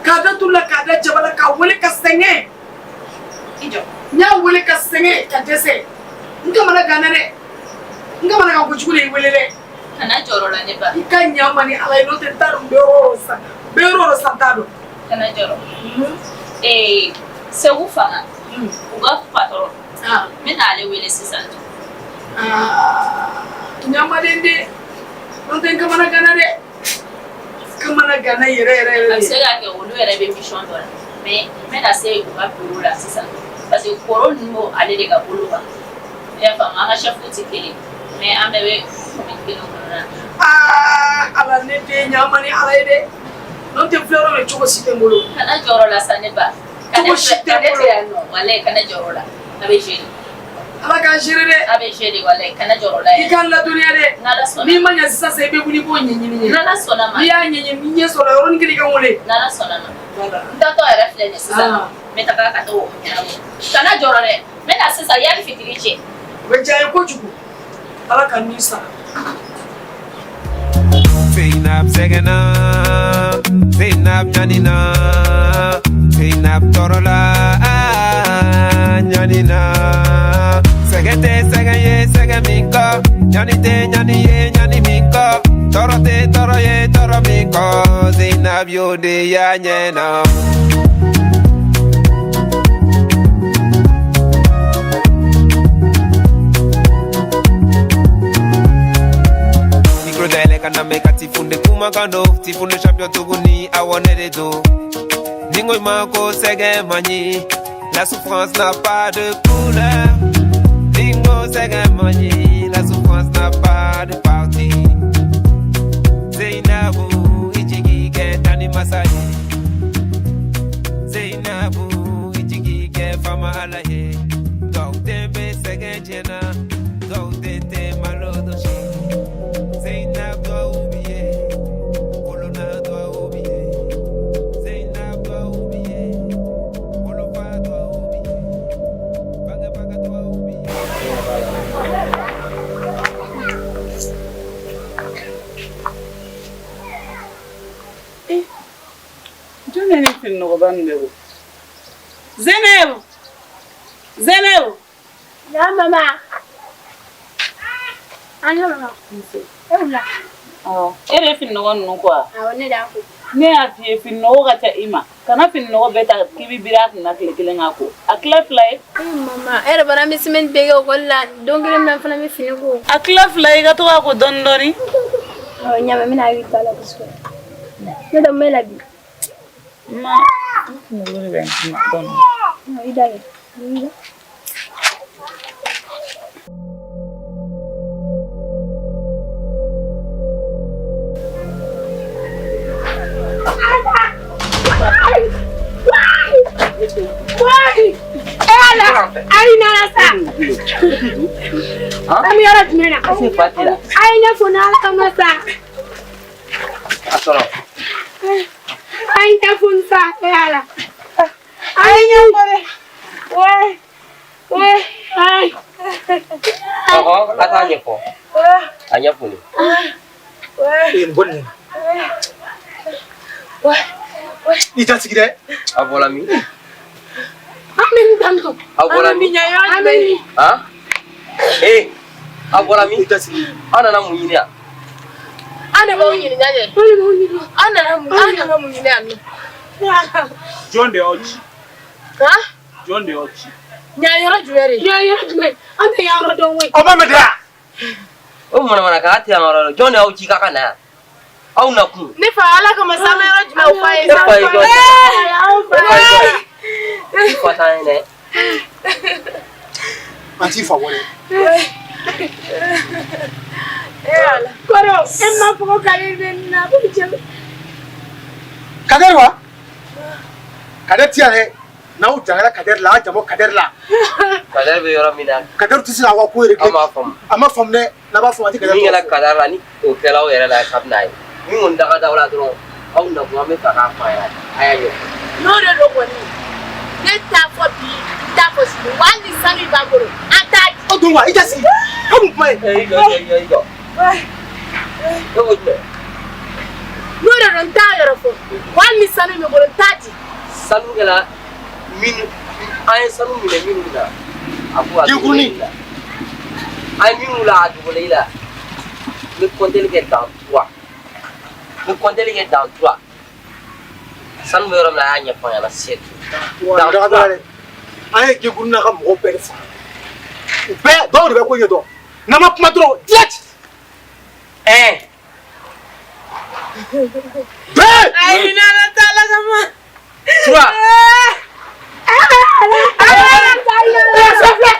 K'a da tulu la, k'a da jaba la, k'a wele ka sɛgɛn. I jɔ. N y'a wele ka sɛgɛn ka dɛsɛ. N kamana ganna dɛ. N kamana gan kojugu de y'i wele dɛ. Kana jɔrɔ la ne ba. I ka ɲa n ma ni Ala ye, n'o tɛ n t'a dɔn n bɛ yɔrɔ o yɔrɔ sisan. N bɛ yɔrɔ o yɔrɔ sisan, n t'a dɔn. Kana jɔrɔ. Ee Segu fanga. U ka patron. N bɛna ale wele sisan. Ɲamaden de, n'o tɛ n kamana ganna dɛ. Kamana ganna yɛrɛ yɛrɛ yɛrɛ A bɛ de. se ka kɛ olu yɛrɛ bɛ mission dɔ la, mais n bɛna se u ka bureau la sisan, parce que koro ninnu b'o ale de ka bolo kan. I y'a faamu, an ka chef tɛ kelen, mais an bɛɛ bɛ commune kelen kɔnɔna na. Aa Ala, ne den, ɲama ni Ala ye dɛ. N'o tɛ, filɛ yɔrɔ min, cogo si tɛ n bolo. Kana jɔrɔ la sa ne ba. Cogo si tɛ n Kane bolo. tɛ yan nɔ, walayi kana jɔrɔ la. A bɛ gérer. Ala k'an gérer dɛ. A bɛ gérer, walayi kana jɔrɔ la. I k'an ladɔnniya dɛ. N'Ala sɔnna. N'i ma ɲɛ sisan sisan, i bɛ wuli i b'o ɲɛɲini ye. N'Ala sɔnna ma. N'i y'a ɲɛɲini, ni ɲɛ sɔrɔ, yɔrɔnin kelen i ka n wele. N'Ala sɔnna ma. N taatɔ yɛrɛ filɛ nin ye sisan. N bɛ taga ka t'o ɲɛnabɔ. Kana jɔrɔ dɛ. N bɛ na sisan yanni fitiri cɛ. O bɛ diya n ye kojugu. Ala ka ni sara. Zainab sɛgɛnna, Zainab ɲanina, Zainab tɔɔrɔla, ɲanina. Sɛgɛn tɛ sɛgɛn ye sɛgɛn min kɔ, ɲani tɛ ɲani ye ɲani min kɔ, tɔɔrɔ tɛ tɔɔrɔ ye tɔɔrɔ min kɔ, Zainab y'o de y'a ɲɛ na. Micro dayɛlɛ ka na mɛn ka tifunde kumakan don, tifunde champion tuguni, awɔ ne de don. Ni n ko i ma ko sɛgɛn man ɲi, la souffrance n'a pas de couleur. Ni n ko sɛgɛn man ɲi, la souffrance n'a pas de parti. Zainabu, i jigi kɛ tan ni masa ye. Zainabu, i jigi kɛ fama Ala ye. Dɔw den bɛ sɛgɛn tiɲɛ na, dɔw den tɛ malo dɔ si. Zainab dɔw b'i ye, wolona dɔw b'i ye. Zainab dɔw b'i ye, wolofa dɔw b'i ye, bangebaga dɔw b'i ye. Jɔn ne fini nɔgɔba nin bɛ ko? Zeynep! Zeynep! Ya mama. An ka mama. E wula. Awɔ. E de ye fini nɔgɔ ninnu ko wa? Awɔ, ne de y'a ko. Ne y'a f'i ye, fini nɔgɔ ka ca i ma. Kana fini nɔgɔ bɛɛ ta k'i bɛ biri a kunna tile kelen k'a ko. A tila fila ye. Eh mama, e yɛrɛ b'a dɔn an bɛ semaine bɛɛ kɛ ekɔli la. Don kelen min na an fana bɛ fini ko. A tila fila ye, i ka to k'a ko dɔɔni dɔɔni. Awɔ, ɲa mɛ, n bɛna hakili to a la kosɛbɛ. Ne tɛ mun bɛ la bi? Ma, n kunkolo de bɛ n dimi dɔɔni. I da kɛ. I da. Ala, ayi nana sa. An bɛ yɔrɔ jumɛn na? Est-ce que fa t'i la? A ye ne fo n'Ala kama sa. A sɔrɔ. A ye ne fo sa, e Ala. A ye ne fo dɛ. Ouais. Ouais. Ayi. Ɔhɔ, a t'a ɲɛfɔ. A ɲɛfɔ ne. Ee, bɔ nin. I t'a sigi dɛ. Aw bɔra min? An bɛ nin tantɔ. Aw bɔra min? An bɛ nin. Han? Ee, aw bɔra min? Aw nana mun ɲini yan? An de b'aw ɲininka kɛ. An nana mun ɲini yan nɔ? Jɔn de y'aw ci? Han? Jɔn de y'aw ci? Ɲan yɔrɔ jumɛn de? Yan yɔrɔ jumɛn? An tɛ yan yɔrɔ dɔn koyi. Aw ma mɛn dɛ. O manamanakan a tɛ yan yɔrɔ la. Jɔn de y'aw ci k'a ka na yan? Aw na kun. Ne fa, Ala kama sa, an bɛ yɔrɔ jumɛn, o f'a ye E sa. fa ye jɔn ye? Aw E fa ye jɔn ye? I fa t'an ye dɛ. An t'i fa bɔ dɛ. E Ala. Kɔrɔ, e m'a fɔ ko Kader bɛ nin na, ko cɛ. Kader wa? Kader ti yan dɛ. N'aw jangara Kader la, a jabɔ Kader la. Kader bɛ yɔrɔ min na. Kader tɛ se k'aw ka ko yɛrɛ Aw m'a faamu. A ma faamu dɛ. N'a b'a faamu, a tɛ Kader Min tɔgɔ kɛra fɔ. Kader la, ni o kɛra aw yɛrɛ la, ka bɛna ye. Min kɔni da ka d'aw la dɔrɔn, aw nakun an bɛ fɛ k'a fɔ a ɲɛna. A y'a ɲɛfɔ. N'o de don kɔni, ne t'a fɔ bi, n t'a fɔ sini, wa hali ni sanu in b'an bolo, an t'a di. Aw dun wa, i tɛ sigi. Aw mun kuma ye? I jɔ, i jɔ, i jɔ. E ko jumɛn? N'o de don, n t'a yɛrɛ fɔ, wa hali ni sanu in bɛ n bolo, n t'a di. Sanu kɛra minnu, an ye sanu minɛ minnu na, a ko a dogolen i la. An ye minnu la, a dogolen i la. N bɛ kɔnteli kɛ dans trois. N bɛ kɔnteli kɛ dans trois. Sanu bɛ yɔrɔ min na, a y'a ɲɛfɔ an ɲɛna, c'est tout. Wa daga daga dɛ. An ye Gekuru n'a ka mɔgɔw bɛɛ de faga. U bɛɛ, dɔw de bɛ ko ɲɛdɔn. N'an ma kuma dɔrɔn, direct. Un. Deux. Ayi, n'Ala t'a Ala kama. Trois. Ala, Ala, Ala,